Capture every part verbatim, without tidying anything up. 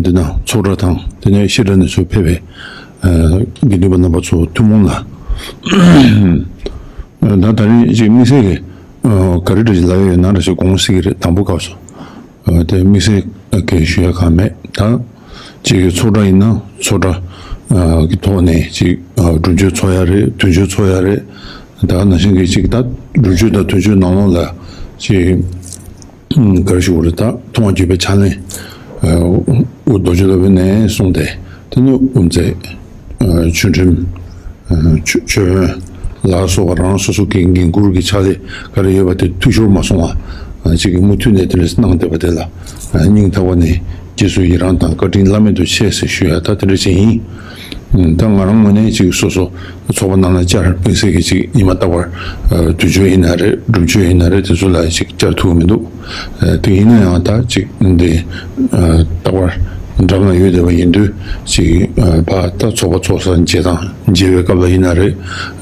འདི་ན་ཚོགས་གྲྭ་དང་དེ་ནས་བཤད་གྲྭ་ནས་ཚུར་ཕེབས་པའི་དགེ་འདུན་པ་རྣམ་པ་ཚོ་ཐུན་མོང་ལ། ད་ད་རིང་ཅིག་དམིགས་བསལ་གྱི་ག་རེ་འདྲ་ཞིག་ལབ་ཡ་ཡོད་ན་འདྲ་ཞིག་དགོངས་སྲིད་ཀྱི་རེད། དང་པོ་སྐབས་སུ་དེ་དམིགས་བསལ་གྱི་ཞུ་ཡ་གང་མེད། ད་ཅིག་གི་ཚོགས་གྲྭ་ཡིན་ན་ཚོགས་གྲྭ་གི་ཐོག་ནས་ཅིག་སྒྲུབ་མཆོད་ཚོགས་ཡ་རེད། དུས་མཆོད་ཚོགས་ཡ་རེད། ད་ནང་བཞིན་གྱི་ཅིག་ད་སྒྲུབ་མཆོད་དང་དུས་མཆོད་ནང་ལོགས་ལ་ཅིག་ག་རེ་ཞུ་དགོས་རེད། ད་ཐུབ་དབང་བརྒྱུད་པའི་ཕྱག་ལེན་དབུ་རྡོ་རྗེ་སློབ་དཔོན་ནས་གསུངས་ཏེ། དེ་ནས་དབུ་མཛད་ཆོས་ཁྲིམས་ཆོས་ཆོས་དབོན་ལ་སོགས་པ་རང་སོ་སོ་གི་འགན་ཁུར་གྱི་ཕྱག་ལས་ག་རེ་ཡོད་པ་དེ་འཐུས་ཤོར་མ་སོང་བ་ཅིག་གི་མུ་མཐུད་ནས་དེ་འདྲ་གནང་བསྡད་པ་དེ་ལ་སྙིང་ཐག་པ་ནས་རྗེས་སུ་ཡི་རང་དང་བཀའ་དྲིན་བླ་མེད་དུ་ཆེ་ཟེར་ཞུ་ཡ་ད་དེ་འདྲ་ཅིག་ཡིན། ད་ང་རང་ངོས་ནས་ཅིག་སོ་སོ་ཚོགས་པ་ནང་ལ་བཅར་དམིགས་བསལ་གྱི་ཅིག་ཉི་མ་རྟག་པར་དུས་མཆོད་ཡིན་ན་རེད། སྒྲུབ་མཆོད་ཡིན་ན་རེད། དེ་ཚོ་ལ་ཅིག་བཅར་ཐུབ་མི་འདུག་དེ་ཡིན་ན་ཡང་ད་ཅིག་འདི་རྟག་པར་འགྲམ་ལ་ཡོད་བསྡད་པ་ཡིན་དུས་ཅིག་ཕ་ད་ཚོགས་པ་ཚོགས་ས་མཇལ་དང་མཇལ་བའི་སྐབས་ལ་ཡིན་ན་རེད།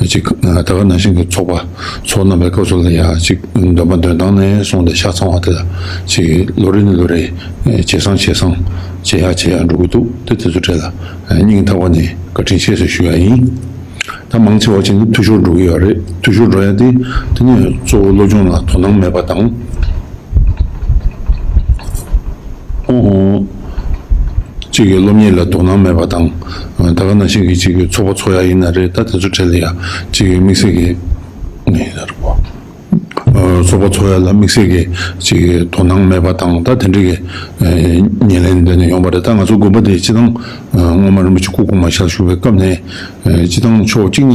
ཅིག་ད་ག་ནང་བཞིན་གྱི་ཚོགས་པ་ཚོགས་གནང་བའི་སྐབས་སུ་ལ་ཡང་ཅིག་འདོན་པ་འདོན་སྟངས་ནས་བཟུང་སྟེ་ཆ་ཚང་བ་དེ་ལ་ཅིག་ལོ་རེ་ནས་ལོ་རེ་ཇེ་བཟང་ཇེ་བཟང་བྱེད་ཡག་བྱེད་ཡག་འགྲོ་གི་འདུག་དེ་དེ་ཚོ་གྲས་ལ་སྙིང་ཐག་པ་ནས་བཀའ་དྲིན་ཆེ་ཟེར་ཞུ་ཡ་ཡིན། ད་མང་ཆེ་བ་ཅིག་ནི་འཐུས་ཤོར་འགྲོ་གི་ཡོད་རེད། འཐུས་ཤོར་འགྲོ་ཡ་དེ་དེ་ནི་གཙོ་བོ་སློབ་སྦྱོང་ལ་དོ་སྣང་མེད་པ་དང་། ཨོ་ཧོ། གཅིག་གི་སློབ་གཉེར་ལ་དོ་སྣང་མེད་པ་དང་། ད་ག་ནང་བཞིན་གྱི་གཅིག་གི་ཚོགས་པ་ཚོགས་ཡ་ཡིན་ན་རེད། ད་དེ་ཚོ་གྲས་ལ་ཡ་གཅིག་གི་དམིགས་བསལ་གྱི་ནས་ཡིན་ན་རེད་པ། ཚོགས་པ་ཚོགས་ཡ་ལ་དམིགས་བསལ་གྱི་ཅིག་དོ་སྣང་མེད་པ་དང་། ད་དེ་འདྲ་གི་ཉེར་ལེན་འདི་ནས་ཡོང་བ་རེད། ད་ང་ཚོ་དགོན་པ་དེ་སྤྱི་བཏང་སྔོན་མ་རིན་པོ་ཆེ་སྐུ་གོང་མ་ཞལ་བཞུགས་པའི་སྐབས་ནས་སྤྱི་བཏང་ཕྱོགས་གཅིག་ནས་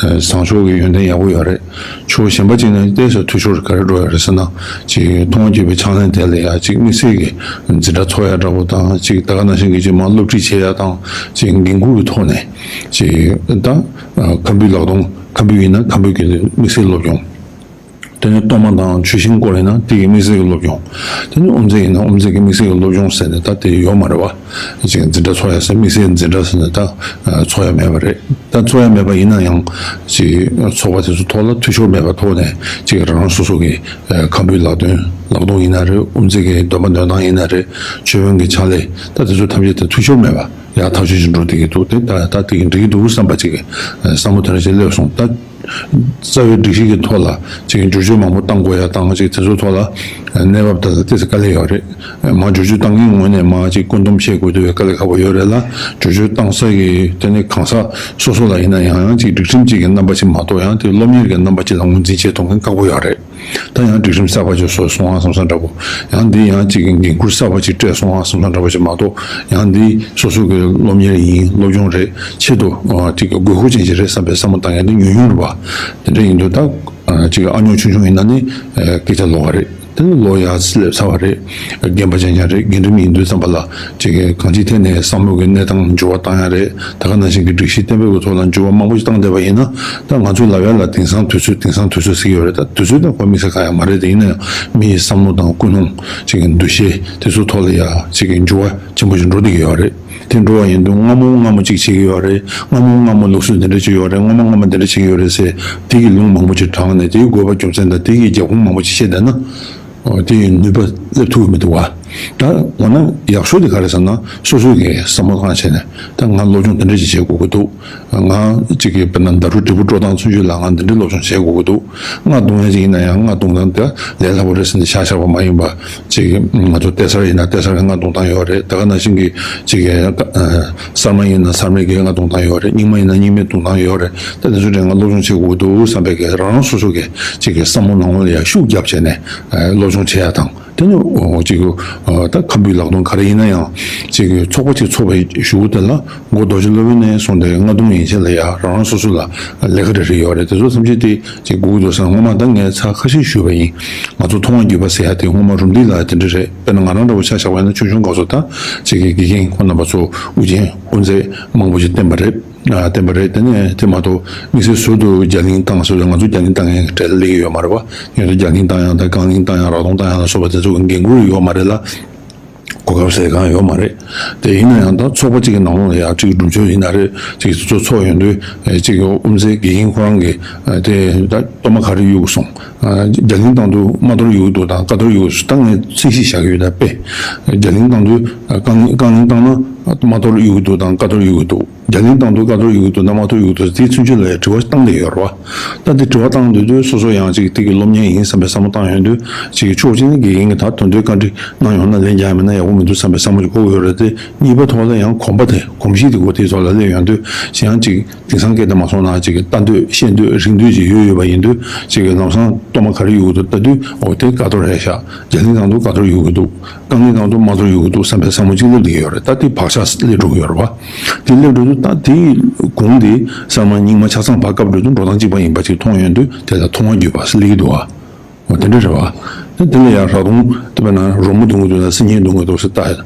བཟང་ཕྱོགས་ཀྱི་ཡོན་ཏན་ཡག་པོ་ཡོད་རེད། ཕྱོགས་གཞན་པ་གཅིག་ནས་ཏོག་ཙམ་འཐུས་ཤོར་ག་རེ་འགྲོ་ཡོད་རེད་ཟེར་ན། ཅིག་མཐོང་བ་བརྒྱུད་པའི་ཕྱག་ལེན་དེ་ལ་ཡ་ཅིག་དམིགས་བསལ་གྱི་འཛིན་གྲྭ་ཚོགས་ཡ་འདྲ་པོ་དང་། ཅིག་ད་ག་ནང་བཞིན་གྱི་ཅིག་མར་སློབ་ཁྲིད་བྱེད་ཡ་དང་། ཅིག་འགན་ཁུར་གྱི་ཐོག་ནས་ཅིག་ད་ཁམ་བུའི་ལག་རྡུང་། ཁམ་བུ་ཡིན་ན་ཁམ་བུ་གི་དམིགས་བསལ་སློབ་སྦྱོང་། དེ་ནས་གཏོར་མ་དང་ཆུ་ཤིང་སྐོར་ཡིན་ན་དེ་གི་དམིགས་བསལ་གྱི་སློབ་སྦྱོང་། དེ་ནས་དབུ་མཛད་ཡིན་ན་དབུ་མཛད་ཀྱི་དམིགས་བསལ་གྱི་སློབ་སྦྱོང་ཟེར་ནས་ད་དེ་ཡོད་མ་རེད་བ། ཅིག་འཛིན་གྲྭ་ཚོགས་ཡ་ཟེར། དམིགས་བསལ་འཛིན་གྲྭ་ཟེར་ནས་ད་ཚོགས་ཡ་མེད་པ་རེད། ད་ཚོགས་ཡ་མེད་པ་ཡིན་ན་ཡང་ཅིག་ཚོགས་པ་དེ་ཚོ་ཐོག་ལ་འཐུས་ཤོར་མེད་པ་ཐོག་ནས་ཅིག་རང་རང་སོ་སོ་གི་ཁམ་བུའི་ལག་རྡུང་། ལག་རྡུང་ཡིན་ན་རེད། དབུ་མཛད་ཀྱི་འདོན་པ་འདོན་སྟངས་ཡིན་ན་རེད། ཆོས་དཔོན་གྱི་ཕྱག་ལས། ད་དེ་ཚོ་ཐམས་ཅད་དེ་འཐུས་ཤོར་མེད་པ་ཡག་ཐག་ཆོད་ཅིག་འགྲོ་བསྡད་ཀྱི་འདུག་དེ་ད་ད་དེ་གི་འགྲིག་གི་འདུག་བསམ་པ་ཅིག་གི་བསམ་བློ་དེ་འདྲ་ཞིག་སླེབས་སོང་། ད་རྩ་བའི་སྒྲིག་གཞི་གི་ཐོག་ལ་ཅིག་བསྒྱུར་བཅོས་མང་པོ་བཏང་དགོས་ཡ་དང་། ཅིག་དེ་ཚོའི་ཐོག་ལ་གནས་བབ་དེ་ལ་ཏོག་ཙམ་དཀའ་ལས་ཡོད་རེད། མར་བསྒྱུར་བཅོས་བཏང་མཁན་ངོས་ནས་མར་ཅིག་བཀོད་འདོམས་བྱེད་དགོས་དུས་དཀའ་ལས་ཁག་པོ་ཡོད་རེད་ལ། བསྒྱུར་བཅོས་བཏང་ས་གི་དེ་ནི་གང་ཟག་སོ་སོ་ལ་ཡིན་ན་ཡང་ཡང་ཅིག་སྒྲིག་ཁྲིམས་གཅིག་གི་རྣམ་པ་ཅིག་མ་གཏོགས། ཡང་དེ་སློབ་གཉེར་གྱི་རྣམ་པ་ཅིག་ལ་ངོས་འཛིན་བྱེད་ཐུབ་མཁན་ཁག་པོ་ཡོད་རེད། ད་ཡང་སྒྲིག་ཁྲིམས་གསར་པ་ཅིག་བཟོས་སོང་ཨ་བསམ་བསམ་འདྲ་པོ། ཡང་འདི་ཡང་ཅིག་གི་འགན་ཁུར་གསར་པ་ཅིག་སྤྲད་སོང་ཨ་བསམ་བསམ་འདྲ་པོ་ཅིག་མ་གཏོགས། ཡང་འདི་སོ་སོ་གི་སློབ་གཉེར་ཡིན། སློབ་སྦྱོང་རེད། ཆེད་དུ་ཨ་ཅིག་གི་དགོས་མཁོ་ཅན་ཅིག་རེད་བསམ་པའི་བསམ་བློ་བཏང་ཡ་འདི་ཉུང་ཉུང་རེད་པ། དེ་འདྲ་ཡིན་དུས་ད་ཨ་ཅིག་ཨ་ཉོག་ཆུང་ཆུང་ཡིན་ན་ནི་ཨ་སྐད་ཆ་ལོགས་ཀ་རེད། དེ་ནི་ལོ་ཡར་སླེབས་ཚར་བ་རེད། རྒན་པ་རྐྱང་རྐྱང་རེད། རྒན་འབྲིང་ཡིན་དུས་ཙམ་པ་ལ་ཅིག་གང་ཅིའི་ཐད་ནས་བསམ་བློ་གི་གནས་སྟངས་འགྱུར་བ་བཏང་ཡ་རེད། ད་ག་ནང་བཞིན་གྱི་སྒྲིག་གཞི་གཏན་འབེབས་ཀྱི་ཐོག་ལ་འགྱུར་བ་མང་པོ་ཞིག་བཏང་བསྡད་པ་ཡིན་ན། ད་ང་ཚོས་ལབ་ཡ་ལ་དེང་སང་དུས་ཚོད། དེང་སང་དུས་ཚོད་ཟེར་གྱི་ཡོད་རེད། ད་དུས་ཚོད་དང་གོ་དམིགས་བསལ་གང་ཡང་མ་རེད། དེ་ཡིན་ན་ཡང་མི་ཡི་བསམ་བློ་དང་ཀུན་སློང་ཅིག་གི་འདུ་ཤེས་དེ་ཚོའི་ཐོག་ལ་ཡ་ཅིག་གི་འགྱུར་བ་ཆེན་པོ་ཞིག་འགྲོ་བསྡད་ཀྱི་ཡོད་རེད། དེ་འགྲོ་བ་ཡིན་དུས་སྔ་མོ་སྔ་མོ་གཅིག་བྱེད་ཀྱི་ཡོད་རེད། སྔ་མོ་སྔ་མོ་ལུགས་སྲོལ་འདི་འདྲ་ཅིག་ཡོད་རེད། སྔ་མོ་སྔ་མོ་འདི་འདྲ་བྱེད་ཀྱི་ཡོད་རེད་ཟེར། དེ་གི་ལུང་མང་པོ་ཅིག་དྲངས་ནས་དེའི་དགོས་པ་རྒྱུ་མཚན་དང་དེ་གི་རྒྱབ་ཁུངས་མང་པོ་ཅིག་བཤད་བསྡད་ན། ཨོ། དེ་ཡི་ནུས་པ་སླེབས་ཐུབ་ཀྱི་མི་འདུག་བ། ད་འོ་ན་ཡག་ཤོས་དེ་ག་རེ་ཟེར་ན། སོ་སོ་གིས་བསམ་བློ་བཏང་བྱས་ནས། ད་ང་སློབ་སྦྱོང་འདི་འདྲ་ཅིག་བྱེད་དགོས་ཀྱི་འདུག་ང་གཅིག་གི་དཔེར་ན་ཟླ་དྲུག་འབྲས་བུ་དཀྲོལ་སྟངས་ཚུན་ཆད་ལ་ང་འདི་འདྲའི་སློབ་སྦྱོང་བྱེད་དགོས་ཀྱི་འདུག་རྔ་རྡུང་ཡ་ཅིག་ཡིན་ན་ཡང་རྔ་རྡུང་སྟངས་དེ་ལས་སླ་པོ་རེད་ཟེར་ནས་བཞག་བཞག་པ་མ་ཡིན་པ། ཅིག་ང་ཚོ་ལྟེ་སར་ཡིན་ན་ལྟེ་སར་གྱི་རྔ་རྡུང་སྟངས་ཡོད་རེད། ད་ག་ནང་བཞིན་གྱི་ཅིག་གསར་མ་ཡིན་ན་སར་མའི་གི་རྔ་རྡུང་སྟངས་ཡོད་རེད། རྙིང་མ་ཡིན་ན་རྙིང་མའི་རྡུང་སྟངས་ཡོད་རེད། ད་དེ་ཚོ་དེ་ང་སློབ་སྦྱོང་བྱེད་དགོས་ཀྱི་འདུག་བསམ་པའི་གི་རང་རང་སོ་སོ་གི་ཅིག་གི་བསམ་བློ་ནང་ལོགས་ལ་ཡ་ཤུགས་རྒྱབ་བྱས་ནས་སློབ་སྦྱོང་བྱེད་ཡ་དང་། དེ་ནི་འོ་ཅིག་གི་ད་ཁམ་བུའི་ལག་རྡུང་ག་རེ་ཡིན་ན་ཡང་ཅིག་གི་ཚོགས་པ་ཅིག་ཚོགས་པའི་གཞུག་གུ་དེ་ལ་འགོ་རྡོ་རྗེ་སློབ་དཔོན་ནས་གསུངས་ཏེ། རྔ་རྡུང་ཡན་ཆད་ལ་ཡ་རང་རང་སོ་སོ་ལ་ལས་ཀ་རེ་རེ་ཡོད་རེད། དེ་ཚོ་ཐམས་ཅད་དེ་ཅིག་དགོས་ཀྱི་འདུག་ཟེར་ན། སྔོན་མ་ད་ངས་ཚར་ཁ་ཤས་ཞུས་པ་ཡིན། ང་ཚོ་ཐུབ་དབང་བརྒྱུད་པ་ཟེར་ཡ་དེ་སྔོན་མ་རུམ་བཏེག་ལ་དེ་འདྲ་རེད། དཔེར་ན་ང་རང་འདྲ་བོ་ཆ་བཞག་པ་ཡིན་ན་ཆུང་ཆུང་སྐབས་སུ་ད་ཅིག་གི་དགེ་རྒན་ཁོང་རྣམ་པ་ཚོ་དབུ་ཅན་དབུ་མཛད་མང་པོ་ཞིག་བསྟེན་པ་རེད། ཨ། བསྟེན་པ་རེད། དེ་ནས་དེ་མ་གཏོགས་དམིགས་བསལ་ཟུར་དུ་རྒྱ་གླིང་བཏང་ཟེར་བ། ང་ཚོ་རྒྱ་གླིང་བཏང་མཁན་གྲལ་སླེབས་ཀྱི་ཡོད་མ་རེད་བ། ངེད་ཚོ་རྒྱ་གླིང་བཏང་ཡ་དང་རྐང་གླིང་བཏང་ཡ། རག་དོང་བཏང་ཡ་ལ་སོགས་པ་དེ་ཚོ་གི་འགན་ཁུར་ཡོད་མ་རེད་ལ། གོ་སྐབས་ཟེར་གང་ཡོད་མ་རེད། དེ་ཡིན་ན་ཡང་ད་ཚོགས་པ་གཅིག་གི་ནང་ལོགས་ལ་ཡང་གཅིག་སྒྲུབ་མཆོད་ཡིན་ན་རེད། གཅིག་ཚོགས་ཚོགས་ཡོང་དུས་གཅིག་དབུ་མཛད་དགེ་རྒན་ཁོ་རང་གིས་དེ་ད་གཏོར་མ་ག་རེ་གཡུག་སོང་། རྒྱ་གླིང་བཏང་དུས་རྨ་གཏོར་གཡུག་འདུག་དང་ཀ་གཏོར་གཡུག་སོང་། ད་ངས་ཚད་གཞི་བཞག་གི་ཡོད། ད་དཔེ་རྒྱ་གླིང་བཏང་དུས་རྐང་རྐང་གླིང་བཏང་ན་རྨ་གཏོར་གཡུག་འདུག་དང་ཀ་གཏོར་གཡུག་འདུག་རྒྱ་གླིང་བཏང་དུས་ཀ་གཏོར་གཡུག་འདུག་དང་རྨ་གཏོར་གཡུག་འདུག་དེའི་ཚུན་ཆད་ལ་ཡང་དྲི་བ་བཏང་བསྡད་ཡོད་རེད་བ། ད་དེ་དྲི་བ་བཏང་སྡོད་དུས་སོ་སོ་ཡང་ཅིག་དེ་གི་སློབ་གཉེར་ཡིན་བསམ་པའི་བསམ་བློ་བཏང་ཡོང་དུས་ཅིག་ཕྱོགས་གཅིག་ནས་དགེ་རྒན་གྱིས་ད་དོན་དུ་བཀའ་འདྲི་གནང་ཡོང་ན་ལན་རྒྱག་མེད་ན་ཡག་པོ་མི་འདུག་བསམ་པའི་བསམ་བློ་ཞིག་འཁོར་གྱི་ཡོད་རེད་དེ། གཉིས་པ་ཐོག་ལ་ཡང་གོམས་པ་དེ་གོམས་གཤིས་དེ་གོ་དེའི་ཐོག་ལ་སླེབས་ཡོང་དུས་ཅིག་ཡང་ཅིག་དེང་སང་སྐད་དུ་མ་སོང་ན་ཅིག་ལྟ་འདོད་ཤེས་འདོད་རིག་འདོད་ཅིག་ཡོད་ཡོད་པ་ཡིན་དུས་ཅིག་ལམ་སང་གཏོར་མ་ག་རེ་གཡུག་འདུག་ལྟ་དུས་འོ་དེ་ཀ་གཏོར་རེད་ཤག་རྒྱ་གླིང་བཏང་དུས་ཀ་གཏོར་གཡུག་གི་འདུག་རྐང་གླིང་བཏང་དུས་རྨ་གཏོར་གཡུག་གི་འདུག་བསམ་པའི་བསམ་བློ་ཅིག་སླེབས་བསྡད་ཀྱི་ཡོད་རེད། ད་དེ་བག་ཆགས་སླེབས་འགྲོ་གི་ཡོད་རེད་བ། དེ་སླེབས་འགྲོ་དུས་ད་དེའི་གུང་དེ་གསར་མ་རྙིང་མ་ཆ་ཚང་བར་སྐབས་འགྲོ་དུས་འགྲོ་སྟངས་གཅིག་པ་ཡིན་པ་ཅིག་མཐོང་ཡོང་དུས་དེ་ལ་མཐོང་བ་བརྒྱུད་པ་སླེབས་ཀྱི་འདུག་བ། འོ་དེ་འདྲ་རེད་བ། དེ་དེ་ལ་ཡང་རག་དུང་དེ་བས་ན་རོལ་མོ་རྡུང་གི་འདུག་ན་སེམས་ཉིད་རྡུང་གི་འདུག་ཟེར་ལྟ་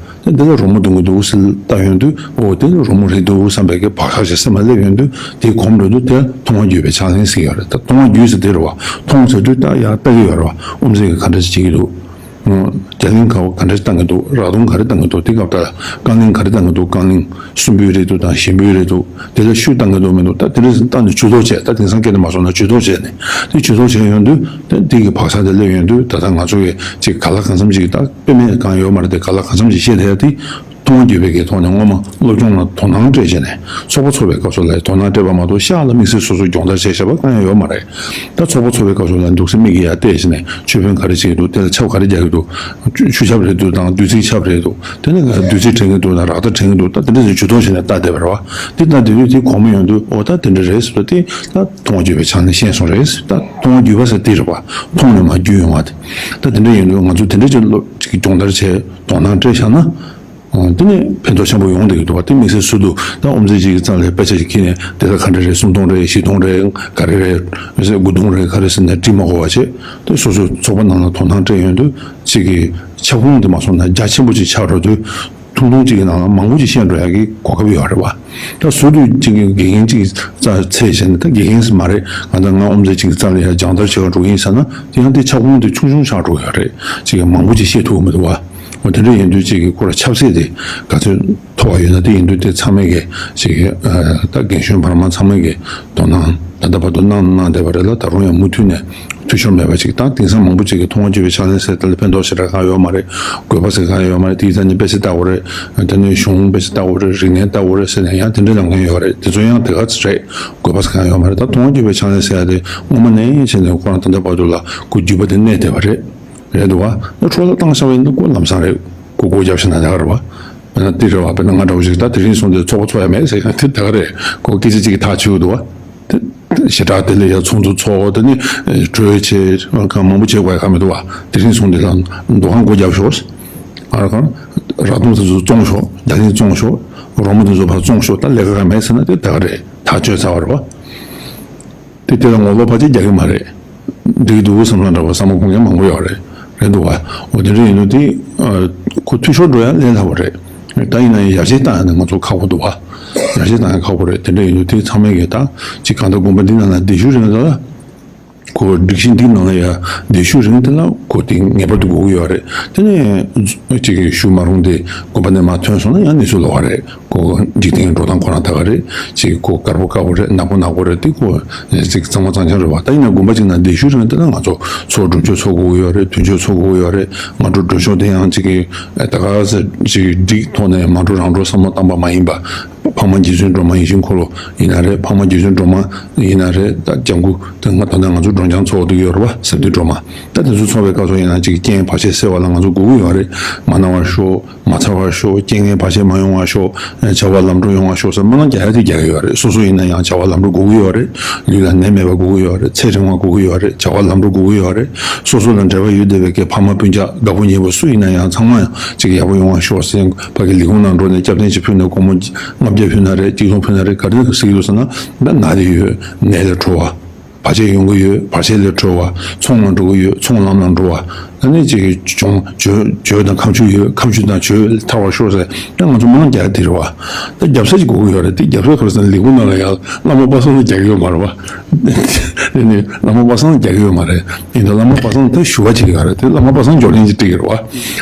ཡ། དེ་འདི་ལ་རོལ་མོ་རྡུང་གི་འདུག་ཟེར་ལྟ་ཡོང་དུས་འོ་དེ་རོལ་མོ་རེད་འདུག་བསམ་པའི་གི་བག་ཆགས་ཤིག་སེམས་ལ་སླེབས་ཡོང་དུས་དེ་གོམས་འགྲོ་དུས་དེ་མཐོང་བ་བརྒྱུད་པའི་ཕྱག་ལེན་ཟེར་གྱི་ཡོད་རེད། ད་མཐོང་བ་བརྒྱུད་ཟེར་དེ་རེད་བ། མཐོང་ཟེར་དུས་ད་ཡར་ལྟ་གི་ཡོད་རེད་བ། དབུ་མཛད་གིས་ག་འདྲ་ཞིག་བྱེད་ཀྱི་འདུག་རྒྱ་གླིང་ཁ་བ་ག་འདྲ་ཞིག་བཏང་གི་འདུག་རག་དུང་ག་རེ་བཏང་གི་འདུག་དེ་སྐབས་ལྟར་རྐང་གླིང་ག་རེ་བཏང་གི་འདུག་རྐང་གླིང་གསུམ་པོའི་རེད་འདུག་དང་གཞན་པོའི་རེད་འདུག་དེ་ལ་ཤུལ་བཏང་གི་འདུག་མི་འདུག་ད་དེ་རིང་བཏང་ནས་ཇུས་གཏོགས་བྱས། ད་དེང་སང་སྐད་ནས་མ་སོང་ན་ཇུས་གཏོགས་བྱས་ནས་དེ་ཇུས་གཏོགས་བྱས་ཡོང་དུས་དེ་དེ་གི་བག་ཆགས་དེ་སླེབས་ཡོང་དུས་ད་ལྟ་ང་ཚོ་གི་ཅིག་ག་ལ་གང་འཚམ་ཅིག་ད་དཔེ་མེད་གང་ཡོད་མ་རེད་དེ་ག་ལ་གང་འཚམ་ཅིག་བཤད་ཐུབ་ཡ་དེ་མཐོང་བ་བརྒྱུད་པའི་གི་ཐོག་ནས་སྔོན་མ་སློབ་སྦྱོང་ལ་དོ་སྣང་སྤྲད་བྱས་ནས་ཚོགས་པ་ཚོགས་པའི་སྐབས་སུ་ལ་དོ་སྣང་སྤྲད་པ་མ་གཏོགས་ཤག་ལ་དམིགས་བསལ་སོ་སོ་སྦྱོང་བརྡར་བྱས་བཞག་པ་གང་ཡང་ཡོད་མ་རེད། ད་ཚོགས་པ་ཚོགས་པའི་སྐབས་སུ་ལ་འདུག་སེ་མིག་གིས་ཡར་བལྟས་བྱས་ནས་ཆོས་དཔོན་ག་རེ་བྱེད་ཀྱི་འདུག་དེ་ལ་ཆབ་ག་རེ་རྒྱག་གི་འདུག་ཆུ་ཆབ་རེད་འདུག་དང་བདུད་རྩིའི་ཆབ་རེད་འདུག་དེ་ནས་བདུད་རྩི་དྲན་གྱི་འདུག་དང་རཀྟ་དྲན་གྱི་འདུག་ད་དེ་འདྲ་ཞིག་ཇུས་གཏོགས་བྱས་ནས་ལྟ་བསྡད་པ་རེད་བ། དེ་ལྟ་དེ་དུས་དེ་གོ་མི་ཡོང་དུས་འོ་ད་དེ་འདྲ་རེད་ཟེར་དུས་དེ་ད་མཐོང་བ་བརྒྱུད་པའི་ཆ་ནས་ཤེས་སོང་རེད། ད་མཐོང་བ་བརྒྱུད་པ་ཟེར་དེ་རེད་བ། མཐོང་ནས་མར་བརྒྱུད་ཡོང་བ་དེ། ད་དེ་འདྲ་ཡིན་དུས་ང་ཚོ་དེ་འདྲ་ཅིག་སློབ་ཅིག་སྦྱོང་བརྡར་བྱས་དོ་སྣང་སྤྲད་བཞག་ན། ཨང་། དེ་ནས་ཕན་ཐོགས་ཆེན་པོ་ཡོང་བསྡད་ཀྱི་འདུག་བ། དེ་དམིགས་བསལ་སུ་འདུག་ད་དབུ་མཛད་ཅིག་གི་རྩ་ལ་དཔེ་ཆ་ཞིག་ཁྱེར་ནས་དེ་ལ་ག་འདྲ་རེད། སུམ་སྟོང་རེད། བཞི་སྟོང་རེད། ག་རེ་རེད། མི་ཟེར་དགུ་སྟོང་རེད། ག་རེ་ཟེར་ནས་འབྲི་མ་དགོས་པ་བྱས་དེ་སོ་སོའི་ཚོགས་པ་ནང་ལ་དོ་སྣང་སྤྲད་ཡོང་དུས་ཅིག་གི་ཁྱབ་ཁོངས་དེ་མ་སོང་ན་རྒྱ་ཆེན་པོ་ཅིག་ཆགས་འགྲོ་དུས་ཐུང་ཐུང་ཅིག་གི་ནང་ལ་མང་པོ་ཅིག་བཤད་འགྲོ་ཡག་གི་གོ་སྐབས་ཡོད་རེད་བ། ད་ཟུར་དུ་ཅིག་གི་དགེ་རྒན་ཅིག་རྩ་ཚད་བྱས་ནས་ད་དགེ་རྒན་ཟེར་མ་རེད། ང་ད་ང་དབུ་མཛད་ཅིག་གི་རྩ་ལ་ཡ་སྦྱོང་བརྡར་བྱེད་ག་འགྲོ་གི་ཡིན་ཟེར་ན་དེ་ཡང་དེ་ཁྱབ་ཁོངས་དེ་ཆུང་ཆུང་ཆགས་འགྲོ་གི་ཡོད་རེད། ཅིག་གི་མང་པོ་ཅིག་བཤད་ཐུབ་ཀྱི་མི་འདུག་བ། འོ་དེ་འདྲ་ཡིན་དུས་ཅིག་གི་ཁོ་ལ་ཁྱབ་ཚད་དེ་ག་ཚོད་མཐོ་བ་ཡོད་ན་དེ་ཡིན་དུས་དེ་ཚང་མས་གི་ཅིག་གི་ད་རྒན་གཞོན་བར་མ་ཚང་མས་གི་དོ་སྣང་ད་ལྟ་བར་དུ་གནང་གནང་བསྡད་པ་རེད་ལ། ད་རུང་ཡང་མུ་མཐུད་ནས་འཐུས་ཤོར་མེད་པ་ཅིག་དང་། དེང་སང་མང་པོ་ཅིག་གི་མཐོང་བ་བརྒྱུད་པའི་ཕྱག་ལེན་ཟེར་དེ་ལ་ཕན་ཐོགས་ཞེ་དྲག་གང་ཡོད་མ་རེད། དགོས་པ་ཟེར་གང་ཡོད་མ་རེད། དེའི་རྩ་ནས་དཔེ་ཆ་ལྟ་དགོས་རེད། དེ་ནས་གཞུང་དཔེ་ཆ་ལྟ་དགོས་རེད། རིག་གནས་ལྟ་དགོས་རེད་ཟེར་ནས་ཡང་དེ་འདྲ་ལབ་མཁན་ཡོད་རེད། དེ་ཚོ་ཡང་དེ་ག་ཚོད་རེད། དགོས་པ་ཟེར་གང་ཡོད་མ་རེད། ད་མཐོང་བ་བརྒྱུད་པའི་ཕྱག་ལེན་ཟེར་ཡ་དེ་སྔོན་མ་ནས་བྱས་ནས་ཁོ་རང་ད་ལྟ་བར་དུ་ལ་ཁོ་བརྒྱུད་པ་དེ་གནས་བསྡད་པ་རེད། རེད་འདུག་བ། ད་འཕྲོ་བརླག་བཏང་བཞག་པ་ཡིན་ན་ཁོ་ལམ་སང་རེད། ཁོ་སྒོ་རྒྱབ་ཤི་ན་དེ་ག་རེད་བ། དཔེར་ན་འདི་རེད་བ། དཔེར་ན་ང་འདྲ་བོ་ཞིག་ད་དེ་རིང་སོང་སྟེ་ཚོགས་པ་ཚོགས་ཡ་མེད་ཟེར་ཡང་དེ་དེ་ག་རེད། ཁོ་སྐད་ཆ་གཅིག་གིས་ཐག་ཆོད་འདུག་བ། དེ་དེ་ཞེ་དྲག་དེ་ལས་ཡ་ཚོགས་འདུ་ཚོགས། དེ་ནི་གྲོས་བྱས་གང་མང་པོ་བྱེད་དགོས་ཡ་གང་མི་འདུག་བ། དེ་རིང་སོང་སྟེ་ལ་འདུ་ཁང་སྒོ་རྒྱབ་ཤོག་ཨ་ར་གང་། རག་དུང་དེ་ཚོ་བཙོང་ཤོག་རྒྱ་གླིང་བཙོང་ཤོག་རོལ་མོ་དེ་ཚོ་ཕར་བཙོང་ཤོག་ད་ལས་ཀ་གང་མེད་ཟེར་ན་དེ་དེ་ག་རེད། ཐག་ཆོད་ཚར་བ་རེད་བ། དེ་དེ་ལ་ངོ་ལོག་ཕལ་ཆེར་རྒྱག་གི་མ་རེད། འགྲིག་འདུག་བསམ་ས་འདྲ་བ་བསམ་བློ་གཏོང་མཁན་མང་པོ་ཡོད་རེད། རེད་འདུག་བ། འོ་དེ་འདྲ་ཡིན་དུས་དེ་ཁོ་འཐུས་ཤོར་འགྲོ་ཡ་ལས་སླ་བོ་རེད། ད་ཡིན་ན་ཡང་ཡར་རྒྱས་བཏང་ཡ་ནི་ང་ཚོ་ཁག་པོ་འདུག་བ། ཡར་རྒྱས་བཏང་ཡ་ཁག་པོ་རེད། དེ་འདྲ་ཡིན་དུས་དེ་ཚང་མས་གི་ད་ཅིག་གང་ལྟར་དགོན་པ་འདི་ནང་ལ་སྡེབ་ཞུ་རེ་ན་ད་ཁོ་སྒྲིག་གཞི་འདི་ནང་ལ་ཡ་སྡེབ་ཞུ་རེ་ན་དེ་ལ་ཁོ་དེ་ངེས་པར་དུ་དགོས་ཀྱི་ཡོད་རེད། དེ་ནས་ཅིག་ཞུ་མ་རུང་སྟེ་དགོན་པ་ནས་མར་ཐོན་སོང་ན་ཡང་གནས་ཚུལ་ལོགས་ཀ་རེད། ཁོ་འཇིག་རྟེན་འགྲོ་སྟངས་ཁོ་རང་ད་ག་རེད། ཅིག་ཁོ་དཀར་པོ་དཀར་པོ་རེད། ནག་པོ་ནག་པོ་རེད། དེ་ཁོ་ཅིག་གཙང་མ་གཙང་རྐྱང་རེད་བ། ད་ཡིན་ན་དགོན་པ་ཅིག་ནང་སྡེབ་ཞུ་རེ་ན་དེ་ལ་ང་ཚོ་ཚོགས་སྒྲུབ་མཆོད་ཚོགས་དགོས་ཀྱི་ཡོད་རེད། དུས་མཆོད་ཚོགས་དགོས་ཀྱི་ཡོད་རེད། སྔ་དྲོ་སྒྲུབ་མཆོད་དེ་ཡང་ཅིག་གི་ད་ག་ཟེར་ཅིག་སྒྲིག་ཐོག་ནས་མ་འགྲོ་རང་འགྲོ་བསམ་བློ་བཏང་པ་མ་ཡིན་པ། འཕགས་མ་རྗེ་བཙུན་སྒྲོལ་མ་ཡིད་བཞིན་འཁོར་ལོ་ཡིན་ན་རེད། འཕགས་མ་རྗེ་བཙུན་སྒྲོལ་མ་ཡིན་ན་རེད། ད་ལྗང་གུ་དེ་སྔ་ད་ནས་ང་ཚོ་སྒྲོལ་ལྗང་ཚོགས་འདུ་ཡོད་རེད་བ། ཟབ་འདུས་སྒྲོལ་མ། ད་དེ་ཚོ་ཚོགས་པའི་སྐབས་སུ་ཡིན་ན་ཅིག་རྐྱེན་བར་ཆད་སེལ་བ་ལ་ང་ཚོ་དགོས་ཀྱི་ཡོད་རེད། མ་ན་བར་ཤོག་མ་ཚ་བར་ཤོག་རྐྱེན་ངན་བར་ཆད་མ་ཡོང་བར་ཤོག་བྱ་བ་ལམ་འགྲོ་ཡོང་བར་ཤོག་ཟེར་སྨོན་ལམ་རྒྱག་ཡ་དེ་རྒྱག་གི་ཡོད་རེད། སོ་སོ་ཡིན་ན་ཡང་བྱ་བ་ལམ་འགྲོ་དགོས་ཀྱི་ཡོད་རེད། ལུས་ལ་ནད་མེད་པ་དགོས་ཀྱི་ཡོད་རེད། ཚེ་རིང་བ་དགོས་ཀྱི་ཡོད་རེད། བྱ་བ་ལམ་འགྲོ་དགོས་ཀྱི་ཡོད་རེད། སོ་སོ་ལ་འབྲེལ་བ་ཡོད་བསྡད་པའི་གི་ཕ་མ་སྤུན་ཀྱག་དགའ་པོ་ཉེ་པོ་སུ་ཡིན་ན་ཡང་ཚང་མ་ཡང་ཅིག་ཡག་པོ་ཡོང་བར་ཤོག་ཟེར་ཕ་གི་ལས་ཁུངས་ནང་འགྲོ་ནས་སྐྱབས་རྟེན་ཅིག་ཕུལ་ནས་སྒོར་མོ་ལྔ་བརྒྱ་ཕུལ་ན་རེད། གཅིག་སྟོང་ཕུལ་ན་རེད། ག་རེ་ཟེར་གྱི་འདུག་ཟེར་ན་ད་ན་དེ་ཡོད། ནད་ལས་གྲོལ་བ། བར་ཆད་ཡོང་གི་ཡོད། བར་ཆད་ལས་གྲོལ་བ། ཚོང་ལ་འགྲོ་གི་ཡོད། ཚོང་ལམ་ལ་འགྲོ་བ། ཨ་ནི་ཅིག་གྱོང་། འཇོལ། འཇོལ་དང་ཁ་མཆུ་ཡོད། ཁ་མཆུ་དང་འཇོལ་ཐར་བར་ཤོག་ཟེར། ད་ང་ཚོ་མང་རྒྱག་དེ་རེད་བ། ད་རྒྱབ་ས་ཅིག་དགོས་ཀྱི་ཡོད་རེད། དེ་རྒྱབ་ས་ག་རེ་ཟེར་ན་ལས་ཁུངས་ནང་ལ་ཡང་བླ་མ་པ་སངས་ལ་རྒྱག་གི་ཡོད་མ་རེད་བ། དེ་ནི་བླ་མ་པ་སངས་ལ་རྒྱག་གི་ཡོད་མ་རེད། ཡིན་ད་བླ་མ་པ་སངས་ད་ཞུ་བ་བྱེད་ཀྱི་ཡོད་རེད། དེ་བླ་མ་པ་སངས་འབྱོར་ལྡན་གྱིས་སྤྲད་ཀྱི་རེད་བ།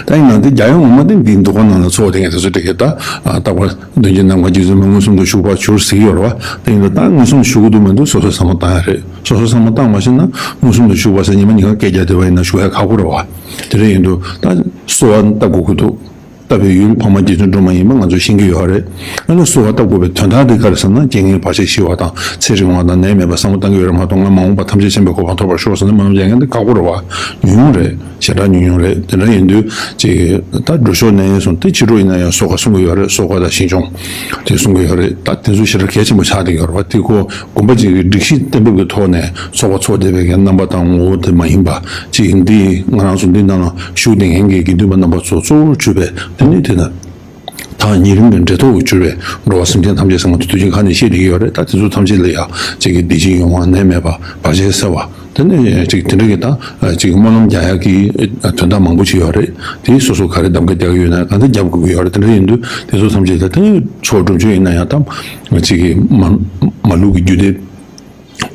ད་ཡིན་ན་དེ་རྒྱག་ཡ་ངོ་མ་དེ་འདི་འདུ་ཁང་ནང་ལ་ཚོགས་དེ་ངས་དེ་ཚོ་སྤྲད་ཀྱི། ད་རྟག་པར་མདུན་གྱི་ནམ་མཁའ་རྗེ་བཙུན་མ་མངོན་སུམ་དུ་བཞུགས་པར་གྱུར་ཟེར་གྱི་ཡོད་རེད་བ། དེ་ཡིན་ད་ད་མངོན་སུམ་དུ་བཞུགས་ཀྱི་འདུག་མི་འདུག་སོ་སོས་བསམ་བློ་བཏང་ཡ་རེད། སོ་སོས་བསམ་བློ་བཏང་མ་ཤེས་ན་མངོན་སུམ་དུ་བཞུགས་པ་ཟེར་ཉི་མ་ཉི་མ་སྐད་རྒྱག་བསྡད་པ་ཡིན་ན་བཞུགས་ཡ་ཁག་པོ་རེད་བ། དེ་འདྲ་ཡིན་དུས་ད་གསོལ་བ་བཏབ་དགོས་ཀྱི་འདུག་བཏབ་པའི་ཡུལ་འཕགས་མ་རྗེ་བཙུན་སྒྲོལ་མ་ཡིན་པ་ང་ཚོས་ཤེས་ཀྱི་ཡོད་རེད། ཨ་ནི་གསོལ་བ་བཏབ་དགོས་པའི་དོན་དག་དེ་ག་རེ་ཟེར་ན། རྐྱེན་ངན་བར་ཆད་ཞི་བ་དང་། ཚེ་རིང་བ་དང་། ནད་མེད་པ། བསམ་བློ་བཏང་གི་ཡོད་རེད་མ་གཏོགས། ང་མ་འོངས་པ་ཐམས་ཅད་མཁྱེན་པའི་གོ་འཕང་ཐོབ་པར་ཤོག་ཟེར་ནས་སྨོན་ལམ་རྒྱག་མཁན་དེ་ཁག་པོ་རེད་བ། ཉུང་ཉུང་རེད། ཞེ་དྲག་ཉུང་ཉུང་རེད། དེ་འདྲ་ཡིན་དུས་ཅིག་ད་སྒྲུབ་མཆོད་ནས་སོང་དེ་ཕྱི་དྲོ་ཡིན་ན་ཡང་གསོལ་ཁ་གསུང་གི་ཡོད་རེད། གསོལ་ཁ་དང་ཞིང་སྐྱོང་དེ་གསུང་གི་ཡོད་རེད། ད་དེ་ཚོ་ཞེ་དྲག་གལ་ཆེན་པོ་ཆགས་བསྡད་ཀྱི་ཡོད་རེད་བ། དེ་ཁོ་དགོན་པ་ཅིག་གི་སྒྲིག་གཞི་གཏན་འབེབས་ཀྱི་ཐོག་ནས་ཚོགས་པ་ཚོགས་བསྡད་པའི་གི་རྣམ་པ་དང་ངོ་བོ་དེ་མ་ཡིན་པ་ཅིག་ཡིན། འདི་ང་རང་ཚོ་འདི་ནང་ལ་བཞུགས་བསྡད་མཁན་གྱི་དགེ་འདུན་པ་རྣམ་པ་ཚོ་གཙོ་བོར་གྱུར་པའི་དེ་ནི་དེ་ན་ད་ཉེ་རིང་གི་འབྲེལ་ཐོག་ཏུ་གྱུར་པའི་འགྲོ་བ་སེམས་ཅན་ཐམས་ཅད་ཟེར་ང་ཚོ་དུས་རྒྱུན་ཁ་ནས་བཤད་བསྡད་ཀྱི་ཡོད་རེད། ད་དེ་ཚོ་ཐམས་ཅད་ལ་ཡང་ཅིག་གི་བདེ་སྐྱིད་ཡོང་བ། ནད་མེད་པ། བར་ཆད་སེལ་བ། དེ་ནས་ཅིག་དེ་འདྲ་གི་ད་ཅིག་སྨོན་ལམ་རྒྱག་ཡག་གི་དོན་དག་མང་པོ་ཅིག་ཡོད་རེད། དེ་སོ་སོ་ག་རེ་གདམ་ག་རྒྱག་གི་ཡོད་ན་གང་འདྲ་རྒྱབ་དགོས་ཀྱི་ཡོད་རེད། དེ་འདྲ་ཡིན་དུས་དེ་ཚོ་ཐམས་ཅད་ལ་དེ་ཚོགས་སྒྲུབ་མཆོད་ཡིན་ན་ཡང་ད་ཅིག་གི་མ་མ་ལུག་གི་རྒྱུད་སྡེ།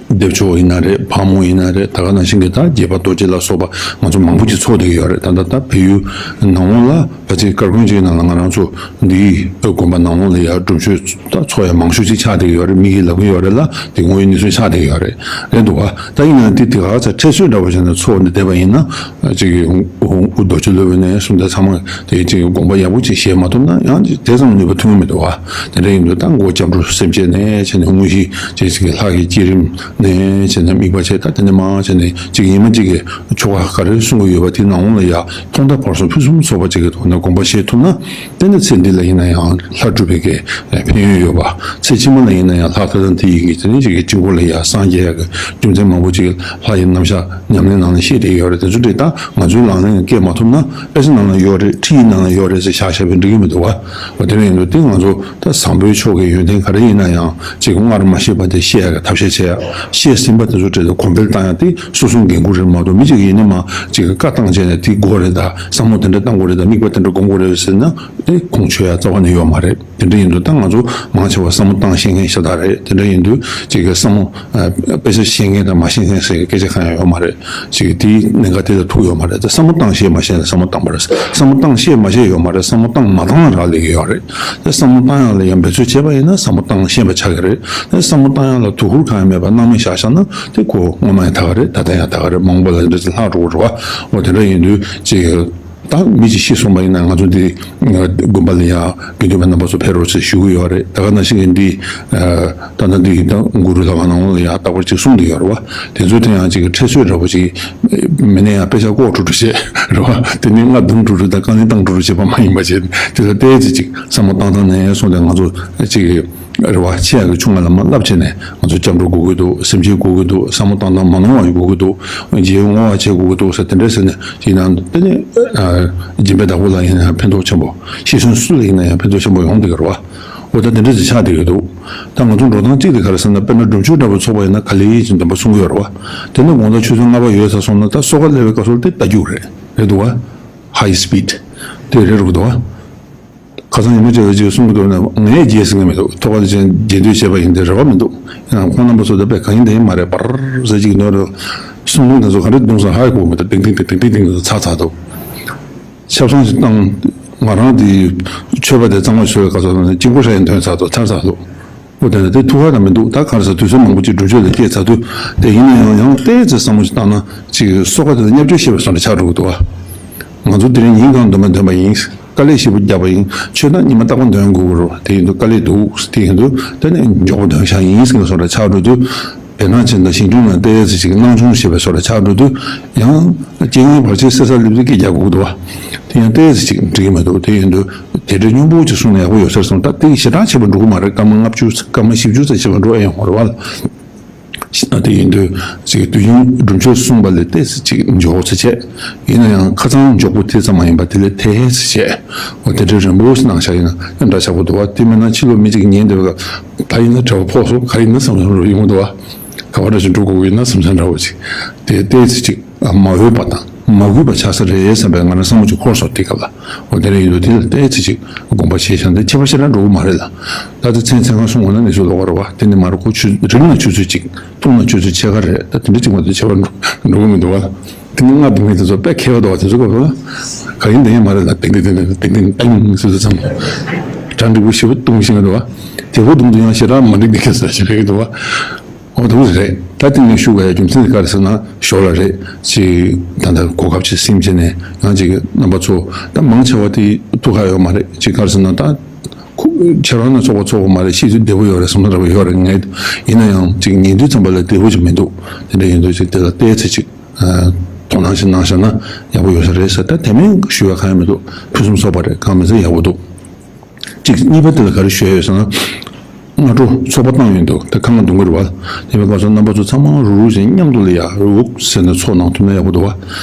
བདེ་མཆོག་ཡིན་ན་རེད། ཕག་མོ་ཡིན་ན་རེད། ད་ག་ནང་བཞིན་གྱི་ད་རྒྱས་པ་རྡོ་རྗེ་ལ་སོགས་པ་ང་ཚོ་མང་པོ་ཅིག་ཚོགས་བསྡད་ཀྱི་ཡོད་རེད། ད་ལྟ་ད་བལ་ཡུལ་ནང་ལོགས་ལ་ཕལ་ཆེར་སྐར་ཁུང་གཅིག་ནང་ལ་ང་རང་ཚོ་འདིའི་དགོན་པ་ནང་ལོགས་ལ་ཡར་སྒྲུབ་མཆོད་ད་ཚོགས་ཡ་མང་ཤོས་ཅིག་ཆགས་བསྡད་ཀྱི་ཡོད་རེད། མི་གིས་ལབ་ཀྱི་ཡོད་རེད་ལ། དེ་དངོས་ཡོད་གནས་ཚུལ་ཆགས་བསྡད་ཀྱི་ཡོད་རེད། རེད་འདུག་བ། ད་ཡིན་ན་དེ་དེ་ག་ཚ་ཁྲེལ་ཚོད་འདྲ་བོ་བྱས་ནས་ཚོགས་ནས་བསྡད་པ་ཡིན་ན་ཅིག་གི་དབུ་རྡོ་རྗེ་སློབ་དཔོན་ནས་གསུངས་དེ་ཚང་མ་དེ་ཅིག་དགོངས་པ་ཡག་པོ་ཅིག་བཞེས་མ་ཐུབ་ན་ཡང་དེ་ཙམ་ནུས་པ་ཐོན་གྱི་མི་འདུག་བ། དེ་འདྲ་ཡིན་དུས་ད་མགོ་སྐྱབས་འགྲོ་སེམས་བསྐྱེད་ནས་བྱས་ནས་དངོས་གཞི་བྱས་ཅིག་གི་ལྷ་གི་བསྐྱེད་རིམ་ནས་བྱས་ནས་དམིགས་པ་བྱས། ད་དེ་ནས་མར་བྱས་ནས་ཅིག་ཉི་མ་གཅིག་གི་ཆོ་ག་ག་རེ་གསུང་གི་ཡོད་པ་དེ་ནང་ལོགས་ལ་ཡ་ཐོག་མཐའ་བར་གསུམ་ཕུན་སུམ་ཚོགས་པ་ཅིག་གི་ཐོག་ནས་དགོངས་པ་བཞེས་ཐུབ་ན། དེ་ནས་ཚེ་འདི་ལ་ཡིན་ན་ཡང་ལྷ་སྒྲུབ་པའི་གི་ཕན་ཡོན་ཡོད་པ། ཚེ་ཕྱི་མ་ལ་ཡིན་ན་ཡང་ལྷ་ཐ་དང་དེ་ཡི་གི་དེ་ནས་ཅིག་གི་དཀྱིལ་འཁོར་ལ་ཡ་སངས་རྒྱས་ཡ་གི་རྒྱུ་མཚན་མང་པོ་ཅིག་ལྷ་ཡི་རྣམ་གཞག་ཉམས་ལེན་ནང་ལ་བཤད་བསྡད་ཡོད་རེད། དེ་ཚོ་འདྲ་ད་ང་ཚོའི་ལག་ལེན་ལ་བཀལ་མ་ཐུབ་ན། ཨེ་ཙི་ནང་ལ་ཡོད་རེད། ཁྲིད་ཡིག་ནང་ལ་ཡོད་རེད་ཟེར་བཞག་བཞག་པས་འགྲིག་གི་མི་འདུག་བ། འོ་དེ་འདྲ་ཡིན་དུས་དེ་ང་ཚོ་ད་བཟང་པོའི་ཕྱོགས་ཀྱི་ཡོན་ཏན་ག་རེ་ཡིན་ན་ཡང་ཅིག་སྔར་མ་ཤེས་པ་དེ་ཤེས་ཡ་གི་ཐབས་ཤེས་བྱེད་ཡ། ཤེས་ཟིན་པ་དེ་ཚོ་འབྲེལ་ཏེ་གོང་འཕེལ་བཏང་ཡ་དེ་སོ་སོའི་འགན་ཁུར་རེད་མ་གཏོགས། མི་གཅིག་གིས་ཡིན་ན་མ་ཅིག་གི་བཀའ་བཏང་བྱས་ནས་དེ་དགོས་རེད། ད་བསམ་བློ་དེ་འདྲ་བཏང་དགོས་རེད། ད་དམིགས་པ་དེ་འདྲ་སྒོམ་དགོས་རེད་ཟེར་ན་དེ་ཁུངས་འཁྱོལ་ཡ་རྩ་བ་ནས་ཡོད་མ་རེད། དེ་འདྲ་ཡིན་དུས་ད་ང་ཚོ་མང་ཆེ་བ་བསམ་བློ་བཏང་ཤེས་མཁན་ཤ་སྟག་རེད། དེ་འདྲ་ཡིན་དུས་ཅིག་གི་བསམ་བློ་ཨ། དཔེ་ཆ་ཤེས་མཁན་དང་མ་ཤེས་མཁན་ཟེར་སྐད་ཆ་གང་ཡང་ཡོད་མ་རེད། ཅིག་དེའི་གནད་འགག་དེ་ལ་ཐུག་ཡོད་མ་རེད། ད་བསམ་བློ་བཏང་ཤེས་མ་ཤེས་ལ་བསམ་བློ་བཏང་པ་རེད། བསམ་བློ་བཏང་ཤེས་མ་ཤེས་ཡོད་མ་རེད། བསམ་བློ་བཏང་མ་བཏང་ལ་རག་ལས་ཀྱི་ཡོད་རེད། ད་བསམ་བློ་བཏང་ཡག་ལ་ཡང་འབད་རྩོལ་བྱས་པ་ཡིན་ན་བསམ་བློ་བཏང་ཤེས་པ་ཆགས་ཀྱི་རེད། ད་བསམ་བློ་བཏང་ཡག་ལ་དོ་ཁུར་གང་ཡང་མེད་པར་སྣང་མེད་བཞག་བཞག་ན་དེ་ཁོ་སྔོན་མ་ཡང་ད་ག་རེད། ད་ལྟ་ཡང་ད་ག་རེད། མ་འོངས་པ་ལ་འདྲ་ཚེ་ལྷག་འགྲོ་གི་རེད་བ། འོ་དེ་འདྲ་ཡིན་དུས་ཅིག་ད་མི་གཅིག་ཤི་སོང་བ་ཡིན་ན་ང་ཚོ་འདི་དགོན་པ་ལ་ཡ་དགེ་འདུན་པ་རྣམ་པ་ཚོ་ཕེབས་རོགས་ཟེར་ཞུ་གི་ཡོད་རེད། ད་ག་ནང་བཞིན་གྱི་འདི་ད་ལྟ་འདི་ད་གུ་རུ་ལྷ་ཁང་ནང་ལ་ཡ་རྟག་པར་ཅིག་གསུང་གི་ཡོད་རེད་བ། དེ་ཚོའི་ཐད་ཡང་ཅིག་ཁྲེལ་ཚོད་འདྲ་པོ་ཅིག་མི་སྣས་ཡང་དཔེ་ཆ་ལྐོག་འགྲོ་འགྲོ་བྱེད་རེད་བ། དེ་ནི་རྔ་རྡུང་འགྲོ་འགྲོ་དང་རྐང་གླིང་བཏང་འགྲོ་འགྲོ་བྱེད་པ་མ་ཡིན་པ་བྱས། དེ་ལ་ཏོག་ཙམ་ཅིག་བསམ་བློ་བཏང་སྟངས་ནས་སོང་སྟེ་ང་ཚོ་ཅིག་རེ་བ་ཆེ་ཡག་གི་ཆུང་ང་ལ་མ་བསླབ་བྱས་ནས་ང་ཚོ་སྐྱབས་འགྲོ་དགོས་ཀྱི་འདུག་སེམས་བསྐྱེད་དགོས་ཀྱི་འདུག་བསམ་བློ་བཏང་སྟངས་མ་ནོར་བ་དགོས་ཀྱི་འདུག་རྗེས་བསྔོ་བ་བྱེད་དགོས་ཀྱི་འདུག་ཟེར་དེ་འདྲ་ཟེར་ནས་ཡིན་ན་དེ་ནི་སྦྱིན་པའི་བདག་པོ་ལ་ཡིན་ན་ཡང་ཕན་ཐོགས་ཆེན་པོ། ཤི་གསོན་སུ་ལ་ཡིན་ན་ཡང་ཕན་ཐོགས་ཆེན་པོ་ཡོང་བསྡད་ཀྱི་རེད་བ། འོ་ད་དེ་འདྲ་ཟེར་ཆགས་བསྡད་ཀྱི་འདུག་ད་ང་ཚོ་འགྲོ་སྟངས་གཅིག་དེ་ག་རེ་ཟེར་ན། དཔེར་ན་སྒྲུབ་མཆོད་འདྲ་པོ་ཚོགས་པ་ཡིན་ན་ག་ལེ་ཡིད་ཀྱི་འདུན་པ་གསུང་གི་ཡོད་རེད་བ། དེ་ནི་དགོང་དག་ཆུ་ཚོད་ལྔ་པ་ཡོལ་ཚར་སོང་ན་ད་གསོལ་ཁ་སླེབས་པའི་སྐབས་སུ་དེ་རྟ་རྒྱུག་རེད། རེད་འདུག་བ། ཧའི་སི་པིཌ་དེ་རེད་རུག་འདུག་བ། ཁ་སང་ཉི་མ་གཅིག་ལ་ཅིག་གསུང་གི་འདུག་ན་ངས་བརྗེད་ཟིན་གི་མི་འདུག་ཐོག་ཁ་ཅན་རྗེས་ཟློས་བྱས་པ་ཡིན་ཏེ་རེ་བ་མི་འདུག་ཡང་ཁོང་རྣམ་པ་ཚོ་ད་དཔེ་གང་ཡིན་དེ་ཡིན་མ་རེད། པར་ཟེར་ཅིག་ནོར་རེད། གསུང་ཐུང་དེ་ཚོ་ག་རེ་བརྡུངས་སོང་ཧ་གོ་མི་འདུག་ཏིང་ཏིང་ཏིང་ཏིང་ཏིང་ཏིང་ཚར་ཚར་འདུག་ཆབ་གསང་ཞིག་བཏང་། ང་རང་དེ་མཆོད་པ་དེ་གཙང་མ་མཆོད་པའི་སྐབས་སུ་དཀྱིལ་འཁོར་ཧྲ་ཡིན་ཐོན་ཚར་འདུག་ཚར་ཚར་འདུག་འོ་དེ་ནས་དེ་ཐུགས་ཁག་དང་མི་འདུག་ད་ག་རེ་ཟེར་དུས་ཚོད་མང་པོ་ཅིག་སྒྲུབ་མཆོད་ལ་སྐྱེལ་ཚར་དུས་དེ་ཡིན་ན་ཡང་ཡང་ཏོག་ཙམ་བསམ་བློ་ཞིག་བཏང་ན་ཅིག་གསོལ་ཁ་དེ་ལ་བརྙས་བཅོས་བྱེད་པའི་བཟོ་འདྲ་ཆགས་འགྲོ་གི་འདུག་བ། ང་ཚོ་དེ་རིང་ཉིན་གང་འདོན་པ་འདོན་པ་ཡིན། དཀའ་ལས་ཞེ་པོ་བརྒྱབ་པ་ཡིན། མཆོད་ན་ཉི་མ་རྟག་པར་འདོན་དགོས་ཀྱི་རེད། དེ་ཡིན་དུས་དཀའ་ལས་འདུག་དེ་ཡིན་དུས་དེ་ནས་མགྱོགས་པོ་འདོན་བཞག་ཡིན་ཟེར་བའི་བཟོ་འདྲ་ཆགས་འགྲོ་དུས། བེར་ནག་ཅན་དང་ཞིང་སྐྱོང་ནང་ཏོག་ཙམ་ཞིག་སྣང་ཆུང་བྱེད་པའི་བཟོ་འདྲ་ཆགས་འགྲོ་དུས། ཡང་རྐྱེན་ངན་བར་ཆད་སེལ་ས་སླེབས་དུས་སྐད་རྒྱག་དགོས་ཀྱི་འདུག་བ། དེ་ཡང་ཏོག་ཙམ་ཞིག་འགྲིག་གི་མི་འདུག་དེ་ཡིན་དུས་དེ་འདྲའི་སྙོམས་པོ་ཅིག་གསུངས་ན་ཡག་པོ་ཡོད་ས་རེད་བསམ། ད་དེ་ཞེ་དྲག་བྱེད་པ་འགྲོ་གི་མ་རེད། སྐར་མ་ལྔ་བཅུ་སྐར་མ་བཞི་བཅུ་ཙམ་བྱེད་པ་འགྲོ་ཨེ་ཡོང་བ་རེད་བ། ཨ་དེ་ཡིན་དུས་ཅིག་དུས་ཡུན་སྒྲུབ་མཆོད་གསུངས་པ་ལས་ཏོག་ཙམ་ཅིག་མགྱོགས་ཚེ་བྱས། ཡིན་ན་ཡང་ཁ་སང་མགྱོགས་པོ་དེ་ཙམ་མ་ཡིན་པ་དེ་ལས་ཐལ་ཚེ་བྱས། འོ་དེ་འདྲའི་རིང་པོ་ཞིག་གནང་བཞག་ཡིན་ན་ཨེ་འདྲ་ཆགས་པོ་འདུག་བ། དེ་མིན་ན་ཕྱི་ལོགས་མི་གཅིག་ཉན་བསྡད་པ་ད་ཡིན་ན་གྲྭ་པ་ཕོག་སོང་ག་ཡིན་ན་བསམ་བསམ་རུ་ཡོང་གི་འདུག་བ། ག་བ་འདྲ་ཞིག་འགྲོ་དགོས་ཀྱི་ཡིན་ན་བསམ་བསམ་འདྲ་བོ་ཅིག་དེ་ཏོག་ཙམ་ཅིག་མ་འོས་པ་དང་མ་གུས་པ་ཆགས་ས་རེད་བསམ་པའི་ང་རང་བསམ་བློ་ཅིག་འཁོར་སོང་། དེ་སྐབས་ལ། འོ་དེ་འདྲ་ཡིན་དུས་དེ་ལ་ཏོག་ཙམ་ཅིག་དགོངས་པ་བཞེས་བཞག་ན་ཁྱད་པར་ཞེ་དྲག་འགྲོ་གི་མ་རེད་ལ། ད་ལྟ་མཚན་མཚན་གང་གསུང་བ་ན་གནས་ཚུལ་ལོགས་ཀ་རེད་བ། དེ་ནི་མ་རེད། ཁོ་ཆུ་རིག་ན་ཆུ་ཚོད་གཅིག་བཏུང་ན་ཆུ་ཚོད་ཕྱེད་ཀ་རེད། ད་དེ་འདྲ་གཅིག་མ་གཏོགས་ཁྱད་པར་འགྲོ་འགྲོ་གི་མི་འདུག་བ། དེ་ནི་ལྔ་བུད་མེད་དེ་ཚོ་དཔེ་མཁས་པ་འདུག་བ། དེ་ཚོ་སྐབས་ལ་ག་ཡིན་དེ་ཡིན་མ་རེད་ལ། ཏིང་ཏིང་ཏིང་ཏིང་ཏིང་ཏིང་ཏིང་ཟེར་ཚོ་ཚང་མ་གྲ་འགྲིག་པོ་ཞེ་པོ་བཏུང་ཤེས་ཀྱི་འདུག་བ། དེ་ཕོ་བཏུང་དུས་ཡང་ཞེ་དྲག་མ་འགྲིག་གི་ཁ་ས་ཞེ་དྲག་གི་འདུག་བ། འོ་དེ་རེད། ད་དེ་ནས་ཞུ་དགོས་ཡ་རྒྱུ་མཚན་དེ་ག་རེ་ཟེར་ན་ཞོར་ལ་རེད་ཅིག་ད་ལྟ་གོ་སྐབས་ཅིག་ཟིན་བྱས་ནས་ཡང་ཅིག་རྣམ་པ་ཚོ་ད་མང་ཆེ་བ་དེ་ཐུགས་ཁག་ཡོད་མ་རེད། ཅིག་ག་རེ་ཟེར་ན་ད་ཁོ་ཁྱེད་རང་ནང་ཚོགས་པ་ཚོགས་པ་མ་རེད། ཤེས་ཚུལ་བདེ་པོ་ཡོད་རེད། བསམ་བློ་རེ་བ་ཡོད་རེད། ངས་ཡིན་ན་ཡང་ཅིག་ཉན་དུས་ཙམ་པ་ལ་བདེ་པོ་ཅིག་མི་འདུག་དེ་འདྲ་ཡིན་དུས་ཅིག་དེ་ལ་བལྟས་ཚེ་ཅིག་དོ་སྣང་ཞིག་གནང་བཞག་ན་ཡག་པོ་ཡོད་ས་རེད་ཟེར། ད་དེ་མིན་ཞུ་ཡ་གང་ཡང་མི་འདུག་ཕུན་སུམ་ཚོགས་པ་རེད། གང་མིན་ཚེ་ཡག་པོ་འདུག་གཅིག་གཉིས་པ་དེ་ལ་ག་རེ་ཞུ་ཡ་ཡོད་ཟེར་ན། སྔ་དྲོ་ཚོགས་པ་བཏང་ཡོད་འདུག་ད་ཁ་ང་གདོང་གི་རེད་བ། དེ་བས་ཁ་སང་རྣམ་པ་ཚོ་ཚང་མ་རུག་རུག་བྱས་མཉམ་དུ་ལ་ཡ་རུག་ཟེར་ནས་ཚོགས་གནང་ཐུབ་ན་ཡག་པོ་འདུག་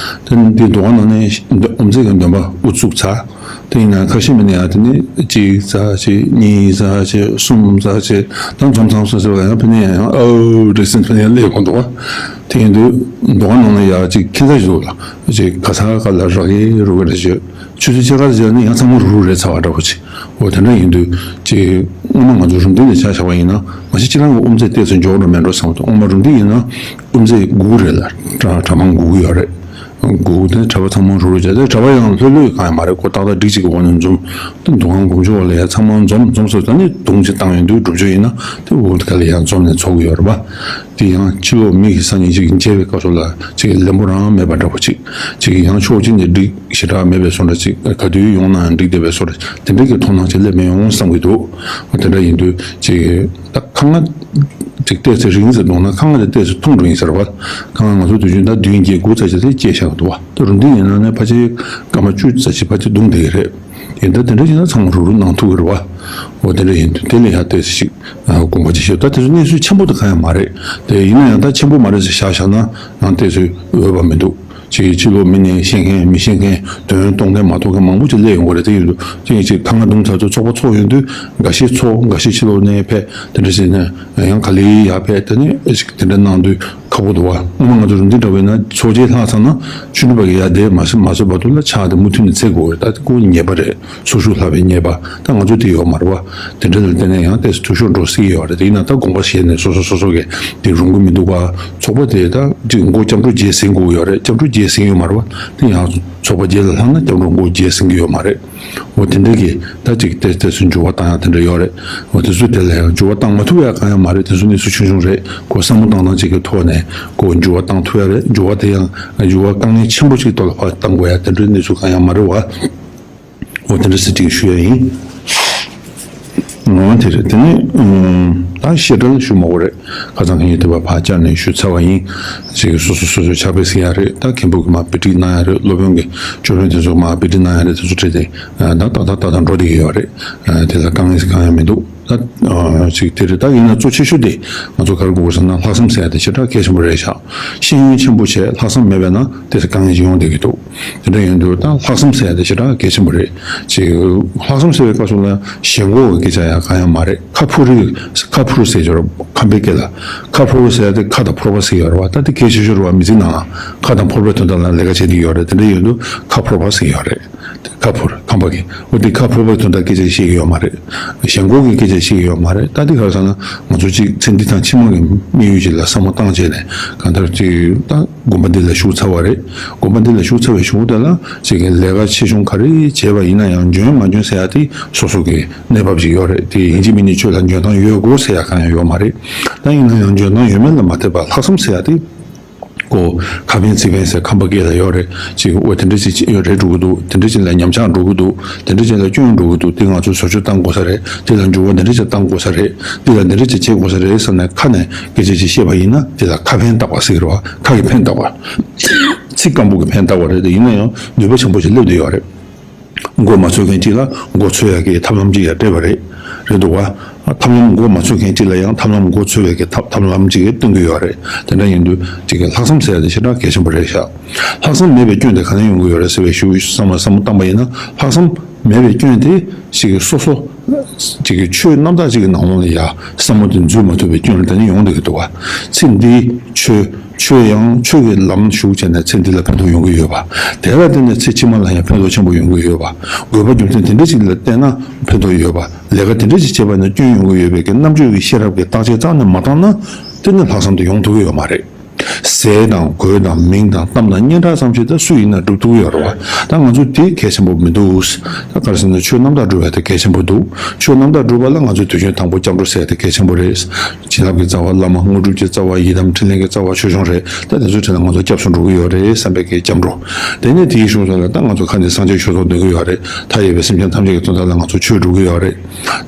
བ། དེ་འདི་འདུ་ཁང་ནང་ནས་ཨོམ་རྩེ་གི་འདོན་པ་དབུ་བཙུགས་ཚར། དེ་ཡིན་ན་ཁ་ཤས་མི་ནས་ཡ་དེ་ནས་གཅིག་ཙམ་བྱས། གཉིས་ཙམ་བྱས། གསུམ་ཙམ་བྱས། ད་འཛོམས་ཚང་སོ་སོ་ལ་ཡང་ཕན་ནས་ཡང་ཨོ་རེད་ཟེར་ཕན་ནས་སླེབས་ཡོང་འདུག་བ། དེ་ཡིན་དུས་འདུ་ཁང་ནང་ལ་ཡ་གཅིག་ཁྱད་མཚར་ཞིག་འདུག་ལ། གཅིག་ག་ས་ག་ལ་རག་གི་རུག་གི་རེད་བྱས། ཆུ་ཚོད་ཕྱེད་ཀ་ཙམ་ནི་ཡང་ཚང་མ་རུག་རུག་རེད་ཚར་བ་འདྲ་པོ་ཅིག་འོ་དེ་འདྲ་ཡིན་དུས་ཅིག་སྔོན་མ་ང་ཚོ་རུམ་བཏེག་ནས་ཆ་བཞག་པ་ཡིན་ན་མ་གཞི་ཁྱེད་རང་གི་དབུ་མཛད་བལྟས་ཚོད་འཇོག་འགྲོ་མེད་འགྲོ་བསམ་འདུག་སྔོན་མ་རུམ་བཏེག་ཡིན་ན་དབུ་མཛད་དགུ་རེད་ལ། གྲ་གྲ་མང་དགུ་དགུ་ཡོད་རེད། དགུ་དེ་གྲྭ་པ་ཚང་མ་རུག་རུག་བྱས། དེ་གྲྭ་པ་ཡང་ལྷོད་ལྷོད་གང་ཡང་མ་རེད། ཁོ་ཏག་ཏག་སྒྲིག་གཅིག་གི་འོག་ནས་འཛོམས། དེ་འདུ་ཁང་སྒོ་མཆོག་ལ་ཡ་ཚང་མ་འཛོམས་འཛོམས་སོ། ད་ནི་དུང་ཅིག་བཏང་ཡོང་དུས་སྒྲུབ་བྱེད་ཡིན་ན་དེ་འོག་ག་ལ་ཡ་འཛོམས་ནས་ཚོགས་ཀྱི་ཡོད་རེད་པ། དེ་ཡང་ཕྱི་ལོགས་མི་གི་སང་ཉིན་ཅིག་མཇལ་བའི་སྐབས་སུ་ལ་ཅིག་ལན་པོ་རང་མེད་པ་འདྲ་པོ་ཅིག་ཅིག་ཡང་ཕྱོགས་གཅིག་ནས་འགྲིག་ཞེ་དྲག་མེད་པའི་བཟོ་འདྲ་ཅིག་ག་དུས་ཡོང་ན་ཡང་འགྲིག་བསྡད་པའི་བཟོ་འདྲ་དེ་འདྲ་གི་མཐོང་སྣང་ཅིག་སླེབས་མི་ཡོང་བསམ་གྱི་འདུག་འོ་དེ་འདྲ་ཡིན་དུས་ཅིག་ད་ཁ་ང་ཅིག་བལྟས་ཚེ་རིང་ཙམ་འདུག་ན་ཁ་ང་དེ་བལྟས་ཚེ་ཐུང་འགྲོ་ཡིན་ཟེར་བ། ཁ་ང་ང་ཚོ་དུས་རྒྱུན་ད་བདུན་བརྒྱད་དགུ་ཙམ་ཅིག་དེ་སྐྱེས་བཞག་འདུག་བ། ད་རུང་འདི་ཡིན་ན་ནས་ཕལ་ཆེར་སྐར་མ་བཅུ་ཙམ་ཅིག་ཕལ་ཆེར་བརྡུངས་བསྡད་ཀྱི་རེད། ཡིན་ད་དེ་འདྲ་ཡིན་ན་ཚང་མ་རུག་རུག་གནང་ཐུབ་ཀྱི་རེད་བ། འོ་དེ་འདྲ་ཡིན་དུས་དེ་ལ་ཡང་ཏོག་ཙམ་ཞིག་དགོངས་པ་ཅིག་ཞུ། ད་དེ་ཚོ་གནས་ཚུལ་ཆེན་པོ་དེ་གང་ཡང་མ་རེད། དེ་ཡིན་ན་ཡང་ད་ཆེན་པོ་མ་རེད་ཟེར་བཞག་བཞག་ན་ཡང་ཏོག་ཙམ་འོས་པ་མི་འདུག་ཅིག་ཕྱི་ལོགས་མི་ནས་ཤེས་མཁན་མི་ཤེས་མཁན་དོན་གཏོང་མཁན་མ་གཏོང་མཁན་མང་པོ་ཅིག་སླེབས་ཡོང་གི་རེད། དེ་ཡིན་དུས་ཅིག་ཅིག་ཁ་ང་བརྡུངས་ཚར་དུས་ཚོགས་པ་ཚོགས་ཡོང་དུས་འགའ་ཤས་ཚོགས་འགའ་ཤས་ཕྱི་ལོགས་ནས་ཕེབས། དེ་འདྲ་བྱས་ནས་ཡང་ག་ལེ་ཡར་ཕེབས། དེ་ནས་ཅིག་དེ་འདྲ་གནང་དུས་ཁག་པོ་འདུག་བ། སྔོན་མ་ང་ཚོ་རུམ་བཏེག་འདྲ་བོ་ཡིན་ན་ཚོགས་ཆེན་ལྷག་ཚར་ན་ཆུ་འབྲུ་པ་གི་ཡར་བསྡད་མ་ཟིན་མ་ཟིན་བར་དུ་ལ་ཕྱག་དེ་མུ་མཐུད་ནས་འཚལ་དགོས་རེད། ད་དེ་ཁོ་ཉེས་པ་རེད། སོ་སོ་ལྷག་པའི་ཉེས་པ། ད་ང་ཚོ་དེ་ཡོད་མ་རེད་བ། དེ་འདྲ་ལ་བརྟེན་ནས་ཡང་ཏོག་ཙམ་འཐུས་ཤོར་འགྲོ་སྲིད་ཀྱི་ཡོད་རེད། དེ་ཡིན་ན་ད་དགོངས་པ་བཞེས་ནས་སོ་སོ་སོ་སོ་གིས་དེ་རུང་གི་མི་འདུག་བ། ཚོགས་པ་དེ་ད་ཅིག་མགོ་སྐྱབས་འགྲོ་རྗེས་ཟིན་དགོས་ཀྱི་ཡོད་རེད། སྐྱབས་འགྲོ་རྗེས་ཟིན་ཡོད་མ་རེད་བ། དེ་ཡང་ཚོགས་པ་བརྒྱད་ལ་ལྷག་ན་སྐྱབས་འགྲོ་མགོ་རྗེས་ཟིན་གྱི་ཡོད་མ་རེད། འོ་དེ་འདྲ་གི་ད་ཅིག་ཏོག་ཙམ་འགྱུར་བ་བཏང་ཡག་དེ་འདྲ་ཡོད་རེད། འོ་དེ་ཚོ་དེ་ལ་ཡང་འགྱུར་བ་བཏང་མ་ཐུབ་ཡག་གང་ཡང་མ་རེད། དེ་ཚོ་གནས་ཚུལ་ཆུང་ཆུང་རེད། ཁོ་བསམ་བློ་བཏང་སྟངས་ཅིག་གི་ཐོག་ནས་ཁོ་འགྱུར་བ་བཏང་ཐུབ་ཡག་རེད། འགྱུར་བ་དེ་ཡང་འགྱུར་བ་དཀའ་ངལ་ཆེན་པོ་ཅིག་ཐོག་ལ་ཕར་བཏང་དགོས་ཡག་དེ་འདྲའི་གནས་ཚུལ་གང་ཡང་མ་རེད་བ། འོ་དེ་འདྲ་ཟེར་ཅིག་ཞུ་ཡག་ཡིན། འོ་དེ་རེད། དེ་ནས་ཨུམ་ད་བཤད་གྲྭ་ལ་ཞུ་མ་དགོས་རེད། ཁ་སང་ཁ་ཉིན་དེ་བ་ཕར་བཅར་ནས་ཞུ་ཚར་བ་ཡིན། ཅིག་སོ་སོ་སོ་སོའི་ཕྱག་དཔེ་གཟིགས་ཡག་རེད། ད་མཁན་པོ་གིས་མར་བེད་སྒྲིག་གནང་ཡག་རེད། སློབ་དཔོན་གྱིས་སྐྱོར་དཔོན་དེ་ཚོ་མར་བེད་སྒྲིག་གནང་ཡག་རེད། དེ་ཚོ་ཁྲིད་དེ་ད་ཏག་ཏག་ཏག་ཏག་འགྲོ་བསྡད་ཀྱི་ཡོད་རེད། དེ་ལ་དཀའ་ངལ་གང་ཡང་མི་འདུག་ད་ཅིག་དེ་རེད། ད་ཡིན་ན་གཙོ་ཆེ་ཤོས་དེ་ང་ཚོ་ག་རེ་དགོས་ཟེར་ན་ལྷག་བསམ་ཟེར་ཡག་དེ་ཞེ་དྲག་གལ་ཆེན་པོ་རེད་ཤག་ཤེས་ཡོན་ཆེན་པོ་བྱས་ལྷག་བསམ་མེད་པ་ན་དེ་ཚོ་དཀའ་ངལ་ཅིག་ཡོང་བསྡད་ཀྱི་འདུག་དེ་འདྲ་ཡིན་དུས་ད་ལྷག་བསམ་ཟེར་ཡག་དེ་ཞེ་དྲག་གལ་ཆེན་པོ་རེད། ཅིག་ལྷག་བསམ་ཟེར་བའི་སྐབས་སུ་ལ་ཞེན་ཁོག་གི་སྐད་ཆ་ཡང་གང་ཡང་མ་རེད། ཁ་ཕུ་རི་ཁ་ཕུ་རུ་ཟེར་ཡོད་རེད། ཁམས་པའི་སྐད་ལ་ཁ་ཕུ་རུ་ཟེར་ཡག་དེ་ཁ་དང་ཕོར་པ་ཟེར་ཡོད་རེད་བ། ད་དེ་གལ་ཆེ་ཤོས་རེད་བ། མི་ཚེ་ནང་ལ་ཁ་དང་ཕོར་པའི་དོན་དག་ལ་ལས་ཀ་བྱེད་ཀྱི་ཡོད་རེད། དེ་འདྲ་ཡིན་དུས་ཁ་ཕོར་པ་ཟེར་ཡོད་རེད། ཁ་ཕུར་ཁམས་པ་གི་འོ་དེ་ཁ་ཕུར་པའི་དོན་དག་སྐད་ཆ་བཤད་ཀྱི་ཡོད་མ་རེད། ཞེན་ཁོག་གི་སྐད་ཆ་བཤད་ཀྱི་ཡོད་མ་རེད། ད་དེ་ག་རེ་ཟེར་ན་ང་ཚོ་གཅིག་ཚེ་འདི་དང་ཕྱི་མ་གི་དམིགས་ཡུལ་ཅིག་ལ་བསམ་བློ་བཏང་བྱས་ནས་གང་ལྟར་ཅིག་ད་དགོན་པ་འདི་ལ་ཞུགས་ཚར་བ་རེད། དགོན་པ་འདི་ལ་ཞུགས་ཚར་བའི་གཞུག་དེ་ལ་ཅིག་ལས་ཀ་ཆེ་ཆུང་ག་རེ་བྱས་པ་ཡིན་ན་ཡང་འཇོན་མ་འཇོན་ཟེར་ཡག་དེ་སོ་སོ་གི་གནས་བབ་ཅིག་ཡོད་རེད། དེ་ཡིན་གཅིག་མིན་གཅིག་ཆོས་ལ་འཇོན་ཐང་ཡོད་དགོས་ཟེར་ཡག་གང་ཡང་ཡོད་མ་རེད། ད་ཡིན་ན་ཡང་འཇོན་ཐང་ཡོད་མེད་ལ་མ་ལྟོས་པར་ལྷག་བསམ་ཟེར་ཡག་དེ། ཁོ་ཁ་ཕན་ཚིག་ཕན་ཟེར་ཁམས་པ་སྐད་ལ་ཡོད་རེད། ཅིག་འོ་དེ་འདྲ་ཅིག་ཅིག་ཡོད་རེད་འགྲོ་གི་འདུག་དེ་འདྲ་ཅིག་ལ་ཉམས་ཆག་འགྲོ་གི་འདུག་དེ་འདྲ་ཅིག་ལ་སྐྱོན་འགྲོ་གི་འདུག་དེ་ང་ཚོས་བཟོ་བཅོས་བཏང་དགོས་ས་རེད། དེ་ལ་འགྱུར་བ་འདི་འདྲ་ཅིག་བཏང་དགོས་ས་རེད། དེ་ལ་འདི་འདྲ་ཅིག་བྱེད་དགོས་ས་རེད་བསམ་ནས་ཁ་ནས་སྐད་ཆ་ཅིག་བཤད་པ་ཡིན་ན་དེ་ལ་ཁ་ཕན་བཏགས་པ་ཟེར་གི་རེད་བ། ཁ་གི་ཕན་བཏགས་པ། ཚིག་སྐམ་པོ་གི་ཕན་བཏགས་པ་རེད། དེ་ཡིན་ན་ཡང་ནུས་པ་ཆེན་པོ་ཞིག་སླེབས་བསྡད་ཡོད་རེད། མགོ་མ་ཚོས་མཁན་གཅིག་ལ་མགོ་ཚོས་ཡག་གི་ཐབས་ལམ་གཅིག་ཡང་སྤྲད་པ་རེད། རེད་འདུག་བ། ཐབས་ལམ་མགོ་མ་ཚོས་མཁན་གཅིག་ལ་ཡང་ཐབས་ལམ་མགོ་ཚོས་ཡག་གི་ཐབས་ཐབས་ལམ་གཅིག་སྟོན་གྱི་ཡོད་རེད། དེ་འདྲ་ཡིན་དུས་གཅིག་གི་ལྷག་བསམ་ཟེར་ཡག་དེ་ཞེ་དྲག་གལ་ཆེན་པོ་རེད་ཤག་ལྷག་བསམ་མེད་པའི་སྐྱོན་དེ་ག་ནས་ཡོང་གི་ཡོད་རེད་ཟེར་བའི་ཞུ་བསམ་བློ་བསམ་བློ་བཏང་པ་ཡིན་ན་ལྷག་བསམ་ མེད་པའི་སྐྱོན་དེ་ཅིག་གི་སོ་སོ་ཅིག་གི་ཆོས་རྣམ་དག་ཅིག་གི་ནང་ལོགས་ལ་ཡ་བསམ་བློ་དེ་འཛུལ་མ་ཐུབ་པའི་སྐྱོན་ལ་ད་ནི་ཡོང་བསྡད་ཀྱི་འདུག་བ། ཚེ་འདིའི་ཆོས་ཆོས་ཡང་ཆོས་ཀྱི་ལམ་ཞུགས་བྱས་ནས་ཚེ་འདི་ལ་ཕན་ཐོགས་ཡོང་གི་ཡོད་པ། དེ་ལ་བརྟེན་ནས་ཚེ་ཕྱི་མ་ལ་ཡང་ཕན་ཐོགས་ཆེན་པོ་ཡོང་གི་ཡོད་པ། དགོས་པ་རྒྱུ་མཚན་དེ་འདྲ་ཅིག་ལ་བརྟེན་ན་ཕན་ཐོགས་ཡོད་པ། ལས་ཀ་དེ་འདྲ་ཅིག་བྱས་པ་ན་སྐྱོན་ཡོང་གི་ཡོད་པའི་གི་རྣམ་དཔྱོད་ཀྱི་ཤེས་རབ་ཀྱི་བརྟག་དཔྱད་རྩ་ནས་མ་བཏང་ན་དེ་ནི་ལྷག་བསམ་དེ་ཡོང་ཐུབ་ཀྱི་ཡོད་མ་རེད། ཟས་དང་གོས་དང་མིང་དང་གཏམ་དང་སྙན་གྲགས་ཙམ་ཞིག་ད་སུ་ཡིན་ན་སྒྲུབ་ཐུབ་ཀྱི་ཡོད་རེད་བ། ད་ང་ཚོ་དེ་གལ་ཆེན་པོ་མི་འདུག་ད་ག་རེ་ཟེར་ན་ཆོས་རྣམ་དག་སྒྲུབ་ཡ་དེ་གལ་ཆེན་པོ་འདུག་ཆོས་རྣམ་དག་སྒྲུབ་པ་ལ་ང་ཚོ་དུས་རྒྱུན་དང་པོ་སྐྱབས་འགྲོ་ཟེར་ཡ་དེ་གལ་ཆེན་པོ་རེད། བྱིན་རླབས་ཀྱི་རྩ་བ་བླ་མ། དངོས་གྲུབ་ཀྱི་རྩ་བ་ཡི་དམ་འཕྲིན་ལས་ཀྱི་རྩ་བ་ཆོས་སྐྱོང་རེད། ད་དེ་ཚོའི་གྲས་ལ་ང་ཚོ་སྐྱབས་སུ་འགྲོ་གི་ཡོད་རེད་བསམ་པའི་གི་སྐྱབས་འགྲོ། དེ་ནས་དེའི་གཞུག་ལ་ད་ང་ཚོ་ཁ་ནས་སངས་རྒྱས་ཆོས་ཚོགས་འདོན་གི་ཡོད་རེད། མཐའ་ཡས་པའི་སེམས་ཅན་ཐམས་ཅད་ཀྱི་དོན་དག་ལ་ང་ཚོ་ཆོས་སྒྲུབ་གི་ཡོད་རེད།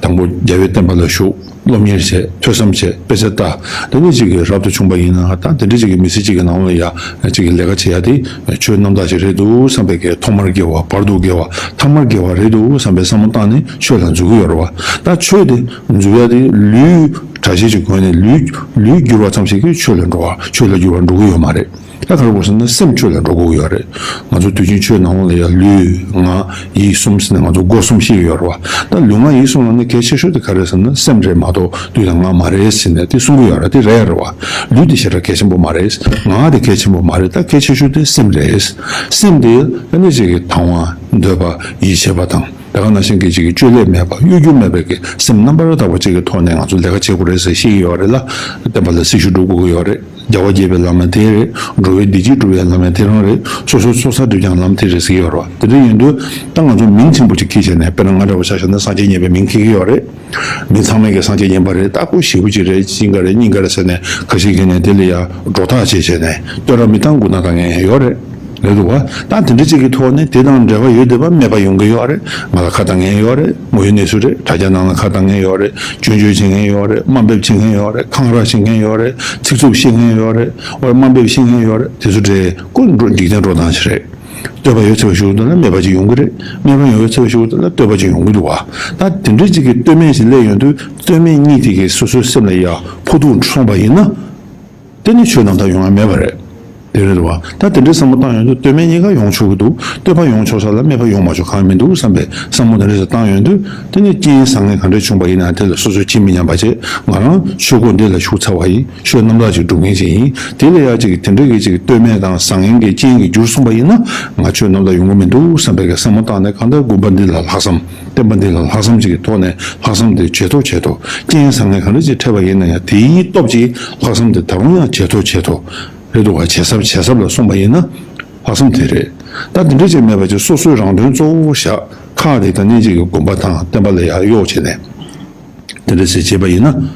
དང་པོ་རྒྱལ་བའི་བསྟན་པ་ལ་ཞུགས། སློབ་གཉེར་བྱས། ཐོས་བསམ་བྱས། དཔེ་ཆ་ལྟ། དེ་ནས་ཅིག་གི་རབ་ཏུ་བྱུང་པ་ཡིན་ན་ད་དེ་འདྲ་ཅིག་གི་མི་ཚེ་ཅིག་གི་ནང་ལ་ཡ་ཅིག་གི་ལས་ཀ་བྱེད་ཡ་དེ་ཆོས་རྣམ་དག་ཅིག་རེད་འདུག་བསམ་པའི་གི་ཐོག་མར་དགེ་བ། བར་དུ་དགེ་བ། ཐ་མར་དགེ་བ་རེད་འདུག་བསམ་པའི་བསམ་བློ་བཏང་ནས་ཆོས་ལ་འཛུལ་གི་ཡོད་རེད་བ། ད་ཆོས་དེ་འཛུལ་ཡ་དེ་ལུས་གྲྭ་ཤག་ཅིག་གོན་ནས་ལུས་ལུས་བསྒྱུར་བ་ཙམ་ཞིག་གིས་ཆོས་ལ་འགྲོ་བ་ཆོས་ལ་འགྱུར་བ་འགྲོ་གི་ཡོད་མ་རེད། ད་ག་རེ་དགོས་ཟེར་ན་སེམས་ཆོས་ལ་འགྲོ་དགོས་ཀྱི་ཡོད་རེད། ང་ཚོ་དུས་རྒྱུན་ཆོས་ནང་ལ་ཡང་ལུས་ངག་ཡིད་གསུམ་ཟེར་ནས་ང་ཚོ་སྒོ་གསུམ་ཤེས་ཀྱི་ཡོད་རེད་བ། ད་ལུས་ངག་ཡིད་གསུམ་ལ་ནི་གལ་ཆེ་ཤོས་དེ་ག་རེ་ཟེར་ན་སེམས་རེད་མ་གཏོགས་ལུས་དང་ངག་མ་རེད་ཟེར་ནས་དེ་གསུང་གི་ཡོད་རེད། དེ་རེད་རེད་བ། ལུས་དེ་ཞེ་དྲག་གལ་ཆེན་པོ་མ་རེད། ངག་དེ་གལ་ཆེན་པོ་མ་རེད། ད་གལ་ཆེ་ཤོས་དེ་སེམས་རེད། སེམས་དེ་ཨ་ནི་ཅིག་གི་དང་བ་འདོད་པ་ཡིད་ཆེས་པ་དང་། དེ་ག་ནང་བཞིན་གྱི་ཅིག་གི་བཅོས་བསླད་མེད་པ་གཡོ་སྒྱུ་མེད་པའི་གི་སེམས་རྣམ་པར་དག་པ་ཅིག་གི་ཐོག་ནས་ང་ཚོ་ལས་ཀ་བྱེད་དགོས་རེད་ཟེར་བཤད་ཀྱི་ཡོད་རེད་ལ། བསྟན་པ་ལ་སྲི་ཞུ་སྒྲུབ་དགོས་ཀྱི་ཡོད་རེད། རྒྱལ་བ་དགྱེས་པའི་ལམ་ཡང་དེ་རེད། འགྲོ་བའི་བདེ་སྐྱིད་སྒྲུབ་པའི་ལམ་ཡང་དེ་རང་རེད། སོ་སོའི་ཚོགས་བསགས་སྒྲིབ་སྦྱང་ལམ་དེ་རེད་ཟེར་གྱི་ཡོད་རེད་བ། དེ་འདྲ་ཡིན་དུས་ད་ང་ཚོ་མིང་ཆེན་པོ་ཅིག་འཁྱེར་བྱས་ནས་དཔེར་ན་ང་འདྲ་བོ་ཆ་བཞག་ན་སངས་རྒྱས་མཉན་པའི་མིང་འཁྱེར་གྱི་ཡོད་རེད། མི་ཚང་མས་ཀྱི་སངས་རྒྱས་མཉན་པ་རེད། ད་ཁོ་ཞེ་པོ་ཅིག་རེད། གཅིག་འགའ་རེད། གཉིས་འགའ་རེད་ཟེར་ནས་ཁ་ཤས་ཀྱིས་ནས་དེ་ལ་ཡ་སྒྲོ་བཏགས་བྱས་བྱས་ནས་བསྟོད་ར་མི་བཏང་དགོས་ན་ད་ངས་ཡོད་རེད། རེད་འདུག་བ། ད་དེ་འདྲ་ཅིག་གི་ཐོག་ནས་དེ་དང་འབྲེལ་བ་ཡོད་བསྡད་པ་མེད་པ་ཡོང་གི་ཡོད་རེད། ང་ལ་ཁ་བཏང་མཁན་ཡོད་རེད། དངོས་ཡོད་གནས་ཚུལ་རེད། དྲ་རྒྱ་ནང་ལ་ཁ་བཏང་མཁན་ཡོད་རེད། སྐྱོན་བརྗོད་བྱེད་མཁན་ཡོད་རེད། དམའ་འབེབས་བྱེད་མཁན་ཡོད་རེད། འཁང་ར་བྱེད་མཁན་ཡོད་རེད། ཚིག་རྩུབ་བཤད་མཁན་ཡོད་རེད། འོ་དམའ་འབེབས་བཤད་མཁན་ཡོད་རེད། དེ་ཚོ་འདྲ་ཁོ་འགྲོ་འཇིག་རྟེན་འགྲོ་སྟངས་ཤིག་རེད། བསྟོད་པ་ཡོད་ཚད་པ་ཞུ་དུས་ལ་སྨད་པ་ཅིག་ཡོང་གི་རེད། སྨད་པ་ཡོད་ཚད་པ་ཞུ་དུས་ལ་བསྟོད་པ་ཅིག་ཡོང་གི་འདུག་བ། ད་དེ་འདྲ་ཅིག་གི་བསྟོད་སྨད་ཅིག་སླེབས་ཡོང་དུས་བསྟོད་སྨད་གཉིས་དེ་གི་སོ་སོའི་སེམས་ལ་ཡ་ཕོག་ཐུག་སོང་པ་ཡིན་ན། དེ་ནི་ཆོས་རྣམ་དག་ཡོང་ཡ་མེད་པ་རེད། དེ་རེད་བ། ད་དེ་འདྲའི་བསམ་བློ་བཏང་ཡོང་དུས་བསྟོད་སྨད་གཉིས་ཀ་ཡོང་ཆོག་གི་འདུག་བསྟོད་པ་ཡོང་ཆོག་ས་ལ་སྨད་པ་ཡོང་མ་ཆོག་གང་ཡང་མི་འདུག་བསམ་པའི་བསམ་བློ་དེ་འདྲ་ཞིག་བཏང་ཡོང་དུས། དེ་ནི་རྐྱེན་བཟང་ངན་ག་འདྲ་བྱུང་པ་ཡིན་ན་དེ་ལ་སོ་སོས་ཇི་མི་སྙམ་པ་བྱེད། ང་རང་ཆོས་སྒོ་འདི་ལ་ཞུགས་ཚར་བ་ཡིན། ཆོས་རྣམ་དག་ཅིག་སྒྲུབ་མཁན་ཅིག་ཡིན། དེ་ལ་ཡ་ཅིག་དེ་འདྲ་གི་ཅིག་བསྟོད་སྨད་དང་བཟང་ངན་གྱི་རྐྱེན་གྱིས་འགྱུར་སོང་པ་ཡིན་ན་ང་ཆོས་རྣམ་དག་ཡོང་གི་མི་འདུག་བསམ་པའི་གི་བསམ་བློ་བཏང་ནས་གང་ལྟར་དགོན་པ་འདི་ལ་ལྷག་བསམ། བསྟན་པ་འདི་ལ་ལྷག་བསམ་ཅིག་གི་ཐོག་ནས་ལྷག་བསམ་དེ་ཇེ་མཐོ་ཇེ་མཐོ། རྐྱེན་བཟང་ངན་ག་འདྲ་ཅིག་འཕྲད་པ་ཡིན་ན་ཡང་དེའི་སྟོབས་ཀྱིས་ལྷག་བསམ་དེ་ད་རུང་ཡང་ཇེ་མཐོ་ཇེ་མཐོ་རེད་འདུག་ག་ཇེ་ཟབ་ཇེ་ཟབ་ལ་སོང་པ་ཡིན་ན་ལྷག་བསམ་དེ་རེད། ད་འདི་འདྲ་ཅིག་མེད་པ་ཅིག་སོ་སོའི་རང་དོན་གཙོ་བོ་བཞག་ཁག་དེ་ད་ནི་ཅིག་གི་དགོན་པ་དང་བསྟན་པ་ལ་ཡར་གཡོག་བྱས་ནས་དེ་འདྲ་ཟེར་བྱས་པ་ཡིན་ན།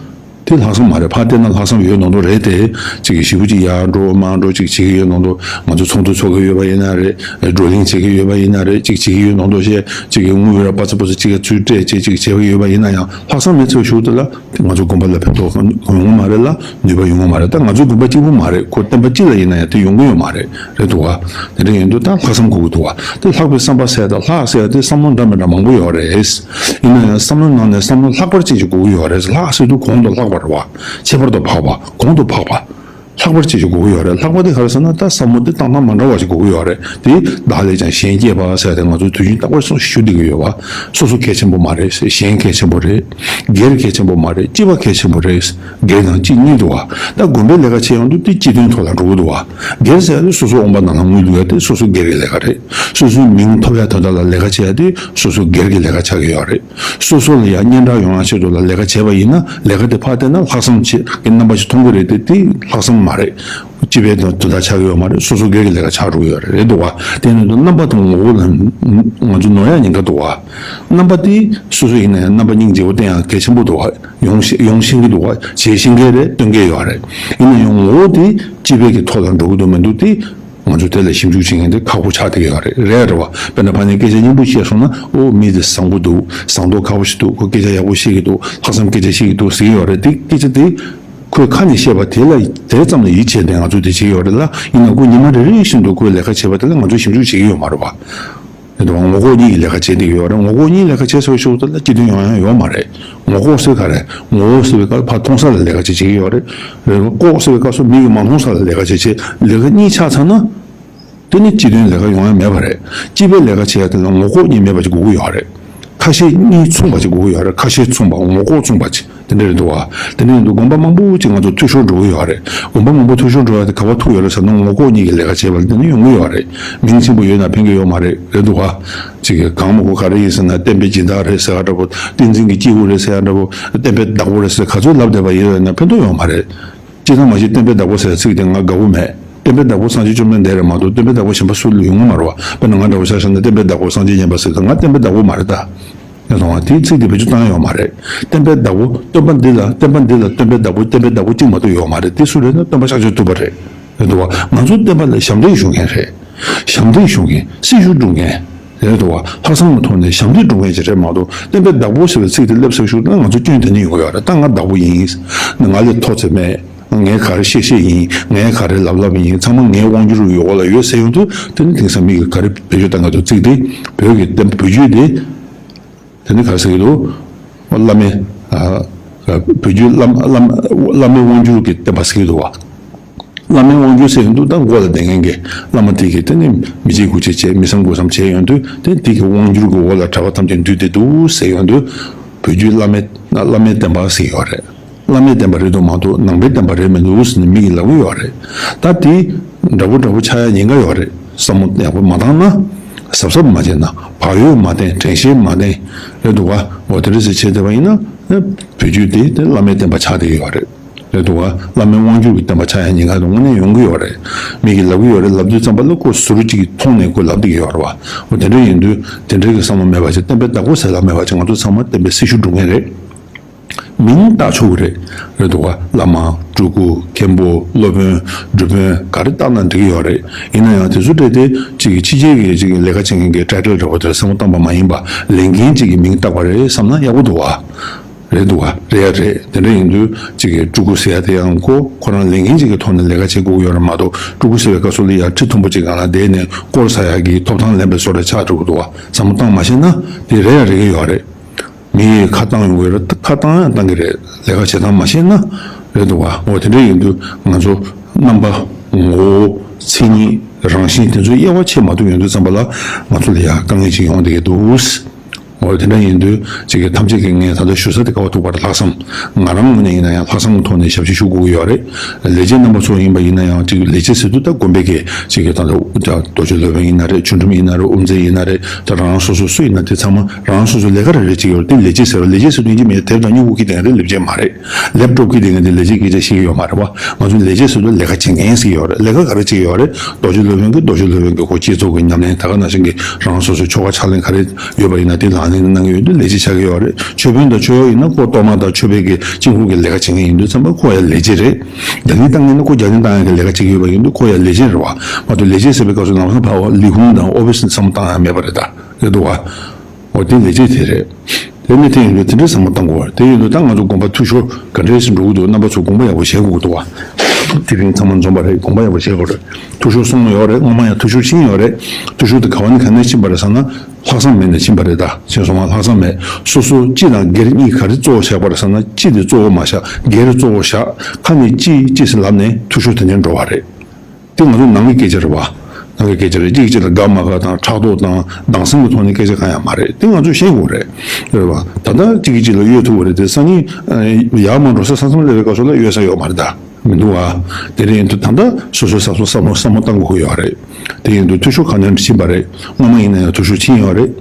དེ་ལྷག་བསམ་མ་རེད། ཕར་བལྟས་ན་ལྷག་བསམ་ཡོད་ནོ་ནོ་རེད་དེ། ཅིག་གི་ཞེ་པོ་ཅིག་ཡར་འགྲོ་མར་འགྲོ་ཅིག་བྱེད་ཀྱི་ཡོད་ནོ་ནོ། ང་ཚོ་ཚོགས་འདུ་ཚོགས་ཀྱི་ཡོད་པ་ཡིན་ན་རེད། བགྲོ་གླེང་བྱེད་ཀྱི་ཡོད་པ་ཡིན་ན་རེད། ཅིག་བྱེད་ཀྱི་ཡོད་ནོ་ནོ་བྱས་ཅིག་གི་དངུལ་ར་པ་ཚ་པོ་ཚོ་ཅིག་ག་ཚུར་སྤྲད་བྱས་ཅིག་བྱེད་ཀྱི་ཡོད་པ་ཡིན་ན་ཡང་ལྷག་བསམ་མེད་ཚུལ་ཞུ་དེ་ལ་ང་ཚོ་དགོན་པ་ལ་ཕན་ཐོགས་ཡོང་གི་མ་རེད་ལ་ནུས་པ་ཡོང་གི་མ་རེད། ད་ང་ཚོ་དགོན་པ་གཅིག་པུ་མ་རེད། ཁོ་བསྟན་པ་སྤྱི་ལ་ཡིན་ན་ཡང་དེ་ཡོང་གི་ཡོད་མ་རེད། རེད་འདུག་བ། དེ་འདྲ་ཡིན་དུས་ད་ལྷག་བསམ་དགོས་ཀྱི་འདུག་བ། དེ་ལྷག་པའི་བསམ་པ་ཟེར་ད་ལྷག་ཟེར་ཡ་དེ་བསམ་བློ་འདྲ་མི་འདྲ་མང་པོ་ཡོད་རེད། ཡིན་ན་ཡང་བསམ་བློ་ནང་ནས་བསམ་བློ་ལྷག་པར་ཅན་ཞིག་དགོས་ཀྱི་ཡོད་རེད། ལྷག་ཟེར་དུས་གོང་དུ་ལྷག་པ་རེད་བ། ཁྱད་པར་དུ་འཕགས་པ། གོང་དུ་འཕགས་པ། ལྷག་པར་ཅན་ཞིག་དགོས་ཀྱི་ཡོད་རེད། ལྷག་པ་དེ་ག་རེ་ཟེར་ན་ད་བསམ་བློ་དེ་བཏང་སྟངས་མ་འདྲ་བ་ཞིག་དགོས་ཀྱི་ཡོད་རེད། དེ་བདག་ལས་ཀྱང་གཞན་གཅེས་པ་ཟེར་ཏེ་ང་ཚོས་དུས་རྒྱུན་རྟག་པར་སོགས་ཞུ་བསྡད་ཀྱི་ཡོད་བ། སོ་སོ་གལ་ཆེན་པོ་མ་རེད། གཞན་གལ་ཆེན་པོ་རེད། སྒེར་གལ་ཆེན་པོ་མ་རེད། སྤྱི་པ་གལ་ཆེན་པོ་རེད། སྒེར་དང་སྤྱི་གཉིས་འདུག་བ། ད་དགོན་པའི་ལས་ཀ་བྱེད་ཡོང་དུས་དེ་སྤྱི་དོན་ཐོག་ལ་འགྲོ་གི་འདུག་བ། སྒེར་ཟེར་ཡ་དེ་སོ་སོ་དབང་པོ་ནང་ལ་དངུལ་བླུག་ཡ་དེ་སོ་སོའི་སྒེར་གྱི་ལས་ཀ་རེད། སོ་སོའི་མིང་ཐོབ་ཡ་དོན་དག་ལ་ལས་ཀ་བྱེད་ཡ་དེ་སོ་སོའི་སྒེར་གྱི་ལས་ཀ་ཆགས་ཀྱི་ཡོད་རེད། སོ་སོ་ལ་ཡ་སྙན་གྲགས་ཡོང་ཡ་ཆེད་དུ་ལ་ལས་ཀ་བྱས་པ་ཡིན་ན་ལས་ཀ་དེ་ཕར་བལྟས་ན་ལྷག་བསམ་ཆེ་གི་རྣམ་པ་ཞིག་མཐོང་གི་རེད་དེ། དེ་ལྷག་བསམ་མ་རེད། སྤྱི་པའི་དོན་དོན་དག་ཆགས་ཀྱི་ཡོད་མ་རེད། སོ་སོ་སྒེར་གྱི་ལས་ཀ་ཆགས་འགྲོ་གི་ཡོད་རེད། རེད་འདུག་བ། དེ་ནི་རྣམ་པ་དང་ངོ་བོ་ལ་ང་ཚོ་ནོར་ཡ་ཉེན་ཁ་འདུག་བ། རྣམ་པ་དེ་སོ་སོ་ཡིན་ན་ཡང་རྣམ་པ་སྙིང་རྗེ་བོ་བསྟན་ཡ་གལ་ཆེན་པོ་འདུག་བ། ཡོང་ཤེས་ཡོང་ཤེས་ཀྱི་འདུག་བ། བྱེད་ཤེས་མཁན་རེད། སྟོན་མཁན་ཡོད་རེད། ཡིན་ན་ཡང་ངོ་བོ་དེ་སྤྱི་པའི་གི་ཐོག་ལ་འགྲོ་གི་འདུག་མི་འདུག་དེ་ང་ཚོ་དེ་ལ་ཞིབ་འཇུག་བྱེད་མཁན་དེ་ཁག་པོ་ཆགས་བསྡད་ཀྱི་ཡོད་རེད། རེད་རེད་བ། དཔེར་ན་ཕ་ནས་སྐད་ཆ་སྙན་པོ་བཤད་སོང་ན་ཨོ་མི་དེ་བཟང་པོ་འདུག་བཟང་མདོག་ཁ་པོ་ཞིག་འདུག་ཁོ་སྐད་ཆ་ཡག་པོ་བཤད་ཀྱི་འདུག་ལྷག་བསམ་སྐད་ཆ་བཤད་ཀྱི་འདུག་ཟེར་གྱི་ཡོད་རེད། དེ་སྐད་ཆ་དེ་ཁོས་ཁ་ནས་བཤད་པ་དེ་ལ་དེ་ཙམ་ལ་ཡིད་ཆེས་ཏེ་ང་ཚོས་དེ་བྱེད་ཀྱི་ཡོད་རེད་ལ། ཡིན་ན་ཁོ་ཉི་མ་རེ་རེ་བཞིན་དུ་ཁོས་ལས་ཀ་བྱེད་པ་དེ་ལ་ང་ཚོས་ཞིབ་འཇུག་བྱེད་ཀྱི་ཡོད་མ་རེད་བ། དེ་དང་ངོ་ལྐོག་གཉིས་ཀྱི་ལས་ཀ་བྱེད་བསྡད་ཀྱི་ཡོད་རེད། ངོ་ལྐོག་གཉིས་ལས་ཀ་བྱེད་ཚར་བའི་ཤུགས་དེ་ལ་སྤྱི་དོན་ཡོང་ཡ་ཡོད་མ་རེད། ངོ་ལྐོག་ཟེར་ག་རེ། ངོ་ལྐོག་ཟེར་བའི་སྐབས་ཕར་མཐོང་ས་ལ་ལས་ཀ་བྱེད་བྱེད་ཀྱི་ཡོད་རེད། རེད་བ། ལྐོག་ཟེར་བའི་སྐབས་སུ་མིག་གིས་མ་མཐོང་ས་ལ་ལས་ཀ་བྱེད་བྱེད། ལས་ཀ་གཉིས་ཆགས་ཚར་ན། དེ་ནི་སྤྱི་དོན་ལས་ཀ་ཡོང་ཡ་མེད་པ་རེད། སྤྱི་པའི་ལས་ཀ་བྱེད་ཡ་དེ་ལ་ངོ་ལྐོག་གཉིས་མེད་པ་ཅིག་དགོས་ཀྱི་ཡོད་རེད། ཁ་ཞེ་གཉིས་མཚུངས་པ་ཅིག་དགོས་ཀྱི་ཡོད་རེད། ཁ་ཞེ་མཚུངས་པ་ངོ་ལྐོག་མཚུངས་པ་ཅིག་དེ་འདྲ་རེད་འདུག་བ། དེ་འདྲ་ཡིན་དུས་དགོན་པ་མང་པོ་ཅིག་ང་ཚོ་འཐུས་ཤོར་འགྲོ་གི་ཡོད་རེད། དགོན་པ་མང་པོ་འཐུས་ཤོར་འགྲོ་ཡ་དེ་ག་པར་ཐུག་ཡོད་རེད་ཟེར་ན། ངོ་ལྐོག་གཉིས་ཀྱི་ལས་ཀ་བྱེད་པ་ལ་དེ་ནི་ཡོང་གི་ཡོད་རེད། མིང་ཆེན་པོ་ཡོད་ན་ཕན་གྱི་ཡོད་མ་རེད། རེད་འདུག་བ། ཅིག་གང་མང་པོ་ག་རེ་ཡིན་ཟེར་ན། བསྟན་པའི་སྦྱིན་བདག་རེད་ཟེར་ཡ་འདྲ་པོ། བསྟན་འཛིན་གྱི་སྐྱེས་བུ་རེད་ཟེར་ཡ་འདྲ་པོ། བསྟན་པའི་བདག་པོ་རེད་ཟེར་ག་ཚོད་ལབ་བསྡད་པ་ཡིན་ན་ཕན་ཐོགས་ཡོད་མ་རེད། སྤྱིར་བཏང་མ་གཞི་བསྟན་པའི་བདག་པོ་ཟེར་ཚིག་དེ་ང་དགའ་པོ་མེད། བསྟན་པའི་བདག་པོ་སངས་རྒྱས་བཅོམ་ལྡན་འདས་རེད་མ་གཏོགས། བསྟན་པའི་བདག་པོ་གཞན་པ་སུ་ལ་ཡོང་གི་མ་རེད་བ། དཔེར་ན་ང་འདྲ་བོ་ཆ་བཞག་ན་བསྟན་པའི་བདག་པོ་སངས་རྒྱས་མཉན་པ་ཟེར་དུས་ང་བསྟན་པའི་བདག་པོ་མ་རེད་ད། ཡང་དང་བ་དེའི་ཚིག་དེ་བེད་སྤྱོད་བཏང་ཡོད་མ་རེད། བསྟན་པའི་བདག་པོ། སྟོན་པ་འདི་ལ། བསྟན་པ་འདི་ལ་སྟོན་པའི་བདག་པོ། བསྟན་པའི་བདག་པོ་གཅིག་མ་གཏོགས་ཡོད་མ་རེད། དེ་སུ་རེད་ན་སྟོན་པ་ཤཱཀྱ་ཐུབ་པ་རེད། རེད་འདུག་བ། ང་ཚོ་བསྟན་པ་ལ་ཞབས་འདེགས་ཞུ་མཁན་རེད། ཞབས་འདེགས་ཞུ་མཁན། སྲི་ཞུ་སྒྲུབ་མཁན་རེད་འདུག་བ། ལྷག་བསམ་གྱི་ཐོག་ནས་ཞབས་འདེགས་སྒྲུབ་མཁན་ཅིག་རེད་མ་གཏོགས། བསྟན་པའི་བདག་པོ་ཟེར་བའི་ཚིག་དེ་སླེབས་ཚར་ཤུལ་ད་ང་ཚོ་སྐྱོན་དེ་ནི་ཡོང་གི་ཡོད་རེད། ད་ང་བདག་པོ་ཡིན། ང་ལས་མཐོ་ཚད་མེད། ངས་ག་རེ་བཤད་བཤད་ཡིན། ངས་ག་རེ་ལབ་ལབ་ཡིན། ཚང་མ་ངའི་དབང་སྒྱུར་གྱི་འོག་ལ་ཡོད་ཟེར་ཡོང་དུས། དེ་ནི་དེང་སང་མི་གིས་ག་རེ་བེད་སྤྱོད་བཏང་གི་འདུག་ཚིག་དེ། བོད་ཀྱི་བསྟན་པ་བོད་བརྒྱུད་དེ། དེ་ནི་ག་རེ་ཟེར་གྱི་འདུག་བླ་མའི། ཨ། བོད་བརྒྱུད་བླ་བླ་བླ་མའི་དབང་སྒྱུར་གྱི་བསྟན་པ་ཟེར་གྱི་འདུག་བ། བླ་མའི་དབང་སྒྱུར་ཟེར་ཡོང་དུས་ད་མགོ་ལ་བསྡད་མཁན་གྱི་བླ་མ་དེ་གིས་དེ་ནི་མི་བྱེད་དགུ་བྱེད་བྱས། མི་བསམ་དགུ་བསམ་བྱས་ཡོང་དུས། དེ་དེ་གི་དབང་སྒྱུར་གྱི་འོག་ལ་གྲྭ་པ་ཐམས་ཅད་འདུས་ཏེ་འདུག་ཟེར་ཡོང་དུས། བོད་བརྒྱུད་བླ་མའི་བླ་མའི་བསྟན་པ་ཟེར་ཡོད་རེད། བླ་མའི་བསྟན་པ་རེད་འདུག་མ་གཏོགས་ནང་པའི་བསྟན་པ་རེད་མི་འདུག་ཟེར་ནས་མི་གིས་ལབ་ཀྱི་ཡོད་རེད། ད་དེ་འདྲ་པོ་འདྲ་པོ་ཆགས་ཡ་ཉེན་ཁ་ཡོད་རེད། བསམ་བློ་ཡག་པོ་མ་བཏང་ན། གཟབ་གཟབ་མ་བྱས་ན། བག་ཡོད་མ་བསྟེན། དྲན་ཤེས་མ་བསྟེན། རེད་འདུག་བ། འོ་དེ་འདྲ་ཟེར་བྱས་བསྡད་པ་ཡིན་ན། བོད་བརྒྱུད་དེ་དེ་བླ་མའི་བསྟན་པ་ཆགས་བསྡད་ཀྱི་ཡོད་རེད། རེད་འདུག་བ། བླ་མའི་དབང་སྒྱུར་གྱི་བསྟན་པ་ཆགས་ཡ་ཉེན་ཁ་དེ་དངོས་གནས་ཡོང་གི་ཡོད་རེད། མི་གིས་ལབ་ཀྱི་ཡོད་རེད། ལབ་དུས་ཙམ་པ་ལ་ཁོ་ཟུར་གཅིག་གི་མཐོང་ནས་ཁོ་ལབ་བསྡད་ཀྱི་ཡོད་རེད་བ། འོ་དེ་འདྲ་ཡིན་དུས་དེ་འདྲའི་གི་བསམ་བློ་མེད་པ་བྱས། བསྟན་པའི་བདག་པོ་ཟེར་ལབ་མེད་པ་བྱས། ང་ཚོ་ཚང་མ་བསྟན་པའི་སྲི་ཞུ་སྒྲུབ་མཁན་རེད། མིང་བཏགས་ཆོག་གི་རེད། རེད་འདུག་བ། བླ་མ། སྤྲུལ་སྐུ། མཁན་པོ། སློབ་དཔོན། སྒྲུབ་དཔོན། ག་རེ་བཏགས་ན་འགྲིག་གི་ཡོད་རེད། ཡིན་ན་ཡང་དེ་ཚོ་སྤྲད་དེ་ཅིག་གི་ཕྱི་རྒྱལ་གྱི་ཅིག་གི་ལས་ཀ་བྱེད་མཁན་གྱི་ཊའི་ཊལ་འདྲ་པོ་དེར་བསམ་བློ་བཏང་པ་མ་ཡིན་པ། ལས་འགན་ཅིག་གི་མིང་བཏགས་པ་རེད་བསམ་ན་ཡག་པོ་འདུག་བ། རེད་འདུག་བ། རེད་ཡ་རེད། དེ་འདྲ་ཡིན་དུས་ཅིག་གི་སྤྲུལ་སྐུ་ཟེར་ཡ་དེ་ཡང་ཁོ་ཁོ་རང་ལས་འགན་ཅིག་གི་ཐོག་ནས་ལས་ཀ་བྱེད་དགོས་ཀྱི་ཡོད་རེད་མ་གཏོགས། སྤྲུལ་སྐུ་ཟེར་བའི་སྐབས་སུ་ལ་ཡ་ཁྲི་མཐོན་པོ་ཅིག་སྒང་ལ་བསྡད་ནས་སྐོར་ཟ་ཡ་གི་ཐོབ་ཐང་ལེན་པའི་བཟོ་འདྲ་ཆགས་འགྲོ་གི་འདུག་བ། བསམ་བློ་བཏང་མ་ཤེས་ན་དེ་རེད་ཡ་རེད་ཀྱི་ཡོད་རེད། མི་ཡིས་ཁ་བཏང་ཡོང་གི་རེད། ཁ་བཏང་ཡང་བཏང་གི་རེད། ལས་ཀ་བྱེད་སྟངས་མ་ཤེས་ན། རེད་འདུག་བ། འོ་དེ་འདྲ་ཡིན་དུས་ང་ཚོ་རྣམ་པ། ངོ་བོ། མཚན་ཉིད། རང་བཞིན་དེ་ཚོ་དབྱེ་བ་ཕྱེ་མ་ཐུབ་ཡོང་དུས་ཙམ་པ་ལ་ང་ཚོ་ལ་ཡང་དཀའ་ངལ་ཅིག་ཡོང་བསྡད་ཀྱི་འདུག་འོ་དེ་འདྲ་ཡིན་དུས་ཅིག་གི་ཐམས་ཅད་ཀྱིས་ངས་ད་ལྟ་ཞུ་ས་དེ་ག་པར་ཐུག་པ་རེད། ལྷག་བསམ། ང་རང་ངོས་ནས་ཡིན་ན་ཡང་ལྷག་བསམ་གྱི་ཐོག་ནས་ཞབས་ཕྱི་ཞུ་དགོས་ཀྱི་ཡོད་རེད། ལས་བྱེད་རྣམ་པ་ཚོ་ཡིན་པ་ཡིན་ན་ཡང་ཅིག་ལས་བྱེད་ཟེར་དུས་ད་དགོན་པའི་གི་ཅིག་གི་ད་ལྟ་རྡོ་རྗེ་སློབ་དཔོན་ཡིན་ན་རེད། ཆོས་འབྲུམ་ཡིན་ན་རེད། དབུ་མཛད་ཡིན་ན་རེད། ད་རང་རང་སོ་སོ་སུ་ཡིན་ན་དེ་ཚང་མ་རང་རང་སོ་སོའི་ལས་ཀ་རེ་རེ་བྱེད་ཀྱི་ཡོད་རེད། དེ་ལས་བྱེད་ཟེར་བ། ལས་བྱེད་ཟེར་དོན་གྱི་མེད། དེབ་དང་སྨྱུ་གུ་འཁྱེར་བསྡད་མཁན་དེ་ལས་བྱེད་མ་རེད། ལེབ་ཊོབ་འཁྱེར་བསྡད་མཁན་དེ་ལས་བྱེད་སྐད་ཆ་བཤད་ཀྱི་ཡོད་མ་རེད་བ། ང་ཚོ་ལས་བྱེད་ཟེར་དུས་ལས་ཀ་བྱེད་མཁན་ཟེར་གྱི་ཡོད་རེད། ལས་ཀ་ག་རེ་བྱེད་ཀྱི་ཡོད་རེད། རྡོ་རྗེ་སློབ་དཔོན་གྱིས་རྡོ་རྗེ་སློབ་དཔོན་གྱི་ཁོ་བསྐྱེད་རྫོགས་ཀྱི་ཉམས་ལེན། ད་ག་ནང་བཞིན་གྱི་རང་སོ་སོའི་ཆོ་ག་ཕྱག་ལེན་ག་རེ་ཡོད་པ་ཡིན་ན་དེ་ལག་ལེན་གནང་གི་ཡོད་དུས་ལས་བྱེད་ཆགས་ཀྱི་ཡོད་རེད། ཆོས་དཔོན་དང་ཆོས་གཡོག་ཡིན་ན་ཁོ་གཏོར་མ་དང་མཆོད་པའི་གི་དཀྱིལ་འཁོར་གྱི་ལས་ཀ་བྱེད་མཁན་ཡིན་དུས་ཙམ་པ་ཁོ་ཡང་ལས་བྱེད་རེད། རྒྱ་ལིང་བཏང་མཁན་ནི་ཁོ་རྒྱ་ལིང་བཏང་ཡག་གི་ལས་ཀ་བྱེད་ཀྱི་ཡོད་པ་ཡིན་དུས་ཁོ་ཡང་ལས་བྱེད་རེད་བ། མ་གཏོགས་ལས་བྱེད་ཟེར་བའི་སྐབས་སུ་ནང་བཞིན་ཕར་ལས་ཁུངས་དང་ཨོ་ཕི་སི་ནས་བསམ་བློ་བཏང་ཡག་མེད་པ་རེད། ད་རེད་འདུག་བ། འོ་དེ་ལས་བྱེད་དེ་རེད། དེ་ནི་དེ་ཡིན་དུས་དེ་འདྲའི་བསམ་བློ་བཏང་དགོས་པ་རེད། དེ་ཡིན་དུས་ད་ང་ཚོ་དགོན་པ་འཐུས་ཤོར་ག་འདྲས་སེ་འགྲོ་གི་འདུག་རྣམ་པ་ཚོ་དགོངས་པ་ཡག་པོ་བཞེས་དགོས་ཀྱི་འདུག་བ། དེ་རིང་ཚང་མ་འཛོམས་པ་རེད། དགོངས་པ་ཡག་པོ་བཞེས་དགོས་རེད། འཐུས་ཤོར་སོང་ཡོད་རེད། སྔོན་མ་ཡང་འཐུས་ཤོར་ཕྱིན་ཡོད་རེད། འཐུས་ཤོར་དེ་ག་བ་ནས་ག་ནས་ཕྱིན་པ་རེད་ཟེར་ན། ལྷག་བསམ་མེད་ནས་ཕྱིན་པ་རེད། ད་ཕྱིན་སོང་བ་ལྷག་བསམ་མེད། སོ་སོ་སྤྱི་དང་སྒེར་གཉིས་ག་རེ་གཙོ་བོ་བཞག་པ་རེད་ཟེར་ན། སྤྱི་དེ་གཙོ་བོ་མ་བཞག་སྒེར་གཙོ་བོ་བཞག་ཁ་ནས་ཅི་ཅི་ཟེར་ལབ་ནས་འཐུས་ཤོར་དེ་ནས་འགྲོ་བ་རེད། དེ་ང་ཚོ་ནང་གི་སྐད་ཆ་རེད་བ། ནང་གི་སྐད་ཆ་རེད། གཅིག་གིས་གཅིག་ལ་དགའ་མ་དགའ་དང་ཕྲག་དོག་དང་སྡང་སེམས་ཀྱི་ཐོག་ནས་སྐད་ཆ་གང་ཡང་མ་རེད། དེ་ང་ཚོས་ཤེས་དགོས་རེད། རེད་བ། ད་ལྟ་གཅིག་གིས་གཅིག་ལ་གཡོལ་ཐུབ་པ་རེད་དེ། སང་ཉིན་ཡར་མར་འགྲོ་ས་ས་མཚམས་སླེབས་པའི་སྐབས་སུ་ལ་གཡོལ་ས་ཡོད་མ་རེད་ད། མི་འདུག་བ། དེ་འདྲ་ཡིན་དུས་ད་ལྟ་སོ་སོའི་བསམ་བློ་བསམ་བློ་བསམ་བློ་བཏང་དགོས་ཀྱི་ཡོད་རེད། དེ་ཡིན་དུས་འཐུས་ཤོར་ག་ནས་ཕྱིན་པ་རེད། སྔོན་མ་ཡིན་ན་ཡང་འཐུས་ཤོར་ཕྱིན་ཡོད་རེད།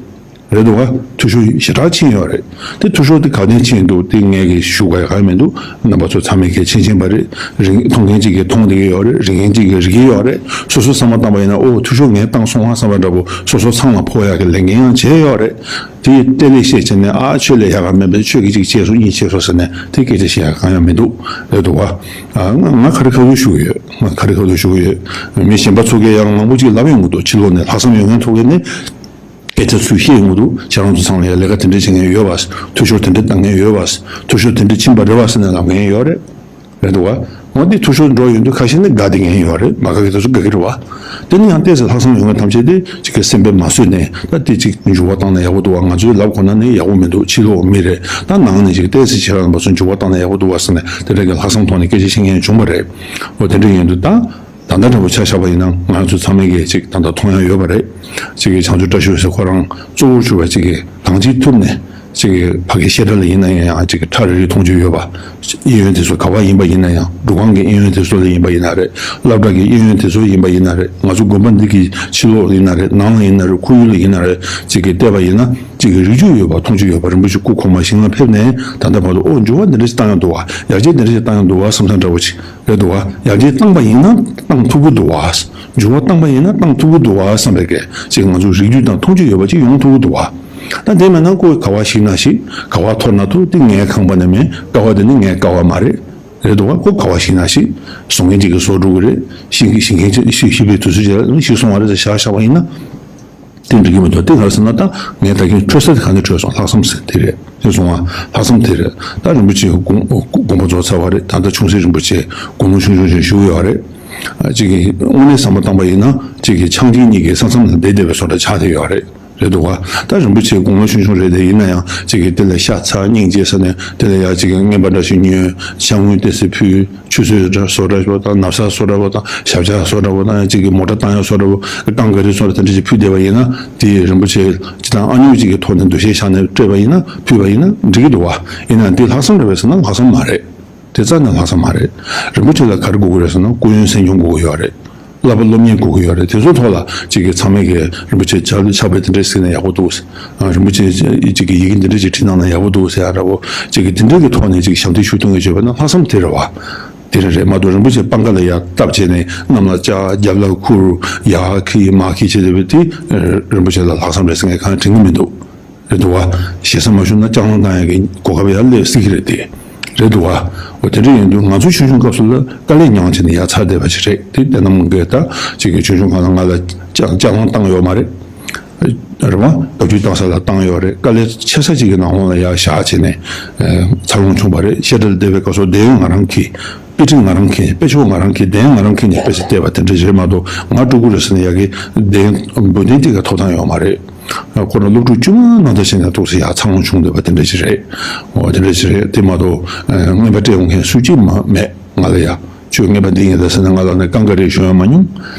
རེད་འདུག་བ། འཐུས་ཤོར་ཞེ་དྲག་ཕྱིན་ཡོད་རེད། དེ་འཐུས་ཤོར་དེ་ག་ནས་ཕྱིན་འདུག་དེ་ངས་གི་ཞུ་དགོས་ཡ་གང་ཡང་མི་འདུག་རྣམ་པ་ཚོ་ཚང་མས་གལ་ཆེན་ཆེན་པ་རེད། རིག་མཐོང་མཁན་གཅིག་གིས་མཐོང་བསྡད་ཀྱི་ཡོད་རེད། རིག་མཁན་གཅིག་གིས་རིག་གི་ཡོད་རེད། སོ་སོའི་བསམ་བློ་བཏང་པ་ཡིན་ན། ཨོ་འཐུས་ཤོར་ངས་བཏང་སོང་ཨ་བསམ་པ་འདྲ་པོ་སོ་སོ་ཚང་ལ་ཕོག་ཡ་གི་ལས་འགན་ཡང་བྱས་ཡོད་རེད། དེ་ཡི་བརྟན་ལྷིང་བཤད་བྱས་ནས། ཨ་ཁྱོད་ལས་ཡག་ག་མེད་པས། ཁྱོད་ཀྱིས་གཅིག་བྱས་སོང་གཉིས་བྱས་སོང་ཟེར་ནས་དེ་སྐད་ཆ་བཤད་ཡ་གང་ཡང་མི་འདུག་རེད་འདུག་བ། ཨ་ང་ང་ཁ་རི་ཁ་ཐུག་ཞུ་གི་ཡོད། ང་ཁ་རི་ཁ་ཐུག་ཞུ་གི་ཡོད། མི་གཞན་པ་ཚོ་གིས་ཡང་མང་པོ་ཅིག་ལབ་ཡོང་གི་འདུག་ཕྱི་ལོགས་ནས་ལྷག་བསམ་ཡོད་མཁན་ཚོ་གིས་ནི། སྐད་ཆ་ཚུར་བཤད་ཡོང་གི་འདུག་ཁྱེད་རང་ཚོ་ཚང་ལ་ཡ་ལས་ཀ་དེ་འདྲ་བྱེད་མཁན་ཡོད་པ། འཐུས་ཤོར་དེ་འདྲ་བཏང་མཁན་ཡོད་པ། འཐུས་ཤོར་དེ་འདྲ་ཕྱིན་པ་རེད་པ་ཟེར་ནས་ལབ་མཁན་ཡོད་རེད། རེད་འདུག་བ། འོ་དེ་འཐུས་ཤོར་འགྲོ་ཡོང་དུས་ཁ་ཤས་ནི་དགའ་བསྡད་མཁན་ཡོད་རེད། མ་དགའ་མཁན་དེ་ཚོ་དགའ་གི་རེད་བ། དེ་ནི་ཡང་ཏོག་ཙམ་ལྷག་བསམ་ཡོད་མཁན་ཐམས་ཅད་དེ་ཅིག་གི་སེམས་པས་མ་བཟོད་ནས། ད་དེ་ཅིག་འགྱུར་བ་བཏང་ན་ཡག་པོ་འདུག་བ། ང་ཚོས་ལབ་དགོས་ན་ནི་ཡག་པོ་མི་འདུག་ཕྱི་ལོགས་མི་རེད། ད་ནང་ནས་ཅིག་ཏོག་ཙམ་ཁྱེད་རང་ཚོ་འགྱུར་བ་བཏང་ན་ཡག་པོ་འདུག་བ་ཟེར་ནས་དེ་འདྲ་གི་ལྷག་བསམ་ཐོག་ནས་སྐད་ཆ་བཤད་མཁན་བྱུང་བ་རེད། འོ་དེ་འདྲ་ཡིན་དུས་ད། ད་ལྟ་འདྲ་པོ་ཆ་བཞག་པ་ཡིན་ན་ང་ཚོ་ཚང་མས་ཀྱི་ཅིག་ད་ལྟ་མཐོང་ཡ་ཡོད་པ་རེད། ཅིག་གི་བྱང་ཆུབ་བཀྲ་ཤིས་ཟེར་ཁོ་རང་གཙོ་བོར་གྱུར་པ་ཅིག་གི་གང་ཅིའི་ཐུབ་ནས་ཅིག་གི་ཕ་གི་བཤད་གྲྭ་ལ་ཡིན་ན་ཡང་ཅིག་གི་ཁྲ་རིལ་རིལ་མཐོང་རྒྱུ་ཡོད་པ། གཡས་གཡོན་དེ་ཚོ་ག་པར་ཡིན་པ་ཡིན་ན་ཡང་འབྲུག་སྒང་གི་གཡས་གཡོན་དེ་ཚོ་ལ་ཡིན་པ་ཡིན་ན་རེད། སློབ་གྲྭ་གི་གཡས་གཡོན་དེ་ཚོ་ཡིན་པ་ཡིན་ན་རེད། ང་ཚོ་དགོན་པ་འདི་གི་ཕྱི་ལོགས་ལ་ཡིན་ན་རེད། ནང་ལ་ཡིན་ན་རེད། ཁོར་ཡུག་ལ་ཡིན་ན་རེད། ཅིག་གི་བལྟས་པ་ཡིན་ན་ཅིག་གི་རིག་རྒྱུ་ཡོད་པ་མཐོང་རྒྱུ་ཡོད་པ། རིན་པོ་ཆེ་སྐུ་གོང་མ་ཞིང་ལ་ཕེབས་ནས་ད་ལྟ་བར་དུ་ཨོ་འགྱུར་བ་འདི་འདྲ་ཞིག་བཏང་ཡོང་འདུག་བ། ཡར་རྒྱས་འདི་འདྲ་ཞིག་བཏང་ཡོང་འདུག་བ་བསམ་ས་འདྲ་བོ་ཅིག་རེད་འདུག་བ། ཡར་རྒྱས་བཏང་པ་ཡིན་ན་བཏང་ཐུབ་ཀྱི་འདུག་བ། འགྱུར་བ་བཏང་པ་ཡིན་ན་བཏང་ཐུབ་ཀྱི་འདུག་བ་བསམ་པའི་གི་ཅིག་ང་ཚོ་རིག་རྒྱུ་དང་མཐོང་རྒྱུ་ཡོད་པ་ཅིག་ཡོང་ཐུབ་ཀྱི་འདུག་བ། ད་དེ་མེད་ན་ཁོ་ག་བ་ཞིག་ན་ཞིག་ག་བ་འཐོར་ན་འཐོར། དེ་ངའི་ཁང་པ་ནས་མིན། ཀ་བ་དེ་ནི་ངའི་ཀ་བ་མ་རེད། རེད་འདུག་བ། ཁོ་ག་བ་ཞིག་ན་ཞིག་བཟོ་མཁན་ཅིག་གིས་བཟོ་འགྲོ་གི་རེད། ཤེས་མཁན་ཤེས་མཁན་ཅིག་ཤེས་ཤེས་པའི་དུས་ཚོད་ཅིག་ལ་ཞིག་སོང་བ་རེད་ཟེར་བཞག་བཞག་པ་ཡིན་ན། དེ་འགྲིག་གི་མི་འདུག་དེ་ག་རེ་ཟེར་ན་ད་ངས་ད་གིན་འཕྲོད་ས་དེ་ག་ནས་འཕྲོད་སོང་། ལྷག་བསམ་ཟེར་དེ་རེད། དེ་སོང་བ་ལྷག་བསམ་དེ་རེད། ད་རིན་པོ་ཆེ་དགོངས་དགོངས་པ་རྫོགས་ཚར་བ་རེད། ད་ལྟ་ཆུང་སྲིད་རིན་པོ་ཆེ་དགུང་ལོ་ཆུང་ཆུང་ཞིག་བཞུགས་ཡོད་རེད། ཅིག་གིས་དངོས་གནས་བསམ་བློ་བཏང་པ་ཡིན་ན་ཅིག་གིས་ཆང་སྐྱིན་གཉིས་ཀྱིས་ས་མཚམས་ལ་བསྡད་བསྡད་པའི་བཟོ་འདྲ་ཆགས་བསྡད་ཡོད་རེད། རེད་འདུག་བ། ད་རིན་པོ་ཆེ་དགུང་ལོ་ཆུང་ཆུང་རེད་དེ། ཡིན་ན་ཡང་ཅིག་གིས་དེ་ལ་ཤ་ཚ་སྙིང་རྗེ་ཟེར་ནས་དེ་ལ་ཡང་ཅིག་གིས་རྔན་པ་འདྲ་ཞིག་ཉོས། ཤ་དངུལ་ཏོག་ཙམ་ཕུལ། ཆུ་ཚོད་འདྲ་བཟོ་འདྲ་པོ་དང་། ན་བཟའ་བཟོ་འདྲ་པོ་དང་། ཞབས་བཅགས་བཟོ་འདྲ་པོ་དང་། ཅིག་གི་མོ་ཊ་བཏང་ཡག་བཟོ་འདྲ་པོ། རྐང་ག་རེ་བཟོ་འདྲ་དེ་འདྲ་ཞིག་ཕུལ་བསྡད་པ་ཡིན་ན། དེ་རིན་པོ་ཆེ་ཅིག་དང་ཨ་ཉུག་ཅིག་གི་ཐོག་ནས་འདུ་ཤེས་བཞག་ནས་སྤྲད་པ་ཡིན་ན། ཕུལ་བ་ཡིན་ན་འགྲིག་གི་འདུག་བ། ཡིན་ན་འདི་ལྷག་བསམ་རེད་པས་ཟེར་ན་ལྷག་བསམ་མ་རེད། དེ་རྩ་ནས་ལྷག་བསམ་མ་རེད། རིན་པོ་ཆེ་ལ་ག་རེ་དགོས་ཀྱི་རེད་ཟེར་ན་སྐུ་ཡོན་སེམས་ཆུང་དགོས་ཀྱི་ཡོད་རེད། བསླབ་པ་སློབ་གཉེར་དགོས་ཀྱི་ཡོད་རེད། དེ་ཚོའི་ཐོག་ལ་ཅིག་གིས་ཚང་མས་ཀྱིས་རིན་པོ་ཆེ་ཕྱག་ཕྱག་དཔེ་དེ་འདྲས་གཟིགས་ན་ཡག་པོ་འདུག། ཨ། རིན་པོ་ཆེ་ཅིག་གིས་ཡི་གེ་འདི་འདྲས་ཅིག་བྲིས་གནང་ན་ཡག་པོ་འདུག་ཟེར་ཡག་འདྲ་པོ། ཅིག་གིས་དེ་འདྲས་ཀྱི་ཐོག་ནས་ཅིག་ཞབས་འདེགས་ཞུ་གཏོང་གི་བྱས་པ་ན་ལྷག་བསམ་དེ་རེད་བ། དེ་རེད་རེད་མ་གཏོགས་རིན་པོ་ཆེ་པང་ཁ་ལ་ཡར་སྟབས་བྱས་ནས་གནམ་ལ་བཅག་རྒྱབ་ལ་ཁུར། ཡར་འཁྱེར་མར་འཁྱེར་བྱས་བསྡད་པ་དེ་རིན་པོ་ཆེ་ལ་ལྷག་བསམ་རེད་ཟེར་མཁན་གང་ཡང་དྲན་གྱི་མི་འདུག། རེད་འདུག་བ། ཞེ་ས་མ་ཞུ་ན་ལྕགས་ལམ་བཏང་ཡག་གི་གོ་སྐབས་ཡར་སླེབས་སྲིད་ཀྱི་རེད་དེ། རེད་འདུག་བ། འོ་དེ་འདྲ་ཡིན་དུས་ང་ཚོ་ཆུང་ཆུང་སྐབས་སུ་ལ་དཀའ་ལས་མྱངས་བྱས་ནས་ཡར་ཚར་བསྡད་པ་ཞིག་རེད། དེ་དེ་ནམ་གྱི་ད་ཅིག་གི་ཆུང་ཆུང་སྒང་ལ་ང་ལ་ལྕགས་ལྕགས་ལམ་བཏང་ཡོད་མ་རེད། རེད་བ། བཀའ་བཀྱོན་བཏང་ས་ལ་བཏང་ཡོད་རེད། དཀའ་ལས་ཆེ་ས་ཅིག་གི་ནང་ལོགས་ལ་ཡར་བཞག་བྱས་ནས་འཚར་ལོངས་བྱུང་བ་རེད། བཤད་གྲྭ་ལ་བསྡད་པའི་སྐབས་སུ་དེབ་ཡོན་ང་རང་གིས། དཔེ་ཁྲིད་ང་རང་གིས། དཔེ་ཆ་ང་རང་གིས། དེབ་ཡོན་ང་རང་གིས་ནས་དཔེ་ཆ་བལྟས་པ་དེ་འདྲ་རེད་མ་གཏོགས་ང་སྤྲུལ་སྐུ་རེད་ཟེར་ནས་ཡར་གྱི་དེབ་འབུལ་གཏན་གཅིག་གི་ཐོབ་ཐང་ཡོད་མ་རེད། ཁོ་རང་སློབ་ཕྲུག་དཀྱུས་མ་ནང་ལྟར་བྱས་ནས་ཏོག་ཙམ་ཡར་འཚར་ལོངས་བྱུང་བསྡད་པ་དེ་འདྲ་ཞིག་རེད། འོ་དེ་འདྲ་ཞིག་རེད། དེ་མ་གཏོགས་རྔན་པ་སྤྲད་ཡོང་མཁན་སུ་གཅིག་མ་མེད་ང་ལ་ཡ། ཁྱོད་རྔན་པ་འདི་ཡིན་ད་ཟེར་ན་ང་ལ་ནི་རྐང་ག་རེ་ཞོན་ཡང་མ་མྱོང་།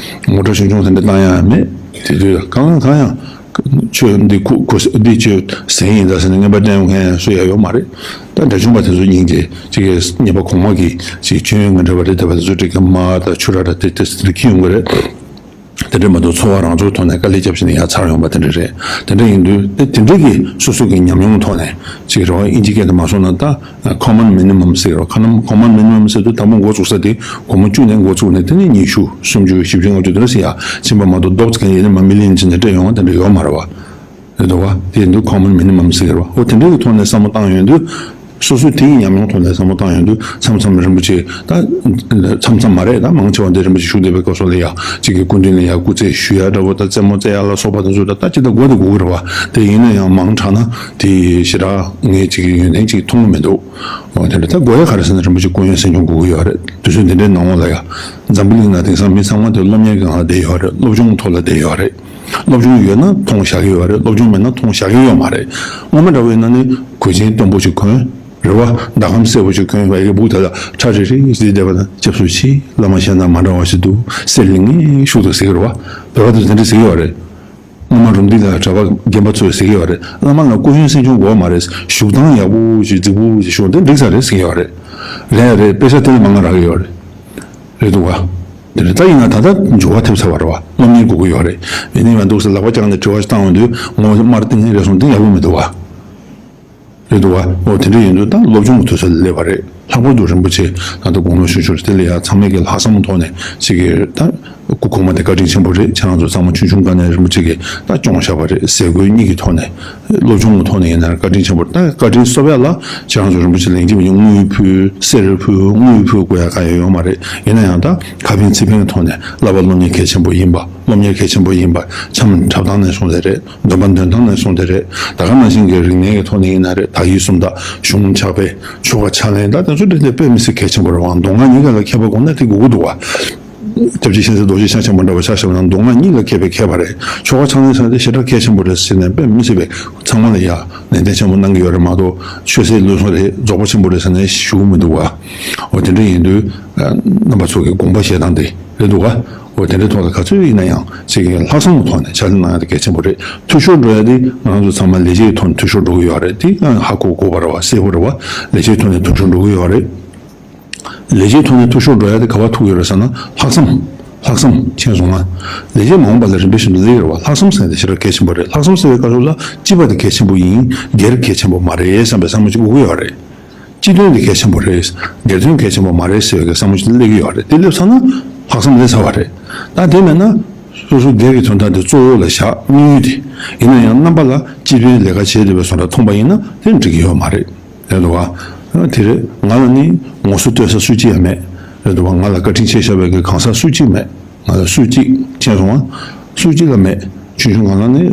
མོ་ཊ་ཆུང་ཆུང་དེ་འདྲ་བཏང་ཡང་མེད། དེ་དུས་གང་ལ་གང་ཡང་། ཁྱོད་འདི་ཁུ་ཁུ་འདི་ཁྱོད་ཟན་ཡིན་ད་ཟེར་ནས་རྔན་པ་སྤྲད་ཡོང་མཁན་སུ་ཡང་ཡོད་མ་རེད། ད་འདྲ་བྱུང་པ་དེ་ཚོ་སྙིང་རྗེ་ཅིག་གིས་ཉེས་པ་གོང་མ་གིས་ཅིག་ཁྱོད་ཡོན་ང་འདྲ་བ་རེད་ད་བ་དེ་ཚོ་སྤྲད་མཁན་མར་ད་ཆུ་ར་ར་དེ་དེ་ཟེར་འཁྱེར་ཡོང་གི་རེད། དེ་འདྲ་མ་གཏོགས་འཚོ་བ་རང་ཚོའི་ཐོག་ནས་དཀའ་ལས་བརྒྱབ་བྱས་ནས་ཡར་ཚར་ཡོང་པ་དེ་འདྲ་རེད། དེ་འདྲ་ཡིན་དུས་དེ་དེ་འདྲ་གི་སོ་སོ་གི་ཉམས་མྱོང་ཐོག་ནས་ཅིག་རེད་བ། ཨིན་ཇི་སྐད་དུ་མ་སོང་ན་ད་ཁོ་མན་མི་ནི་མམ་ཟེར་རོ། ཁ་ནམ་ཁོ་མན་མི་ནི་མམ་ཟེར་དུས་དང་པོ་འགོ་བཙུགས་ས་དེ་སྒོར་མོ་བཅུ་ནས་འགོ་བཙུགས་ནས་དེ་ནས་ཉི་ཤུ་སུམ་ཅུ་བཞི་བཅུ་ལྔ་བཅུ་དེ་འདྲ་ཟེར་ཡ་ཕྱིན་པ་མ་གཏོགས་རྡོག་ཙམ་གྱི་ཡིན་ན་མ་མི་ལིན་ཅི་ནས་སྤྲད་ཡོང་བ་དེ་འདྲ་ཡོད་མ་རེད་བ། རེད་འདུག་བ། དེ་ཡིན་དུས་ཁོ་མན་མི་ནི་མམ་ཟེར་རོ། འོ་དེ་འདྲ་གི་ཐོག་ནས་བསམ་བློ་བཏང་ཡོང་དུས་སོ་སོའི་དེ་ཡི་ཉམས་མྱོང་ཐོག་ནས་བསམ་བློ་བཏང་ཡོང་དུས་མཚམས་མཚམས་རིན་པོ་ཆེ་ད་མཚམས་མཚམས་མ་རེད། ད་མང་ཆེ་བ་འདི་རིན་པོ་ཆེ་བཞུགས་བསྡད་པའི་སྐབས་སུ་ལ་ཡ་གཅིག་གི་སྐུ་མདུན་ལ་ཡ་སྐུ་རྩེད་ཞུ་ཡ་འདྲ་བོ་ད་རྩེད་མོ་རྩེ་ཡ་ལ་སོགས་པ་དེ་ཚོ་ད་ད་ཅི་ད་དགོས་དེ་དགོས་ཀྱི་རེད་བ། དེ་ཡིན་ན་ཡང་མང་དྲགས་ན་དེ་ཞེ་དྲག་ངས་གཅིག་གི་ཡོན་ཏན་གཅིག་མཐོང་གི་མི་འདུག། འོ་དེ་འདྲ་ད་དགོས་ཡ་ག་རེ་ཟེར་ན་རིན་པོ་ཆེ་སྐུ་ཡོན་སེམས་ཆུང་དགོས་ཀྱི་ཡོད་རེད། དུས་ཚོད་འདི་འདྲའི་ནང་ལ་ཡ་འཛམ་བུ་གླིང་ན་དེང་སང་མི་ཚང་མ་དེ་སློབ་གཉེར་གྱི་ངང་ལ་བསྡད་ཡོད་རེད། སློབ་སྦྱོང་ཐོག་ལ་བསྡད་ཡོད་རེད། སློབ་སྦྱོང་ཡོད་ན་མཐོང་བཞག་གི་ཡོད་རེད། སློབ་སྦྱོང་མེད་ན་མཐོང་བཞག་གི་ཡོད་མ་རེད། སྔོན་མ་འདྲ་བོ་ཡིན་ན་ནི་གོས་ཆེན་སྟོན་པོ་ཞིག་གོན། རེད་བ། ཟླ་གམ་སེར་པོ་ཞིག་གོན། བ་ཡི་གེ་སྦུག་དེ་ལ་ཁྲ་རིལ་རིལ་ཟེར་བསྡད་པ་ན་སྐྱབས་སུ་མཆི། བླ་མ་གཞན་དང་མ་འདྲ་བ་ཞིག་འདུག། གསེར་གླིང་ངེ་ཤུགས་དང་ཟེར་གི་རེད་བ། བོད་པ་དེ་དེ་འདྲ་ཟེར་གི་ཡོད་རེད། སྔོན་མ་རུམ་བཏེག་ལ་གྲྭ་པ་རྒན་པ་ཚོས་ཟེར་གི་ཡོད་རེད། བླ་མ་ལ་སྐུ་ཡོན་སེམས་ཆུང་དགོས་མ་རེད། བཞུགས་སྟངས་ཡག་པོ་ཞིག་རྫིག་པོ་ཞིག་བཞུགས་དེ་འགྲིག་ས་རེད་ཟེར་གི་ཡོད་རེད། རེད་རེད། དཔེ་ཆ་དེ་ལ་མང་ང་རག་གི་ཡོད་རེད། རེད་འདུག་བ། དེ་རེད། ད་ཡིན་ན་ད་ལྟ་འགྱུར་བ་ཐེབས་ཚར་བ་རེད་བ། སློབ་གཉེར་དགོས་ཀྱི་ཡོད་རེད། ཡིན་ནའི་ང་འདུག་སེ་ལག་པ་བརྐྱངས་ནས་དྲི་བ་ཞིག་བཏང་ཡོང་དུས་ངོ་དམར་སྟེང་ནས་རེ་ཟུང་དེ་ཡག་པོ་མི་འདུག་བ། རེད་འདུག་བ། འོ་དེ་འདྲ་ཡིན་དུས་ད་སློབ་སྦྱོང་གི་དུས་ཚོད་ལ་སླེབས་པ་རེད། ལྷག་པར་དུ་རིན་པོ་ཆེ་ད་ལྟ་དགུང་ལོ་ཆུང་ཆུང་རེད། དེ་ལ་ཡང་ཚང་མས་ཀྱི་ལྷག་བསམ་ཐོག་ནས་ཅིག་གི་ད་སྐུ་གོང་མ་དེ་བཀའ་དྲིན་ཆེན་པོ་རེད། ཁྱེད་རང་ཚོ་ཚང་མ་ཆུང་ཆུང་སྒང་ནས་རིན་པོ་ཆེ་གིས་ད་སྐྱོང་བཞག་པ་རེད། ཟས་གོས་གཉིས་ཀྱི་ཐོག་ནས་སློབ་སྦྱོང་གི་ཐོག་ནས་ཡིན་ན་བཀའ་དྲིན་ཆེན་པོ་རེད། ད་བཀའ་དྲིན་གསབ་ཡ་ལ་ཁྱེད་རང་ཚོ་རིན་པོ་ཆེ་ལན་གཅིག་མིན་གཉིས་དངུལ་ཕུལ་གསེར་ཕུལ་དངུལ་ཕུལ་དགོས་ཡ་གང་ཡང་ཡོད་མ་རེད། ཡིན་ན་ཡང་ད་ཁ་ཕན་ཚིག་ཕན་གྱི་ཐོག་ནས་བསླབ་པ་སློབ་གཉེར་གལ་ཆེན་པོ་ཡིན་པ། སློབ་གཉེར་གལ་ཆེན་པོ་ཡིན་པ། འཆམ་འཁྲབ་སྟངས་ནས་བཟུང་སྟེ་རེད། འདོན་པ་འདོན་སྟངས་ནས་བཟུང་སྟེ་རེད། ད་ག་ནང་བཞིན་གྱི་རིག་གནས་ཀྱི་ཐོག་ནས་ཡིན་ན་རེད། དག་ཡིག་སུམ་རྟགས། གཞུང་ཕྱག་དཔེ། ཆོ་ག་ཕྱག་ལེན། ད་དེ་ཚོ་འདྲ་དེ་དཔེ་མི་སྲིད་གལ་ཆེན་པོ་རེད་བ། མདོ་སྔགས་གཉིས་ཀ་ལ་མཁས་པ་དགོས་ན་དེ་དགོས་ཀྱི་འདུག་བ། སྐྱབས་རྗེ་ཤིང་བཟའ་རྡོ་རྗེ་འཆང་ཆེན་པོ་འདྲ་བ་ཆ་བཞག་ན་མདོ་སྔགས་གཉིས་ལ་མཁས་པའི་མཁས་པ་རེད། ཆོ་ག་ཕྱག་ལེན་ཟེར་ན་དེ་ཞེ་དྲག་གལ་ཆེན་པོ་རེད་ཟེར་ནས་དཔེ་མི་སྲིད་པའི་ཚང་མ་ལ་ཡ་ནན་ཏན་ཆེན་པོ་གནང་གི་ཡོད་རེད་མ་གཏོགས་ཆོས་སྲིད་བློན་སོང་རེད། རྫོགས་པ་ཆེན་པོ་རེད་ཟེར་ནས་ཞུ་གི་མི་འདུག་བ། འོ་དེ་འདྲ་ཡིན་དུས་རྣམ་པ་ཚོ་གི་དགོངས་པ་བཞེས་སྟངས་དེ། རེད་འདུག་ག་འོ་དེ་འདྲའི་ཐོག་ལ་ག་ཚོད་ཡིན་ན་ཡང་ཅིག་ལྷག་བསམ་གྱི་ཐོག་ནས་ཕྱག་ལས་གནང་ཡ་དེ་གལ་ཆེན་པོ་རེད། འཐུས་ཤོར་འགྲོ་ཡ་དེ་ང་རང་ཚོ་ཚང་མ་ལས་བྱེད་ཀྱི་ཐོག་ནས་འཐུས་ཤོར་འགྲོ་གི་ཡོད་རེད། དེ་ཧ་གོ་དགོས་པ་རེད་བ། གསལ་པོ་རེད་བ། ལས་བྱེད་ཀྱི་ཐོག་ནས་འཐུས་ཤོར་འགྲོ་གི་ཡོད་རེད། ལས་བྱེད་ཐོག་ནས་འཐུས་ཤོར་འགྲོ་ཡ་དེ་ག་པར་ཐུག་ཡོད་རེད་ཟེར་ན། ལྷག་བསམ། ལྷག་བསམ་མཁྱེན་སོང་ང་། ལས་བྱེད་མ་འོངས་པ་ལ་རིམ་པས་བཞིན་དུ་སླེབས་ཀྱི་རེད་བ། ལྷག་བསམ་ཟེར་ཡ་དེ་ཞེ་དྲག་གལ་ཆེན་པོ་རེད། ལྷག་བསམ་ཟེར་བའི་སྐབས་སུ་ལ་སྤྱི་པ་དེ་གལ་ཆེན་པོ་ཡིན། སྒེར་གལ་ཆེན་པོ་མ་རེད་བསམ་པའི་བསམ་བློ་ཅིག་འཁོར་གྱི་ཡོད་རེད། སྤྱི་དོན་དེ་གལ་ཆེན་པོ་རེད། སྒེར་དོན་གལ་ཆེན་པོ་མ་རེད་ཟེར་བའི་བསམ་བློ་ཅིག་སླེབས་ཀྱི་ཡོད་རེད། དེ་སླེབས་ཚར་ན་ལྷག་བསམ་སླེབས་ཚར་བ་རེད། ད་དེ་མེད་ན་སོ་སོ་སྒེར་གྱི་དོན་དག་དེ་གཙོ་བོ་ལ་བཞག་དམིགས་ཡུལ་དེ། ཡིན་ན་ཡང་རྣམ་པ་ལ་སྤྱི་དོན་ལས་ཀ་བྱེད་བསྡད་པའི་བཟོ་འདྲ་མཐོང་པ་ཡིན་ན་དེ་འགྲིག་གི་ཡོད་མ་རེད། རེད་འདུག་ག་དེ་རེད། ང་ལ་ནི་ངོ་སོ་བསྟོད་ས་སུ་གཅིག་ཡང་མེད། རེད་འདུག་ག་ང་ལ་བཀའ་དྲིན་ཆེ་ཤོས་པའི་གི་གང་ཟག་སུ་གཅིག་མེད། ང་ལ་སུ་གཅིག་མཁྱེན་སོང་ང་། སུ་གཅིག་ལ་མེད། ཆུང་ཆུང་སྒང་ལ་ནི་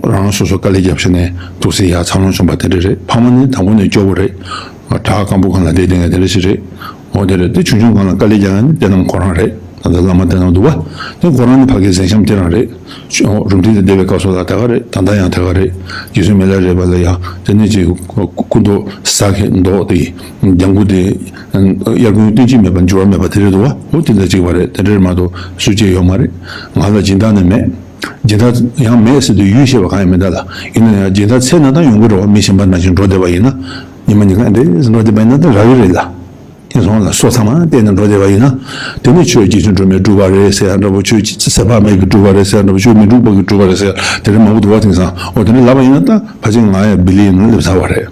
རང་སོ་སོ་དཀའ་ལས་བརྒྱབ་བྱས་ནས་འདུག་སེ་ཡར་འཚར་ལོངས་བྱུང་པ་དེ་འདྲ་རེད། ཕ་མ་ནི་དང་པོ་ནས་སྐྱོ་པོ་རེད། བྲག་སྐམ་པོ་སྒང་ལ་བསྡད་བསྡད་མཁན་དེ་འདྲ་ཞིག་རེད། འོ་དེ་རེད། དེ་ཆུང་ཆུང་སྒང་ལ་དཀའ་ལས་རྒྱག་མཁན་ནི་དེ་རྣམས་ཁོ་རང་རེད། ད་ལྟ་བླ་མ་དེ་རྣམས་འདུག་བ། དེ་ཁོ་རང་ནི་ཕ་གིའི་གཟན་ཤམ་དེ་རང་རེད། རུམ་བཏེག་དེ་བསྡད་པའི་སྐབས་སུ་ལ་དེ་ག་རེད། ད་ལྟ་ཡང་དེ་ག་རེད། རྗེ་བཙུན་མི་ལ་རས་པ་ལ་ཡང་དེ་ནས་ཅིག་སྐུ་མདོག་གཟའ་གི་མདོག་དེ། ལྗང་གུ་དེ། དབྱར་དགུན་སྟོན་གྱི་མེད་པ་འགྱུར་བ་མེད་པ་དེ་རེད་འདུག་བ། འོ་དེ་འདྲ་ཅིག་བ་རེད། དེ་འདྲ་མ་གཏོགས་སུ་གཅིག་ཡོད་མ་རེད། ང་ལ་སྦྱིན་བདག་ནི་མེད། སྦྱིན་བདག་ཡང་མེད་ཟེར་དུས་ཡུལ་ཤེས་པ་གང་ཡང་མེད་ད་ལ། ཡིན་ན་ཡང་སྦྱིན་བདག་ཚེ་ན་དང་ཡོང་གི་རེད་བ། མི་གཞན་པ་ནང་བཞིན་འགྲོ་བསྡད་པ་ཡིན་ན། ཉི་མ་ཉིན་གང་འདྲ་འགྲོ་བསྡད་པ་ཡིན་ན་ད་རག་གི་རེད་ལ། ཁྱེད་སོང་ལ་སོ་ཚང་མ་བལྟས་ནས་འགྲོ་བསྡད་པ་ཡིན་ན། དེ་ནས་ཆོས་རྗེ་བཙུན་སྒྲོལ་མས་སྒྲུབ་པ་རེད་ཟེར་ཡ་འདྲ་པོ། ཆོས་ཚེ་དཔག་མེད་ཀྱིས་སྒྲུབ་པ་རེད་ཟེར་ཡ་འདྲ་པོ། ཆོས་མི་འཁྲུགས་པ་གིས་སྒྲུབ་པ་རེད་ཟེར་ཡ་དེ་འདྲ་མང་པོ་འདུག་བ། དེང་སང་འོ་དེ་འདྲ་ལབ་པ་ཡིན་ན་ད་ཕལ་ཆེར་ང་ཡང་བི་ལི་ཡིན་ན་སླེབས་ཚར་བ་རེད།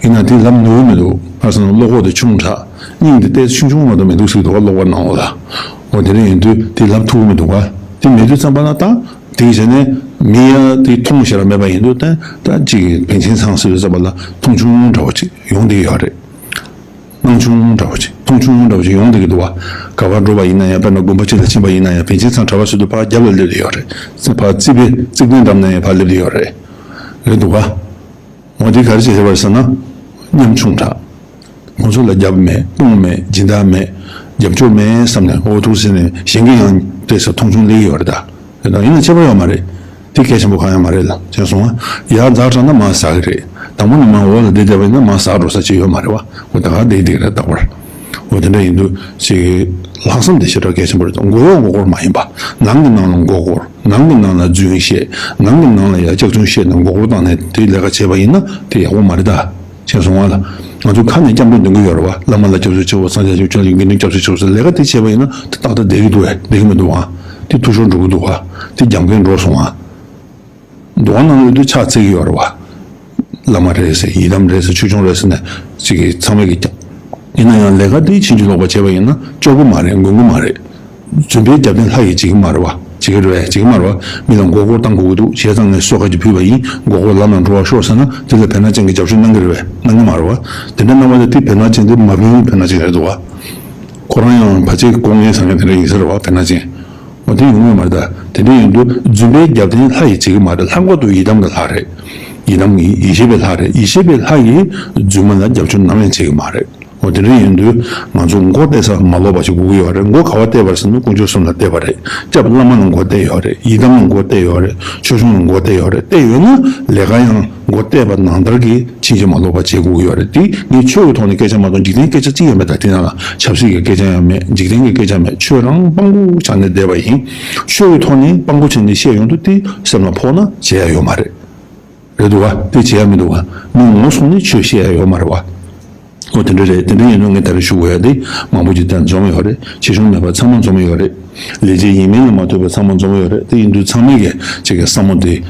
ཡིན་ན་དེ་ལབ་ནུས་མི་འདུག་ཕར་སོང་ན་བློ་ཁོག་དེ་ཆུང་དྲགས། སྙིང་དེ་ཏོག་ཙམ་ཆུང་ཆུང་མ་གཏོགས་མི་འདུག་ཟེར་གྱི་འདུག་བ། ཀློག་པ་ནང་ལོགས་ལ། འོ་དེ་འདྲ་ཡིན་དུས་དེ་ལབ་ཐུབ་ཀྱི་མི་འདུག་བ། དེ་མེད་དུས་ཙམ་པ་ལ་ད་དེ་བྱས་ནས་མི་ཡ་དེ་མཐོང་ཞེ་དྲག་མེད་པ་ཡིན་དུས་ད་ད་ཅིག་བན་ཆེན་ཚང་ཟེར་དུས་ཙམ་པ་ལ་མཐོང་ཆུང་འདྲ་བོ་ཅིག་ཡོང་བསྡད་ཀྱི་ཡོད་རེད། སྣང་ཆུང་འདྲ་བོ་ཅིག་མཐོང་ཆུང་འདྲ་བོ་ཅིག་ཡོང་བསྡད་ཀྱི་འདུག་བ། ག་པར་འགྲོ་བ་ཡིན་ན་ཡང་དཔེར་ན་དགོན་པ་གཅིག་ལ་ཕྱིན་པ་ཡིན་ན་ཡང་བན་ཆེན་ཚང་གྲྭ་པ་ཟེར་དུས་ཕར་རྒྱབ་ལ་སླེབས་བསྡད་ཡོད་རེད། ཕར་རྩིག་པའི་རྩིག་པའི་འགྲམ་ན་ཡང་ཕར་སླེབས་བསྡད་ཡོད་རེད། རེད་འདུག་བ། འོ་དེ་ག་རེ་བྱེད་ཟེར་བ་ཟེར་ན། ཉམ་ཆུང་དྲགས། ཁོང་ཚོ་ལ་རྒྱབ་མེད། དཔུང་མེད། སྦྱིན་བདག་མེད། རྒྱབ་སྐྱོར་མེད་བསམ་ནས་འོ་འདུག་ཟེར་ནས་གཞན་གྱིས་ཡང་བལྟས་ཚེ་མཐོང་ཆུང་སླེབས་ཀྱི་ཡོད་རེད་ད། རེད་དང་ཡིན་ན་ཁྱད་པར་ཡོད་མ་རེད། དེ་གལ་ཆེན་པོ་གང་ཡང་མ་རེད་ལ། མཁྱེན་སོང་ང་། ཡར་འཛེགས་དྲགས་ན་མར་ཟག་གི་རེད། དང་པོ་ནས་མར་འོག་ལ་བསྡད་བསྡད་པ་ཡིན་ན་མར་ཟག་འགྲོ་ས་ཅིག་ཡོད་མ་རེད་བ། འོ་ད་ག་བསྡད་བསྡད་རེད་རྟག་པར། འོ་དེ་འདྲ་ཡིན་དུས་ཅིག་ལྷག་བསམ་དེ་ཞེ་དྲག་གལ་ཆེན་པོ་རེད། མགོ་གཡོག་མགོ་སྐོར་མ་ཡིན་པ། ནང་གི་ནང་ལ་མགོ་སྐོར། ནང་གི་ནང་ལ་རྫུན་བཤད། ནང་གི་ནང་ལ་ཡ་སྐྱག་རྫུན་བཤད་ནས་མགོ་སྐོར་བཏང་ནས་དེའི་ལས་ཀ་བྱས་པ་ཡིན་ན་དེ་ཡག་པོ་མ་རེད་ད། མཁྱེན་སོང་ང་ལ། ང་ཚོ་ཁ་ནས་སྐྱབས་འགྲོ་འདོན་གྱི་ཡོད་རེད་བ། བླ་མ་ལ་སྐྱབས་སུ་མཆིའོ། སངས་རྒྱས་ཆོས་ཀྱི་དགེ་འདུན་སྐྱབས་སུ་མཆིའོ་ཟེར་ལས་ཀ་དེ་བྱས་པ་ཡིན་ན་དེ་ཏག་ཏག་བསྡད་ཀྱི་འདུག་བས། བསྡད་ཀྱི་མི་འདུག་ཨང་། དེ་འཐུས་ཤོར་འགྲོ་གི་འདུག་བ། དེ་རྒྱབ་འགལ་འགྲོ་སོང་ཨང་། འདུག་ཨང་ནང་ལོགས་དུ་ཕྱག་འཚལ་གྱི་ཡོད་རེད་བ། བླ་མ་རེད་ཟེར། ཡི་དམ་རེད་ཟེར། ཆོས་སྐྱོང་རེད་ཟེར་ནས་ཅིག་གིས་ཚང་མས་ཀྱིས་ཀྱང་། ཡིན་ན་ཡང་ལས་ཀ་དེ་ཕྱིན་ཅི་ལོག་པ་བྱས་པ་ཡིན་ན་སྐྱོ་པོ་མ་རེད། དགོས་མཁོ་མ་རེད། རྫུན་པའི་རྒྱབ་རྟེན་ལྷ་ཡིས་བྱེད་ཀྱི་མ་རེད་བ། བྱེད་ཀྱི་རེད་བས། བྱེད་ཀྱི་མ་རེད་བ། མི་ལ་མགོ་སྐོར་བཏང་དགོས་ཀྱི་འདུག་བྱས་ཙང་ངས་གསོལ་ཁ་ཅིག་ཕུལ་བ་ཡིན། མགོ་སྐོར་ལམ་ལ་འགྲོ་བར་ཤོག་ཟེར་ན་དེ་ལ་བེར་ནག་ཅན་གྱིས་རྒྱབ་སྐྱོར་གནང་གི་རེད་བས། གནང་གི་མ་རེད་བ། དེ་འདྲ་གནང་བ་ལ་དེ་བེར་ནག་ཅན་དེ་མ་ཕན་བེར་ནག་ཅན་རེད་འདུག་བ། ཁོ་རང་ཡང་ཕལ་ཆེར་སྐུ་ངལ་བཟང་མཁན་དེ་འདྲ་ཡིན་ས་རེད་བ། བེར་ནག་ཅན། འོ་དེ་ཡོང་གི་མ་རེད་ད། དེ་འདྲ་ཡིན་དུས་རྫུན་པའི་རྒྱབ་རྟེན་ལྷ་ཡིས་བྱེད་ཀྱི་མ་རེད། ལྷ་བཀའ་ཐུབ་ཡི་དམ་གྱི་ལྷ་རེད། ཡི་དམ་གྱི་ཡེ་ཤེས་པའི་ལྷ་རེད། ཡེ་ཤེས་པའི་ལྷ་ཡིས་རྫུན་མ་ལ་རྒྱབ་སྐྱོར་ནམ་ཡང་བྱེད་ཀྱི་མ་རེད། འོ་དེ་འདྲ་ཡིན་དུས་ང་ཚོ་མགོ་གཏད་ས་མ་ལོག་པ་ཞིག་དགོས་ཀྱི་ཡོད་རེད། མགོ་ག་པར་གཏད་པ་ཟེར་ན་དཀོན་མཆོག་གསུམ་ལ་གཏད་པ་རེད། སྐྱབས་བླ་མ་ལ་མགོ་གཏད་ཡོད་རེད། ཡི་དམ་ལ་མགོ་གཏད་ཡོད་རེད། ཆོས་སྐྱོང་ལ་མགོ་གཏད་ཡོད་རེད། གཏད་ཡོད་ན་ལས་ཀ་ཡང་མགོ་གཏད་པ་ནང་ལྟར་གྱི་ཕྱིན་ཅི་མ་ལོག་པ་བྱེད་དགོས་ཀྱི་ཡོད་རེད། དེ་ངས་ཆོས་ཀྱི་ཐོག་ནས་སྐད་ཆ་མ་གཏོགས་འཇིག་རྟེན་སྐད་ཆ་གཅིག་ཡང་མེད། ད་དེ་ནང་ལ་ཆབ་སྲིད་ཀྱི་སྐད་ཆ་ཡང་མེད། འཇིག་རྟེན་གྱི་སྐད་ཆ་མེད། ཆོས་རང་དཔང་པོ་བྱས་ནས་བསྡད་པ་ཡིན། ཆོས་ཀྱི་ཐོག་ནས་དཔང་པོ་བྱས་ནས་བཤད་ཡོང་དུས་དེ་སེམས་ལ་ཕོག་ན་བྱེད་ཡ་ཡོད་མ་རེད། རེད་འདུག་བ། དེ་བྱེད་ཡ་མི་འདུག་བ། མི་ངོ་སོང་ནས་ཆོས་བཤད་ཡ་ཡོད་མ་རེད་བ། འོ་དེ་འདྲ་རེད། དེ་འདྲ་ཡིན་ན་ངས་ད་རེས་ཞུ་དགོས་ཡ་དེ་མང་པོ་ཅིག་དེ་འཛོམས་ཡོད་རེད། ཆེ་ཆུང་མེད་པར་ཚང་མ་འཛོམས་ཡོད་རེད། ལས་བྱེད་ཡིན་མིན་ལ་མ་ལྟོས་པར་ཚང་མ་འཛོམས་ཡོད་རེད། དེ་ཡིན་དུས་ཚང་མས་ཀྱི་ཅིག་གི་བསམ་བློ་དེ་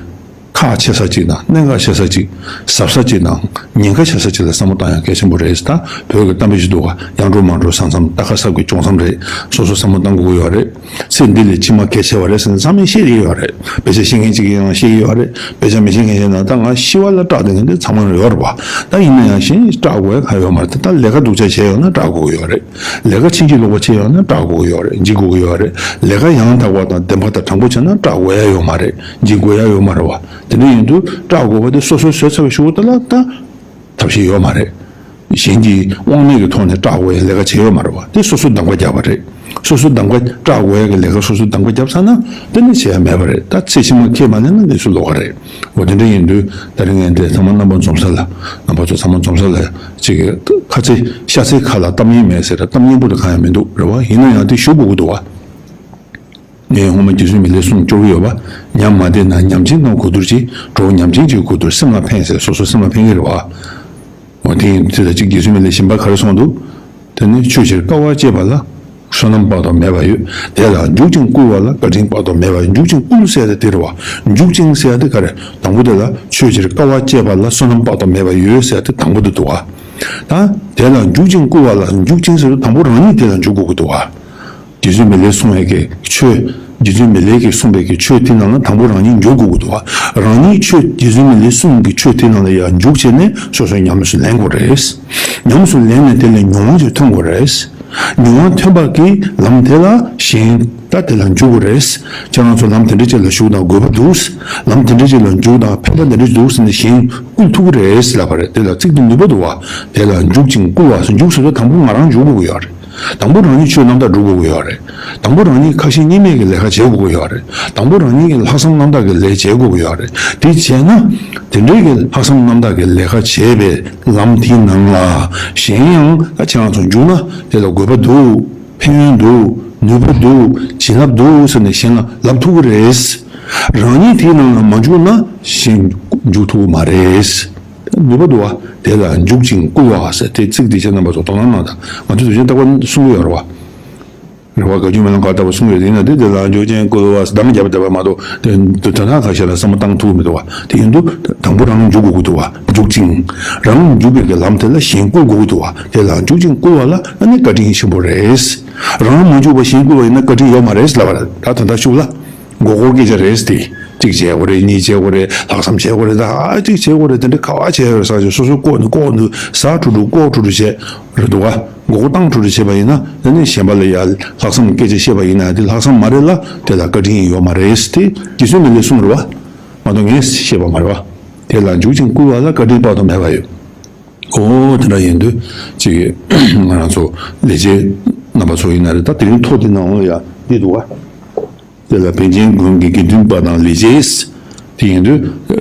ཁག་ཆེ་ས་ཅིག་དང་གནད་འགག་ཆེ་ས་ཅིག་གཟབ་ས་ཅིག་དང་ཉེན་ཁ་ཆེ་ས་ཅིག་ལ་བསམ་བློ་བཏང་ཡ་གལ་ཆེན་པོ་རེད། ད་བོད་ཀྱི་གཏམ་དཔེ་ཞིག་འདུག་ག་ཡར་འགྲོ་མར་འགྲོ་ས་མཚམས་རྟ་ཁ་སྲབ་ཀྱི་གཅོང་མཚམས་རེད། སོ་སོ་བསམ་བློ་བཏང་དགོས་ཀྱི་ཡོད་རེད། ཚེ་འདི་ལས་ཕྱི་མ་གལ་ཆེ་བ་རེད་ཟེར་ནས་ཚང་མས་བཤད་ཀྱི་ཡོད་རེད། དཔེ་ཆ་ཤེས་མཁན་གཅིག་གིས་ཡང་བཤད་ཀྱི་ཡོད་རེད། དཔེ་ཆ་མི་ཤེས་མཁན་ཡིན་ན་ད་ང་ཤི་བ་ལ་སྐྲག་བསྡད་མཁན་དེ་ཚང་མ་ཡོད་རེད་བ། ད་ཡིན་ན་ཡང་གཞན་སྐྲག་དགོས་ཡ་གང་ཡོད་མ་རེད། ད་ལས་ཀ་སྡུག་ཅག་བྱས་ཡོད་ན་སྐྲག་དགོས་ཀྱི་ཡོད་རེད། ལས་ཀ་ཕྱིན་ཅི་ལོག་པ་བྱས་ཡོད་ན་སྐྲག་དགོས་ཀྱི་ཡོད་རེད། འཇིགས་དགོས་ཀྱི་ཡོད་རེད། ལས་ཀ་ཡང་དག་པ་དང་བདེན་པ་དང་དྲང་པོ་བྱས་ན་སྐྲག་དགོས་ཡ་ཡོད་མ་རེད། འཇིགས་དགོས་ཡ་ཡོད་མ་རེད་བ། དེ་འདྲ་ཡིན་དུས་སྐྲག་དགོས་པ་དེ་སོ་སོས་བཟོས་ཚར་བའི་གཞུག་གུ་དེ་ལ་ད་ཐབས་ཤེས་ཡོད་མ་རེད། གཞན་གྱིས་དབང་མེད་ཀྱི་ཐོག་ནས་སྐྲག་དགོས་ཡ་ལས་ཀ་བྱས་ཡོད་མ་རེད་བ། དེ་སོ་སོས་གདམ་ག་བརྒྱབ་པ་རེད། སོ་སོས་གདམ་ག་སྐྲག་དགོས་ཡ་གི་ལས་ཀ་སོ་སོས་གདམ་ག་བརྒྱབ་ཚར་ན་དེ་ནི་བྱས་ཡ་མེད་པ་རེད། ད་ཚེ་ཕྱི་མ་ཁེལ་མ་ལེན་ན་གནས་ཚུལ་ལོགས་ཀ་རེད། འོ་དེ་འདྲ་ཡིན་དུས་ད་རིང་ངས་འདི་ཚང་མ་རྣམ་པ་འཛོམས་ས་ལ་རྣམ་པ་ཚོ་ཚང་མ་འཛོམས་ས་ལ་ཅིག་གི་ཁ་ཚེ་ཤ་ཚའི་ཁ་ལ་གཏམ་སྙིང་མེད་ཟེར། གཏམ་སྙིང་པོ་དེ་གང་ཡང་མི་འདུག་རེད་བ། ཡིན་ན་ཡང་དེ་ཞུ་དགོས་ཀྱི་འདུག་བ། ངས་སྔོན་མ་རྗེ་བཙུན་མི་ལས་གསུངས་སྐྱོར་གྱི་ཡོད་པ། ཉམས་མ་བདེ་ན་ཉམས་ཅན་གང་གོ་བསྡུར་གྱིས། གྲོགས་ཉམས་ཅན་གྱིས་གོ་བསྡུར་སེམས་ལ་ཕན་ཟེར། སོ་སོ་སེམས་ལ་ཕན་གྱི་རེད་བ། འོ་དེ་ཡིན་དུས་ད་ཅིག་རྗེ་བཙུན་མི་ལས་གཞན་པ་ག་རེ་གསུངས་འདུག་དེ་ནི་ཆོས་ཕྱིར་དཀའ་བ་སྤྱད་པ་ལ་བསོད་ནམས་དཔག་ཏུ་མེད་པ་ཡོད། དེ་ལ་འཇུག་ཅིང་བསྐུལ་བ་ལ་བཀའ་དྲིན་དཔག་ཏུ་མེད་པ་ཡོད། འཇུག་ཅིང་བསྐུལ་ཟེར་ཡ་དེ་དེ་རེད་བ། འཇུག་ཅིང་ཟེར་ཡ་དེ་ག་རེ། དང་པོ་དེ་ལ་ཆོས་ཕྱིར་དཀའ་བ་སྤྱད་པ་ལ་བསོད་ནམས་དཔག་ཏུ་མེད་པ་ཡོད་ཟེར་ཡ་དེ་དང་པོ་དེ་འདུག་བ། ད་དེ་ལ་འཇུག་ཅིང་བསྐུལ་བ་ལ། འཇུག་ཅིང་ཟེར་དུས་དང་པོ་རང་ཉིད་དེ་ལ་འཇུག་དགོས་ཀྱི་འདུག་བ། རྗེ་བཙུན་མི་ལས་གསུངས་ཡས་ཀྱི་ཆོས། རྗེ་བཙུན་མི་ལས་ཀྱིས་གསུངས་པའི་གི་ཆོས་དེ་ནང་ལ་དང་པོ་རང་ཉིད་འཇུག་དགོས་ཀྱི་འདུག་བ། རང་ཉིད་ཆོས། རྗེ་བཙུན་མི་ལས་གསུངས་ཀྱི་ཆོས་དེ་ནང་ལ་ཡར་འཇུག་བྱས་ནས་སོ་སོས་ཉམས་སུ་ལེན་དགོས་རེད། ཉམས་སུ་ལེན་ནས་དེ་ལས་མྱོང་བ་ཅིག་ཐོན་དགོས་རེད། མྱོང་བ་ཐོན་པ་གི་ལམ་དེ་ལ་གཞན་ད་དེ་ལ་འཇུག་དགོས་རེད། ཁྱེད་རང་ཚོ་ལམ་དེ་འདྲ་ཅིག་ལ་ཞུགས་དང་དགོས་པ་འདུག་ལམ་དེ་འདྲ་ཅིག་ལ་འཇུག་དང་ཕན་པ་འདི་འདྲ་ཅིག་འདུག་ཟེར་ནས་གཞན་བསྐུལ་ཐུབ་ཀྱི་རེད་ལབ་པ་རེད། དེ་ལ་ཚིག་དེ་ནུས་པ་འདུག་བ། དེ་ལ་འཇུག་ཅིང་བསྐུལ་བ་ཟེར། འཇུག་ཟེར་དུས་དང་པོ་ང་རང་འཇུག་དགོས་ཀྱི་ཡོད་རེད། དང་པོ་རང་ཉིད་ཆོས་རྣམ་དག་སྒྲུབ་དགོས་ཀྱི་ཡོད་རེད། དང་པོ་རང་ཉིད་ཁ་ཞེ་གཉིས་མེད་ཀྱི་ལས་ཀ་བྱེད་དགོས་ཀྱི་ཡོད་རེད། དང་པོ་རང་ཉིད་ཀྱི་ལྷག་བསམ་རྣམ་དག་གི་ལས་བྱེད་དགོས་ཀྱི་ཡོད་རེད། དེ་བྱས་ན། དེ་འདྲའི་གི་ལྷག་བསམ་རྣམ་དག་གི་ལས་ཀ་བྱེད་པའི་ལམ་དེའི་ནང་ལ་གཞན་ཡང་ད་ཁྱེད་རང་ཚོ་འཇུག་ན་དེ་ལ་དགོས་པ་འདུག་ཕན་ཡོན་འདུག་ནུས་པ་འདུག་བྱིན་རླབས་འདུག་ཟེར་ནས་གཞན་ལ་ལབ་ཐུབ་ཀྱི་རེད། རང་ཉིད་དེའི་ནང་ལ་མ་འཇུག་ན་གཞན་འཇུག་ཐུབ་ཀྱི་མ་རེད། ནུས་པ་འདུག་བ། དེ་ལ་འཇུག་ཅིང་བསྐུལ་བ་ཟེར་དེ་ཚིག་འདི་ཁྱེད་རྣམ་པ་ཚོ་དོ་སྣང་གནང་དང་། ང་ཚོ་དུས་ཆེན་རྟག་པར་གསུང་གི་ཡོད་རེད་བ། རེད་བ། བཀའ་བརྒྱུད་མན་ལམ་ག་ལྟ་བུ་གསུང་ཡོད་དེ་ཡིན་ན། དེ་དེ་ལ་འཇུག་ཅིང་བསྐུལ་བ་ཟེར་གདམས་རྒྱབ་བསྡད་པ་མ་གཏོགས་དེ་དོན་དག་ཁ་ཤས་ལ་བསམ་བློ་བཏང་ཐུབ་ཀྱི་མི་འདུག་བ། དེ་ཡིན་དུས་དང་པོ་རང་འཇུག་དགོས་ཀྱི་འདུག་བ། འཇུག་ཅིང་། རང་འཇུག་པའི་གི་ལམ་དེ་ལ་གཞན་བསྐུལ་དགོས་ཀྱི་འདུག་བ། དེ་ལ་འཇུག་ཅིང་བསྐུལ་བ་ལ་ཨ་ནི་བཀའ་དྲིན་ཆེན་པོ་རེད། རང་མ་འཇུག་པ་གཞན་བསྐུལ་བ་ཡིན་ན་བཀའ་དྲིན་ཡོད་མ་རེད་ལབ་པ་རེད། ད་དོན་དག་ཤུགས་ལ། མགོ་སྐོར་སྐད་ཆ་རེད་དེ། གཅིག་བྱས་དགོས་རེད། གཉིས་བྱས་དགོས་རེད། ལྷག་བསམ་བྱས་དགོས་རེད། ད་ཨ་གཅིག་བྱས་དགོས་རེད། དེ་འདྲ་ག་བ་བྱས་ཡོད་ས་ཅིག་སོ་སོའི་ལྐོག་ནས་ལྐོག་ནས་ཟ་ཁྲུ་ཁྲུ་ལྐོག་ཁྲུ་ཁྲུ་བྱས་རེད་འདུག་བ། མགོ་སྐོར་བཏང་ཁྲུ་ཁྲུ་བྱས་པ་ཡིན་ན་དེ་ནས་གཞན་པ་ལ་ཡ་ལྷག་བསམ་སྐད་ཆ་བཤད་པ་ཡིན་ན་དེ་ལྷག་བསམ་མ་རེད་ལ་དེ་ལ་བཀའ་དྲིན་ཡོད་མ་རེད་དེ། རྗེ་བཙུན་མི་ལས་གསུངས་རེད་བ། མ་གཏོགས་ངས་བཤད་པ་མ་རེད་བ། དེ་ལ་འཇུག་ཅིང་བསྐུལ་བ་ལ་བཀའ་དྲིན་དཔག་ཏུ་མེད་པ་ཡོད། ཨོ་དེ་འདྲ་ཡིན་དུས་ཅིག་ང་རང་ཚོ་ལས་བྱེད་རྣམ་པ་ཚོ་ཡིན་ན་རེད། ད་དེ་རིང་ཐོག་འདི་ནང་ལ་ཡ་འདི་འདུག་བ། དེ་ལ་པཎ་ཆེན་དགོན་གྱི་དགེ་འདུན་པ་དང་ལས་བྱེད། དེ་ཡིན་དུས་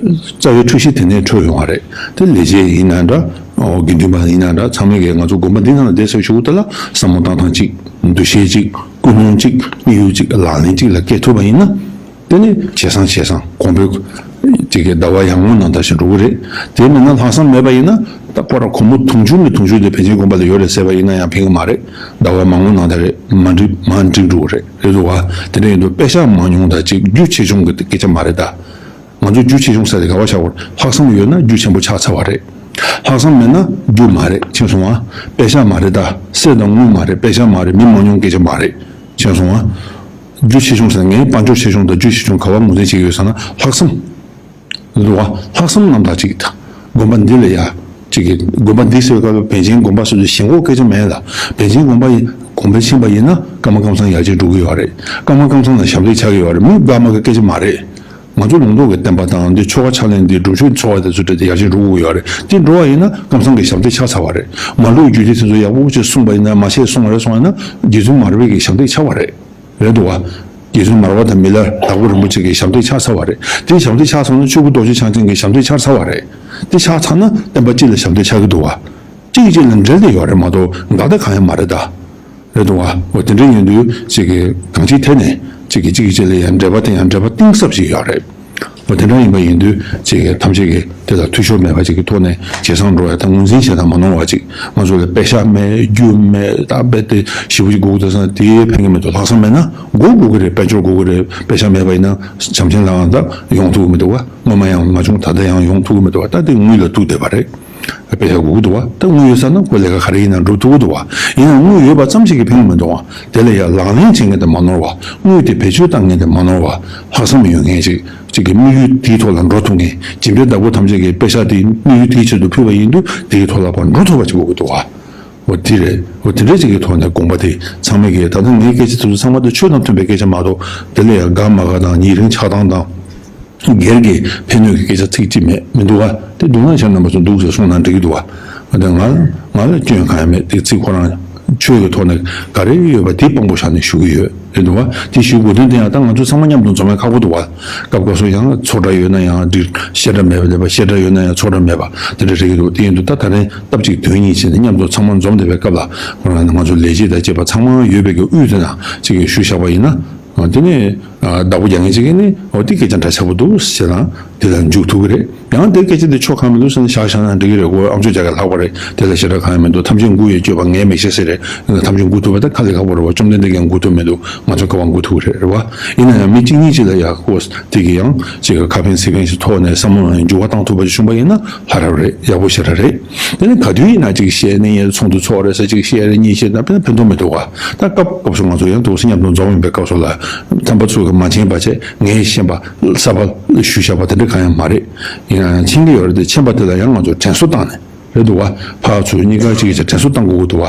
རྩ་བའི་འཁྲུལ་གཞི་དེ་ནས་འཕྲོས་ཡོང་བ་རེད། དེ་ལས་བྱེད་ཡིན་ན་འདྲ། ཨོ་དགེ་འདུན་པ་ཡིན་ན་འདྲ། ཚང་མས་ཀྱི་ང་ཚོ་དགོན་པ་འདི་ནང་ལ་བསྡད་ཟེར་ཞུ་དེ་ལ་བསམ་བློ་བཏང་སྟངས་གཅིག་འདུ་ཤེས་གཅིག་ཀུན་སློང་གཅིག་དམིགས་ཡུལ་གཅིག་ལག་ལེན་གཅིག་ལ་བཀལ་ཐུབ་པ་ཡིན་ན། དེ་ནི་ཇེ་བཟང་ཇེ་བཟང་། གོང་འཕེལ་གཅིག་གི་ཟླ་བ་ཡར་ངོ་ནང་ལྟར་ཞིག་འགྲོ་གི་རེད། དེ་མིན་ན་ལྷག་བསམ་མེད་པ་ཡིན་ན་ད་ཁོ་རང་སྒོར་མོ་དུང་ཕྱུར་ནས་དུང་ཕྱུར་དེ་པཎ་ཆེན་དགོན་པ་ལ་ཡོད་རེད་ཟེར་བ་ཡིན་ན་ཡང་ཕན་གི་མ་རེད། ཟླ་བ་མར་ངོ་ནང་ལྟར་རེད། མར་འགྲིབ་མར་འགྲིབ་འགྲོ་གི་རེད། རེད་འདུག་བ། དེ་འདྲ་ཡིན་དུས་པེ་ཤག་མང་ཉུང་དང་གཅིག་རྒྱུ་ཆེ་ཆུང་གི་སྐད་ཆ་མ་རེད་ད། ང་ཚོ་རྒྱུ་ཆེ་ཆུང་ཟེར་དེ་ག་བ་བཞག་དགོས་རེད། ལྷག་བསམ་ཡོད་ན་རྒྱུ་ཆེན་པོ་ཆགས་ཚར་བ་རེད། ལྷག་བསམ་མེད་ན་རྒྱུ་མ་རེད། མཁྱེན་སོང་ང་། པེ་ཤག་མ་རེད་ད། གསེར་དང་དངུལ་མ་རེད། པེ་ཤག་མ་རེད། མི་མང་ཉུང་སྐད་ཆ་མ་རེད། མཁྱེན་སོང་ང་། རྒྱུ་ཆེ་ཆུང་ཟེར་ན་ངས་དཔལ་འབྱོར་ཆེ་ཆུང་དང་རྒྱུ་ཆེ་ཆུང་ག་བ་ངོས་འཛིན་བྱེད་ཀྱི་ཡོད་ཟེར་ན་ལྷག་བསམ། འདུག་བ། ལྷག་བསམ་རྣམ་དག་ཅིག་དང་། དགོན་པ་འདི་ལ་ཡ། ཅིག་གི་དགོན་པ་འདི་ཟེར་བའི་སྐབས་ལ་པཎ་ཆེན་དགོན་པ་ཟེར་དུས་ཞེན་ཁོག་སྐད་ཆ་མེད་ལ། པཎ་ཆེན་དགོན་པ་ཡི་གོང་འཕེལ་ཕྱིན་པ་ཡིན་ན་ཀརྨ་ཀཾ་ཚང་ཡར་རྒྱས་འགྲོ་གི་ཡོད་རེད། ཀརྨ་ཀཾ་ཚང་ལ་ཞབས་འདེགས་ཆགས་ཀྱི་ཡོད་རེད། མི་དགའ་མ་གི་སྐད་ཆ་མ་རེད། ང་ཚོ་ལུང་རྟོགས་ཀྱི་བསྟན་པ་དང་འདི་ཆོ་ག་ཕྱག་ལེན་འདི་སྒྲུབ་མཆོད་འཚོ་བ་དེ་ཚོ་སྤྲད་དེ་ཡར་རྒྱས་འགྲོ་དགོས་ཀྱི་ཡོད་རེད། དེ་འགྲོ་བ་ཡིན་ན་ཀཾ་ཚང་གི་ཞབས་འདེགས་ཆགས་ཚར་བ་རེད། མ་ལུག་རྒྱུད་སྡེ་དེ་ཚོ་ཡག་པོ་ཅིག་གསུངས་པ་ཡིན་ན་མ་བཤད་སོང་རེད་སོང་ཡིན་ན་རྗེ་བཙུན་མར་པའི་གི་ཞབས་འདེགས་ཆགས་པ་རེད། རེད་འདུག་བ། རྗེ་བཙུན་མར་པ་དང་མི་ལ་དྭགས་པོ་རིན་པོ་ཆེ་གི་ཞབས་འདེགས་ཆགས་ཚར་བ་རེད། དེ་ཞབས་འདེགས་ཆགས་སོང་ན་ཆོས་སྐུ་རྡོ་རྗེ་འཆང་ཆེན་གྱི་ཞབས་འདེགས་ཆགས་ཚར་བ་རེད། དེ་ཆགས་ཚར་ན་བསྟན་པ་སྤྱི་ལ་ཞབས་འདེགས་ཆགས་ཀྱི་འདུག་བ། གཅིག་གིས་གཅིག་ལ་འབྲེལ་ཏེ་ཡོད་རེད་མ་གཏོགས་འགལ་ཟླ་གང་ཡང་མ་རེད་ད། རེད་འདུག་བ། འོ་དེ་འདྲ་ཡིན་དུས་གཅིག་གིས་གང་ཅིའི་ཐད་ནས་གཅིག་གིས་གཅིག་གི་ཆེད་ལ་ཡང་འབྲེལ་བ་དེ་ཡང་འབྲེལ་བ་གཏིང་ཟབ་ཞིག་ཡོད་རེད། འོ་དེ་འདྲ་ཡིན་པ་ཡིན་དུས་གཅིག་གིས་ཐམས་ཅད་ཀྱིས་དེ་ལ་འཐུས་ཤོར་མེད་པ་ཅིག་གི་ཐོག་ནས་ཇེ་བཟང་འགྲོ་ཡ་དང་ངོས་འཛིན་བྱེད་དང་མ་ནོར་བ་ཅིག་ང་ཚོ་ལ་པེ་ཤག་མེད་རྒྱུ་མེད་ད་རྦད་དེ་ཞེ་པོ་ཅིག་དགོས་ཀྱི་འདུག་ཟེར་ན་དེའི་ཕན་གྱི་མི་འདུག་ལྷག་བསམ་མེད་ན་མགོ་དགོས་ཀྱི་རེད། དཔལ་འབྱོར་དགོས་ཀྱི་རེད། པེ་ཤག་མེད་པ་ཡིན་ན་བྱམས་ཆེན་ལའང་ད་ཡོང་ཐུབ་ཀྱི་མི་འདུག་བ། སྔོན་མ་ཡང་མ་བྱུང་ད་ལྟ་ཡང་ཡོང་ཐུབ་ཀྱི་མི་འདུག་བ། ད་དེ་དངུལ་ལ་ཐུག་བསྡད་པ་རེད། དཔེ་ཡག་དགོས་ཀྱི་འདུག་བ། ད་དངུལ་ཡོད་ས་ན་ཁོ་ལས་ཀ་ག་རེ་ཡིན་ན་འགྲུབ་ཐུབ་ཀྱི་འདུག་བ། ཡིན་ནའང་དངུལ་ཡོད་པ་ཙམ་ཞིག་གིས་ཕན་གྱི་མི་འདུག་བ། དེ་ལ་ཡང་ལག་ལེན་བྱེད་མཁན་དེ་མ་ནོར་བ། དངུལ་དེ་བེད་སྤྱོད་བཏང་མཁན་དེ་མ་ནོར་བ། ལྷག་བསམ་ཡོད་མཁན་ཅིག་ཅིག་གི་དམིགས་ཡུལ་དེའི་ཐོག་ལ་འགྲོ་ཐུབ་མཁན། སྦྱིན་པའི་བདག་པོ་ཐམས་ཅད་ཀྱིས་པེ་ཤག་དེ་དམིགས་ཡུལ་དེའི་ཆེད་དུ་ཕུལ་བ་ཡིན་དུས་དེའི་ཐོག་ལ་ཕར་འགྲོ་ཐུབ་པ་ཅིག་དགོས་ཀྱི་འདུག་བ། འོ་དེ་རེད། འོ་དེ་འདྲ་ཅིག་གི་ཐོག་ནས་དགོངས་པ་དེ་ཚང་མས་ཀྱིས་ད་ལྟ་ངའི་སྐད་ཆ་དེ་ཚོ་ཚང་མ་དེ་ཆོས་དང་མཐུན་པའི་སྐད་ཆ་མ་གཏོགས་དེ་ལ་ཡང་དགའ་མ་དགའ་དང་ཉེ་རིང་ཆགས་སྡང་དང་། སྒེར་གྱི་ཕན་གནོད་ཀྱི་སྐད་ཆ་ཚིག་གཅིག་མེད་མི་འདུག་བ། དེ་འདུག་ན་ཁྱེད་རྣམ་པ་ཚོ་འདུག་ཟེར་གསུངས་ན་འགྲིག་གི་འདུག་བ། འོ་དེ་ང་ང་ལ་སྐྱོན་གང་ཡང་མེད། དེ་ཚིག་ཁོ་རང་ཆོས་ཀྱི་ཐོག་ནས་ག་རེ་ཡོད་པ་དེ་དཔང་པོ་བཞག་ནས་ཞུ་གི་ཡོད་རེད་འདུག་བ། དེ་ཞུ་དགོས་དོན་དེ་ཡང་ད་ང་ཚོ་ཚང་མ་མཉམ་དུ་འཛོམས་ཡ་ཁག་པོ་འདུག་བ། སྐབས་སྐབས་སུ་ཡང་ཚོགས་གྲྭ་ཡོད་ན་ཡང་འགྲིག་བཤད་གྲྭ་མེད་པ་ལས་པ་བཤད་གྲྭ་ཡོད་ན་ཡང་ཚོགས་གྲྭ་མེད་པ་དེ་འདྲ་རེད་ཀྱི་འདུག་དེ་ཡིན་དུས་ད་ད་རིང་སྟབས་གཅིག་དོན་གཉིས་བྱས་ནས་མཉམ་དུ་ཚང་མ་འཛོམས་བསྡད་པའི་སྐབས་ལ་ཁོ་རང་ང་ཚོ་ལས་བྱེད་དང་བཅས་པ་ཚང་མ་ཡོད་པའི་གི་དབུས་དེ་ན་གཅིག་གིས་ཞུ་བཞག་པ་ཡིན་ན། ཨ། དེ་ནས་ཨ་བདག་པོ་རྒྱག་མཁན་ཅིག་གིས་ནི། འོ། དེ་སྐད་ཆ་འདྲ་ཆགས་པོ་འདུག་ཟེར་ན་དེ་ལ་འཇུག་ཐུབ་ཀྱི་རེད། ཡང་དེ་སྐད་ཆ་དེ་ཆོ་ག་མི་འདུག་ཟེར་ན་བཞག་བཞག་ན་འགྲིག་གི་རེད། འོ། ཨམ་ཅོག་རྒྱག་མཁན་ལྷག་པ་རེད། དེ་ལ་ཞེ་དྲག་གང་ཡང་མི་འདུག་ཐམས་ཅད་མགུ་ཡི་སྤྱོད་པ་ངས་མི་ཤེས་ཟེར་རེད། ཐམས་ཅད་མགུ་ཐུབ་པ་ད་ཁ་ལས་ཁག་པོ་རེད་བ། བཅོམ་ལྡན་འདས་ཀྱང་མགུ་ཐུབ་མི་འདུག་ང་ཚོ་ག་པར་མགུ་ཐུབ་ཀྱི་རེད། རེད་བ། ཡིན་ན་ཡང་མི་གཅིག་གཉིས་ཅིག་ལ་ཡག་པོ་དེ་གི་ཡང་ཅིག་གི་ཁ་ཕན་ཚིག་ཕན་ཞིག་ཐོག་ནས་བསམ་བློ་འགྱུར་བ་བཏང་ཐུབ་པ་ཞིག་བྱུང་པ་ཡིན་ན་ལྷག་རབས་རེད། ཡག་པོ་ཞེ་དྲག་རེད། དེ་ནི་ག་དུས་ཡིན་ན་ཅིག་བཤད་ནས་ཡང་ཚོགས་འདུ་ཚོགས་རེད་ཟེར། ཅིག་བཤད་རེད་གཉིས་བཤད་ན་དཔེ་ཕན་ཐོགས་མི་འདུག་ག་ད་སྐབས་སྐབས་སུ་ང་ཚོ་ཡང་འདུག་སེ་མཉམ་དུ་འཛོམས་ཡིན་པའི་སྐབས་སུ་ལ་ཐེམ་པ་ཚོ་གིས་མ་མཁྱེན་པ་བྱས། ངས་ཤེས་པ་གསར་པ་ཞུས་བཞག་པ་དེ་འདྲ་གང་ཡང་མ་རེད། ཡིན་ན་ཡང་མཁྱེན་གྱི་ཡོད་རེད་དེ། མཁྱེན་པ་དེ་ལ་ཡང་ང་ཚོ་དྲན་གསོ་བཏང་ནས། རེད་འདུག་བ། ཕར་ཚུར་གཉིས་ཀ་གཅིག་གིས་དྲན་གསོ་བཏང་དགོས་ཀྱི་འདུག་བ།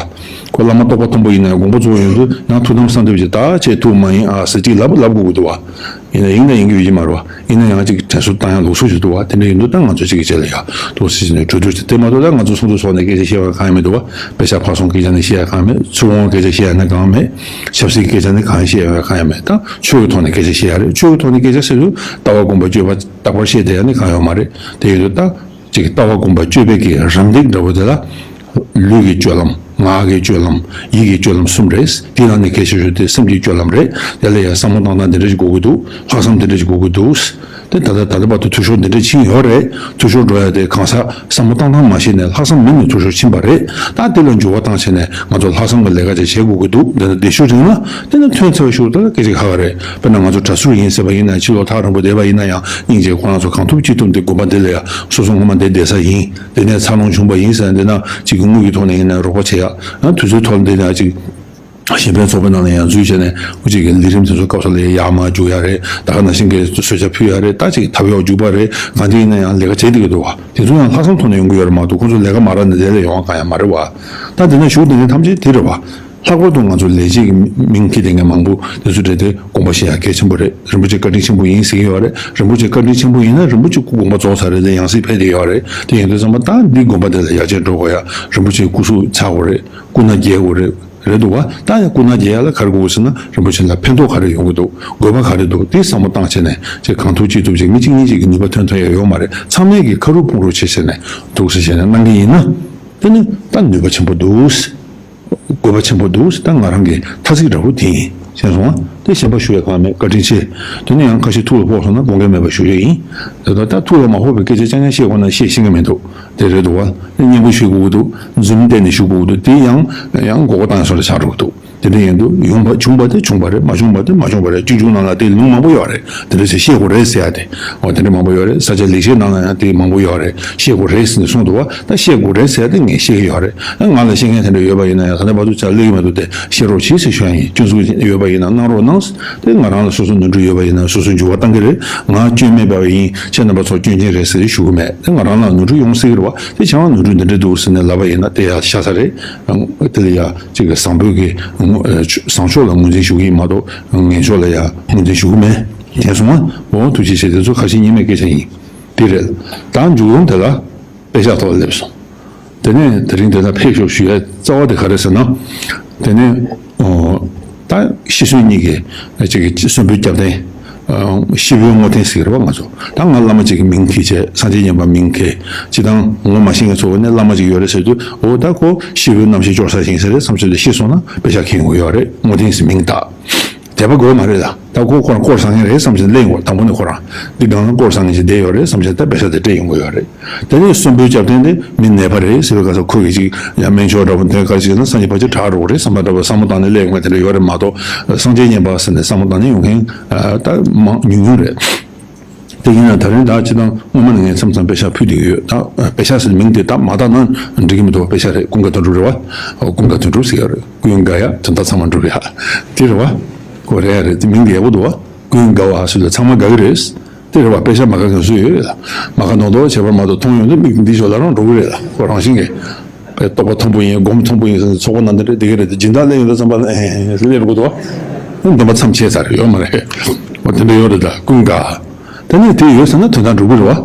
ཁོ་བླ་མ་རྟོགས་པ་མཐོན་པོ་ཡིན་ན་ཡང་དགོངས་པ་རྫོགས་ཡོང་དུས་ཡང་ཐུགས་དམ་གསལ་འདེབས་ཀྱིས་ད་ཁྱེད་ཐུགས་མ་ཡེངས་ཨ་ཟེར་ཅིག་ལབ་ལབ་དགོས་ཀྱི་འདུག་བ། ཡིན་ན་ཡིན་ན་ཡིན་གྱི་ཡོད་ཀྱི་མ་རེད་བ། ཡིན་ན་ཡང་ཅིག་དྲན་གསོ་བཏང་ཡག་ལུགས་སྲོལ་ཞིག་འདུག་བ། དེ་འདྲ་ཡིན་དུས་ད་ང་ཚོ་གཅིག་གིས་གཅིག་ལ་ཡག་འདུག་སེ་བྱས་ནས་གྲོས་བསྡུར་བྱས། དེ་མ་གཏོགས་ད་ང་ཚོ་ཚོགས་འདུ་ཚོགས་ནས་སྐད་ཆ་བཤད་ཡག་གང་ཡང་མི་འདུག་བ། དཔེ་ཆ་ཕར་སོང་སྐད་ཆ་ནི་བཤད་ཡག་གང་ཡང་མེད། ཚུར་འོང་སྐད་ཆ་བཤད་ཡག་ནི་གང་ཡང་མེད། ཆབ་སྲིད་སྐད་ཆ་ནི་གང་ཡང་བཤད་ཡག་གང་ཡང་མེད། ད་ཆོས་ཀྱི་ཐོག་ནས་སྐད་ཆ་བཤད་ཡག་རེད། ཆོས་ཀྱི་ཐོག་ནས་སྐད་ཆ་ཟེར་དུས་ལྟ་བ་སྒོམ་པ་སྤྱོད་པ་རྟག་པར་བཤད་བསྡད་ཡག་ནི་གང་ཡང་མ་རེད། དེ་ཡིན་དུས་ད། ཅིག་ལྟ་བ་སྒོམ་པ་སྤྱོད་པའི་གི་རམ་འདེགས་འདྲ་བོ་དེ་ལ། ལུས་ཀྱི་སྤྱོད་ལམ། ངག་གི་སྤྱོད་ལམ། ཡིད་ཀྱི་སྤྱོད་ལམ་གསུམ་རེད། དེའི་ནང་ནས་གལ་ཆེ་ཤོས་དེ་སེམས་ཀྱི་སྤྱོད་ལམ་རེད། དེ་ལ་ཡང་བསམ་བློ་བཏང་སྟངས་འདི་འདྲ་ཞིག་དགོས་ཀྱི་འདུག་ལྷག་བསམ་འདི་འདྲ་ཞིག་དགོས་ཀྱི་འདུག་དེ་ད་ལྟ་ད་ལྟ་བར་དུ་འཐུས་ཤོར་འདི་འདྲ་ཕྱིན་ཡོད་རེད། འཐུས་ཤོར་འགྲོ་ཡ་དེ་གང་ཟག་བསམ་བློ་བཏང་སྟངས་མ་ཤེས་ནས་ལྷག་བསམ་མེད་ནས་འཐུས་ཤོར་ཕྱིན་པ་རེད། ད་དེ་ལ་འགྱུར་བ་བཏང་བྱས་ནས་ང་ཚོ་ལྷག་བསམ་གྱི་ལས་ཀ་ཅིག་བྱེད་དགོས་ཀྱི་འདུག་དེ་ནི་དེ་ཤུགས་རིང་ལ་དེ་ནི་ཐོན་ཚར་བའི་ཤུགས་དེ་ལ་སྐད་ཆ་ཁ་ཁ་རེད། དཔེར་ན་ང་ཚོ་གྲྭ་ཟུར་ཡིན་ཟེར་བ་ཡིན་ན། ཕྱི་ལོགས་ཐག་རིང་པོ་བསྡད་པ་ཡིན་ན་ཡང་སྙིང་རྗེ་ཁོ་རང་ཚོ་གང་ཐུབ་ཅི་ཐུབ་འདི་དགོན་པ་འདི་ལ་ཡང་སོ་སོ་སྔོན་མ་འདིར་བསྡད་ས་ཡིན། དེ་ནས་འཚར་ལོངས་བྱུང་བ་ཡིན་ཟེར་ན། འདི་ན་གཅིག་གི་དངུལ་གྱི་ཐོག་ནས་ཡིན་ན་རོགས་པ་བྱེད་ཡག་ཡང་དུས་ཚོད་ཐོག་འདི་ན་གཅིག་གཞན་ཕན་ཚོགས་པའི་ནང་ལ་ཡང་འཛུལ་བྱས་ནས། འུ་ཅག་གི་ལས་རིམ་དེ་ཚོ་སྐབས་སུ་ལ་ཡར་མར་རྒྱུག་ཡག་རེད། ད་ག་ནང་བཞིན་གྱི་གསོལ་ཇ་ཕུལ་ཡག་རེད། ད་ཅིག་ཐབས་ཡག་རྒྱུག་པ་རེད། གང་ཅི་ཡིན་ན་ཡང་ལས་ཀ་བྱེད་བསྡད་ཀྱི་འདུག་བ། དེ་ཚོ་ཡང་ལྷག་བསམ་ཐོག་ནས་ཡོང་གི་ཡོད་རེད་མ་གཏོགས། ཁོ་ཚོ་ལས་ཀ་མ་རག་ནས་དེ་ལས་ཡོང་བ་གང་ཡང་མ་རེད་བ། ད་དེ་ན་བཞུགས་བསྡད་མཁན་ཐམས་ཅད་དེ་རེད་བ། ལྷག་པར་དུ་ང་ཚོ་ལས་བྱེད་ཀྱི་མིང་འཁྱེར་བསྡད་མཁན་མང་པོ་དེ་ཚོ་རེད་དེ། དགོངས་པ་བཞེས་ཡག་གལ་ཆེན་པོ་རེད། རིན་པོ་ཆེ་བཀའ་དྲིན་ཆེན་པོ་ཡིན་ཟེར་གྱི་ཡོད་རེད། རིན་པོ་ཆེ་བཀའ་དྲིན་ཆེན་པོ་ཡིན་ན་རིན་པོ་ཆེ་སྐུ་དགོངས་པ་རྫོགས་ཚར་རེད་དེ། ཡང་སྲིད་ཕེབས་བསྡད་ཡོད་རེད། དེ་ཡིན་དུས་ཙམ་པ་ད་འདི་དགོན་པ་འདི་ལ་ཡར་རྒྱས་འགྲོ་དགོས་ཡག་རིན་པོ་ཆེའི་སྐུ་གཟུགས་ཚར་དགོས་རེད། སྐུ་ན་རྒྱས་དགོས་རེད། རེད་འདུག་བ། ད་ཡང་སྐུ་ན་རྒྱས་ཡག་ལ་ག་རེ་དགོས་ཟེར་ན། རིན་པོ་ཆེ་ལ་ཕན་ཐོགས་ག་རེ་ཡོང་གི་འདུག་དགོས་པ་ག་རེ་འདུག་དེ་བསམ་བློ་བཏང་བྱས་ནས་ཅིག་གང་ཐུབ་ཅི་ཐུབ་ཅིག་མི་གཅིག་གཉིས་ཅིག་གི་ནུས་པ་ཐོན་ཐོན་ཡག་ཡོད་མ་རེད། ཚང་མས་ཀྱི་ཁ་རུབ་ཕུང་རུབ་བྱས་བྱས་ནས་འདུག་སེ་བྱས་ནས་གནང་གི་ཡིན་ན། དེ་ནི་ད་ནུས་པ་ཆེན་པོ་འདུག་དགོས་པ་ཆེན་པོ་འདུག་ད་ང་རང་གི་ཐ་ཚིག་འདྲ་བོ་དེ་ཡིན། ཤེས་སོང་ང་། དེ་གཞན་པ་ཞུ་ཡག་གང་མེད། བཀའ་དྲིན་ཆེ། དེ་ནས་ཡང་ཁ་ཤས་ཐུགས་ལ་ཕོག་སོང་ན་དགོངས་འགལ་མེད་པར་ཞུ་ཡག་ཡིན། དེ་ད་ད་ཐུགས་ལ་མ་ཕོག་པའི་སྐད་ཆ་རྐྱང་རྐྱང་བཤད་དགོས་ན་བཤད་ཤེས་ཀྱི་མི་འདུག་དེ་རེད་འདུག་བ། སྙན་པོ་ཞུ་དགོས་ཀྱི་འདུག་རྫུན་གཏན་ནས་ཞུ་དགོས་ཀྱི་འདུག་དེ་ཡང་ཡང་མགོ་སྐོར་བཏང་ཡག་བཟོ་འདྲ་ཆགས་འགྲོ་གི་འདུག་དེ་འདྲ་ཡིན་དུས་ཡོང་བ་བྱུང་བ་དེ་བྱུང་བ་རེད། མ་བྱུང་བ་དེ་མ་བྱུང་བ་རེད། སྤྱོད་འཇུག་ནང་ལ་དེ་ལུང་མང་པོ་ཡོད་རེད། དེ་འདྲ་ཞིག་བཤད་དགོས་རེད་ཟེར་ཡག་དེ། འོ། དེ་འདྲ་མང་པོ་ཡོད་རེད། ས་སྐྱ་ལེགས་བཤད་ནང་ལ་ཡང་དེ་མང་པོ་ཡོད་རེད། བཤད་དགོས་རེད་ཟེར་ནས་གསུངས་འདུག་བ། ད་བཤད་དགོས་རེད་ཟེར་ཡག་དེ་ངས་བཤད་ཀྱི་ཡོད་རེད། ང་ལ་བཤད་མཁན་དེ་འདྲ་ཡོད་པ་ཡིན་ན་ཡང་། ད་ལྟ་བར་དུ་ཇ་སླེབས་ཀྱི་མི་འདུག་དེ་བཤད་རོགས་གྱིས་ཟེར་ཞུ་ཡག་ཡིན། སྐྱོན་འཛུགས་ཡོད་པ་ཡིན་ན་གནང་རོགས་གནང་། དེ་ང་རང་ལ་སོ་སོ་ནོར་འཁྲུལ་ཡོད་པ་ཡིན་ན་སོ་སོས་འགྱུར་བ་གཏང་གི་རེད། ང་སྐྱོན་མེད་པ་ཡིན། ཁྱེད་རྣམ་པ་ཚོ་སྐྱོན་ཅན་རེད་ཟེར་ཞུ་གི་མེད། དེ་ང་རང་ལ་ནོར་འཁྲུལ་ཡོང་སྲིད་ཀྱི་རེད་བ། དེ་ཁྱེད་རང་ནོར་འཁྲུལ་འདི་འདྲ་འདུག་ཟེར་ནས་ལབ་པ་ཡིན་ན་དེ་ཡག་ཤ་ཚ་རེད། དེ་ལ་ཡ་གཅིག་གི་བཟང་པོའི་གི་ངོ་། བཟང་ཕྱོགས་ལ་ངོས་འཛིན་ཞུ་གི་ཡིན་མ་གཏོགས་ངན་ཕྱོགས་ལ་ཡ་ངོས་འཛིན་ཞུ་གི་མེད། མཁྱེན་སོང་ང་། འོ། ཐུགས་རྗེ་ཆེ། དེ་ཚོ་ཁ་ཞེ་གཉིས་མེད་སྐད་ཆ་ཡིན། དེ་རེད། ད་མཇུག་རུང་དེ་ལ་དཔེ་ཆ་ཐོག་སླེབས་སོང་། དེ་ནས་དེ་རིང་དེ་ལ་ཕེབས་ཤོག་ཞུ་ཡ་རྩ་བ་དེ་ག་རེ་ཟེར་ན། དེ་ནས། ཨོ། ད་ཤི་གསོན་གཉིས་ཀྱི་ཅིག་གི་གསོན་པོའི་སྐྱབས་རྟེན། ཨ། སྐྱེས་བུའི་བསྔོ་རྟེན་ཟེར་གྱི་རེད་བ། ང་ཚོ་ད་ང་བླ་མ་ཅིག་གི་མིང་འཁྱེར་བྱས། སངས་རྒྱས་མཉན་པ་མིང་འཁྱེར། སྤྱིར་བཏང་ངོ་མ་ཤེས་མཁན་ཚོ་ནས་བླ་མ་ཅིག་ཡོད་རེད་ཟེར་དུས། འོ། ད་ཁོ་སྐྱེས་བུ་རྣམ་ཤེས་སྐྱོར་ས་ཞིག་ཡིན་ས་རེད་བསམ་བྱས་ཏེ་ཤི་སོང་ན་དཔེ་ཆ་འཁྱེར་ཡོང་གི་ཡོད་རེད། བསྔོ་རྟེན་ཟེར་མིང་བཏགས། དད་པ་དགོས་མ་རེད་ལ། ད་ཁོ་ཁོ་རང་དཀོར་བཟང་ངན་རེད་བསམ་བྱས་ནས་སླེབས་ཡོང་བ། དང་པོ་ནས་ཁོ་རང་འདི་སྒང་ལ་དཀོར་བཟང་ངན་ཞིག་བསྡད་ཡོད་རེད་བསམ་བྱས་ད་དཔེ་ཆ་དེ་སྤྲད་ཡོང་གི་ཡོད་རེད། དེ་ནས་གསོན་པོའི་སྐྱབས་རྟེན་དེ་མི་ནད་པ་རེད་ཟེར་བའི་སྐབས་སུ་ཁོ་གིས་ཅིག་ཡང་སྨན་མཆོག་འདྲ་པོ་འདོན། ག་རེ་ཅིག་ན་སངས་རྒྱས་ཕལ་ཆེར་དྲག་འགྲོ་གི་རེད་བསམ་པ་འདྲ་པོ་བསམ་བློ་བཏང་ནས་སླེབས་ཡོང་མཁན་དེ་འདྲ་ཡོད་རེད་མ་གཏོགས། སངས་རྒྱས་མཉན་པ་ཟེར་ནས་བསམ་བློ་བཏང་ནས་ཡོང་མཁན་ད་མང་ཉུང་ཉུང་རེད། དེ་ཡིན་ན་ད་རིང་ད་སྤྱིར་བཏང་སྔོན་མ་ནས་ངས་མཚམས་མཚམས་དཔེ་ཆ་ཕུལ་བསྡད་ཀྱི་ཡོད། ད་དཔེ་ཆ་ཟེར་མིང་དེ་ད་མ་བཏགས་ན་འགྲིག་གི་མི་འདུག་དཔེ་ཆ་རེད། ཀུན་དགའ་དོན་གྲུབ་རེད་བ། ཀུན་དགའ་དོན་གྲུབ་ཟེར་ཡ་རེད། ཀུན་དགའ་ཡ་དོན་དག་ཚང་མ་འགྲུབ་ཡ། དེ་རེད་བ། ཁོ་རེད་ཡ་རེད། དེ་མིང་དེ་ཡག་པོ་འདུག་བ། ཀུན་དགའ་བ་ཟེར་དུས་ཚང་མ་དགའ་གི་རེད། དེ་རེད་བ། དཔེ་ཆ་མ་དགའ་མཁན་སུ་ཡོད་ལ། མ་དགའ་མདོག་མདོག་བྱས་པ་མ་གཏོགས་མཐོང་ཡོང་དུས་མིག་འདི་ཞོར་ལ་རང་འགྲོ་གི་རེད་ལ། ཁོ་རང་བཞིན་གྱིས། དཔེ་རྟོགས་པ་མཐོན་པོ་ཡིན། སྒོམ་མཐོན་པོ་ཡིན་ཟེར་ནས་ཚོགས་པ་ནང་དེ་འདྲ་བསྡད་ཀྱི་རེད་དེ། སྦྱིན་བདག་སླེབས་ཡོང་དུས་ཙམ་པ་ལ་ཨེ་སླེབས་འགྲོ་གི་འདུག་འདོན་པ་མཚམས་ཆད་ཚར་རེད། ཡོད་མ་རེད། འོ། དེ་འདྲ་ཡོད་རེད། ད་ཀུན་དགའ། དེ་ནས་དེ་ཡོད་ཟེར་ན་དོན་དག་འགྲུབ་གི་རེད་བ།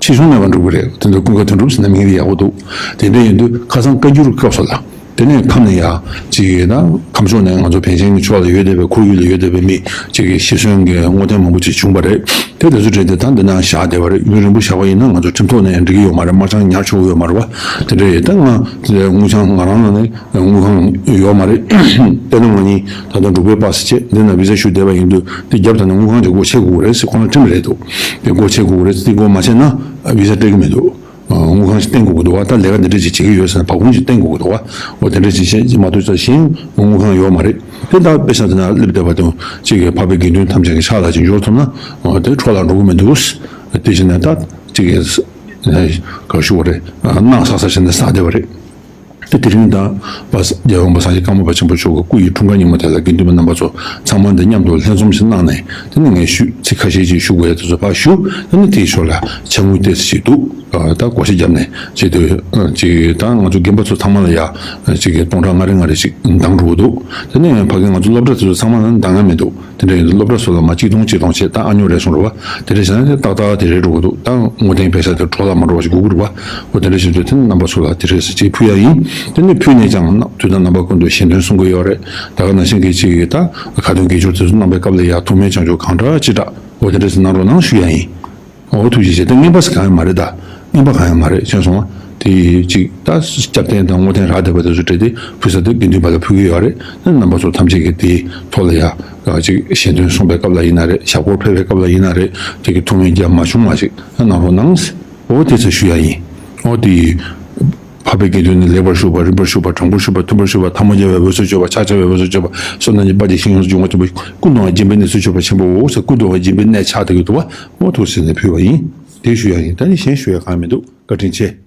ཕྱིས་འབྱུང་ནད་པ་འགྲུབ་གི་རེད། དེ་ཚོ་ཀུན་དགའ་དོན་གྲུབ་ཟེར་ན་མིང་དེ་ཡག་པོ་འདུག་དེ་འདྲ་ཡིན་དུས་ཁ་སང་བཀའ་འགྱུར་སྐབས་སུ་ལ། དེ་ནས་ཁམས་ནས་ཡ་ཅིག་ཡོད་ན་ཁམས་ཕྱོགས་ནས་ང་ཚོ་བན་ཆེན་གྱི་ཕྱོགས་ལ་ཡོད་བསྡད་པའི་ཁོར་ཡུག་ལ་ཡོད་བསྡད་པའི་མི་ཅིག་གི་ཤི་གསོན་གྱི་བསྔོ་རྟེན་མང་པོ་ཅིག་བྱུང་བ་རེད། དེ་དེ་ཚོ་བྲིས་ཏེ་ད་འདི་ན་བཞག་བསྡད་པ་རེད། ཡུན་རིང་པོ་བཞག་པ་ཡིན་ན་ང་ཚོ་ཁྲིམས་ཐོག་ནས་འགྲིག་གི་ཡོད་མ་རེད། དམར་རྐྱང་ཉར་ཆོག་གི་ཡོད་མ་རེད་བ། དེ་འདྲ་ཡོད། ད་ང་དངུལ་ཁང་ང་རང་ལ་ནི་དངུལ་ཁང་ཡོད་མ་རེད། དེ་ནི་ང་གཉིས་ད་ལྟ་འབྲུག་པའི་པ་སི་བྱས་འདི་ན་བི་ཟ་ཞུ་བསྡད་པ་ཡིན་དུས་དེ་རྒྱབ་ད་ནི་དངུལ་ཁང་ཅིག་སྒོ་ཕྱེ་དགོས་རེད་ཟེར། ཁོ་རང་ཁྲིམས་རེད་འདུག་དེ་སྒོ་ཕྱེ་དགོས་རེད་ཟེར། དེ་སྒོ་མ་ཕྱེ་ན་བི་ཟ་སྤྲད་གི་མི་འདུག་ཨ། དངུལ་ཁང་ཞིག་བསྟན་དགོས་ཀྱི་འདུག་བ། ད་ལས་ཀ་འདི་འདྲ་ཞིག་བྱེད་ཀྱི་ཡོད་ཟེར་ན་བ་ཁུངས་ཤིག་བསྟན་དགོས་ཀྱི་འདུག་བ། འོ་དེ་འདྲ་ཞིག་བྱེད་ཀྱི་མ་གཏོགས་ཅང་གཞན་དངུལ་ཁང་ཡོད་མ་རེད། དེ་ད་དཔེ་ཆ་དེ་ན་སླེབས་བསྡད་པ་དང་གཅིག་གི་འཕགས་པའི་དགེ་འདུན་ཐམས་ཅད་ཀྱི་ཕྱག་ལ་ཅིག་འབྱོར་ཐུབ་ན་འོ་དེ་འཕྲོ་བརླག་འགྲོ་གི་མི་འདུག་དེ་བཞིན་ནས་ད་གཅིག་གི་ག་ཞུ་བ་རེད། སྣང་ས་ས་བྱས་ནས་བསགས་བསྡད་པ་རེད། དེ་དེ་རིང་ད་པ་རྒྱལ་བ་དབང་པོ་སངས་རྒྱས་ཀརྨ་པ་ཆེན་པོ་མཆོག་གི་སྐུ་ཡི་འཁྲུངས་སྐར་ཉིན་མོ་དེ་ལ་དགེ་འདུན་པ་རྣམ་པ་ཚོ་ཚང་མ་འདི་མཉམ་དུ་ལྷན་འཛོམས་ཤིག་གནང་ནས། དེ་ནི་ངས་ཞུ་ཚིག་ཁ་ཤས་ཅིག་ཞུ་དགོས་ཡ་དེ་ཚོ་ཕར་ཞུ། དེ་ནི་དེའི་ཞོར་ལ་ཕྱག་དངུལ་ཏོག་ཙམ་ཞིག་འདུག་ད་བགོ་བཤའ་བརྒྱབ་ནས་བྱེད་དུས་ཅིག་ད་ང་ཚོ་རྒན་པ་ཚོ་ཚང་མ་ལ་ཡ་ཅིག་གི་སྟོང་ཕྲག་ལྔ་རེ་ལྔ་རེ་ཞིག་འདང་འགྲོ་གི་འདུག་དེ་ནས་ཕ་གི་ང་ཚོ་སློབ་གྲྭ་དེ་ཚོ་ཚང་མ་ལ་འདང་ཡ་མི་འདུག་དེ་འདྲ་ཡིན་དུས་སློབ་གྲྭ་སོགས་ལ་མ་གཅིག་སྟོང་གཅིག་སྟོང་བྱས། ད་ཨ་ཉོ་རེ་སོང་རེད་བ། དེ་འདྲ་བྱས་ན་ཏག་ཏག་དེ་རེད་འགྲོ་གི་འདུག་ད་དངུལ་རྟེན་བེ་ས་དེ་འཕྲོ་བརླག་མ་འགྲོ་བ་ཞིག་དགོས་ཀྱི་རེད་བ། འོ་དེ་འདྲ་བྱེད་དུས་དེ་ནི་རྣམ་པ་ཚོ་ལ་དེ་རེད་ཟེར་ཅིག་ཕུལ་ཡ་ཡིན། དེ་ནི་ཕུལ་ནས་ཀྱང་དུས་དང་རྣམ་པ་ཀུན་ཏུ་ཞལ་འདོན་གསུང་གི་ཡོད་རེད། ད་ག་ནང་བཞིན་གྱི་ཅིག་ད་ཁ་འདོན་དགེ་སྦྱོར་དེ་ཚོ་གནང་པའི་སྐབས་ལ་ཡ་ཐུགས་སྨོན་བྱང་ཆུབ་གང་དྲག་ཅི་དྲག་འོ་དེ་འདྲ་ཟེར་གནང་རོགས་གནང་ཞུ་ཡ་ཡིན། འོ་ཐུགས་རྗེ་ཆེ། དེ་རྔན་པ་ཟེར་གང་ཡང་མ་རེད། ད་རྔན་པ་གང་ཡང་མ་རེད། མཁྱེན་སོང་ང་། དེ་ཅིག་ད་སྐྱབས་རྟེན་དང་བསྔོ་རྟེན་རག་བསྡད་པ་དེ་ཚོ་སྤྲད་དེ་ཕུལ་ས་དེ་དགེ་འདུན་པ་ལ་ཕུལ་གི་ཡོད་རེད། རྣམ་པ་ཚོ་ཐམས་ཅད་ཀྱིས་དེའི་ཐོག་ལ་ཡ་ཅིག་ཞལ་འདོན་གསུང་པའི་སྐབས་ལ་ཡིན་ན་རེད། ཞབས་སྐོར་ཕེབས་པའི་སྐབས་ལ་ཡིན་ན་རེད། དེ་གི་ཐུགས་སྨོན་རྒྱབ་མ་བྱུང་བ་ཞིག་གནང་རོགས་གནང་། འོ་དེ་ཚོ་ཞུ་ཡ་ཡིན། འོ་དེ་འཕགས་པའི་དགེ་འདུན་ནི་ལེགས་པར་ཞུགས་པ། རིམ་པར་ཞུགས་པ། དྲང་པོར་ཞུགས་པ། མཐུན་པར་ཞུགས་པ། ཐལ་མོ་སྦྱར་བའི་འོད་ཟེར་སྤྱོད་པ། ཕྱག་བྱ་བའི་འོད་ཟེར་སྤྱོད་པ། བསོད་ནམས་ཀྱི་དཔལ་གྱིས་ཞིང་ཡོངས་སུ་འབྱུང་བར་བྱེད་པ། ཀུན་དུ་བ་སྦྱིན་པའི་གནས་སུ་སྤྱོད་པ་ཆེན་པོའོ་ཟེར། ཀུན་དུ་བ་སྦྱིན་པའི་གནས་ཆགས་བསྡད་ཀྱི་འདུག་བ། འོ་ཐུགས་སེམས་ནས་ཕུལ་བ་ཡིན། དེ་ཞུ་ཡ་ཡིན། ད་ནི་གཞན་ཞུ་ཡ་གང་ཡང་མི་འདུག་བཀའ་དྲིན་ཆེ།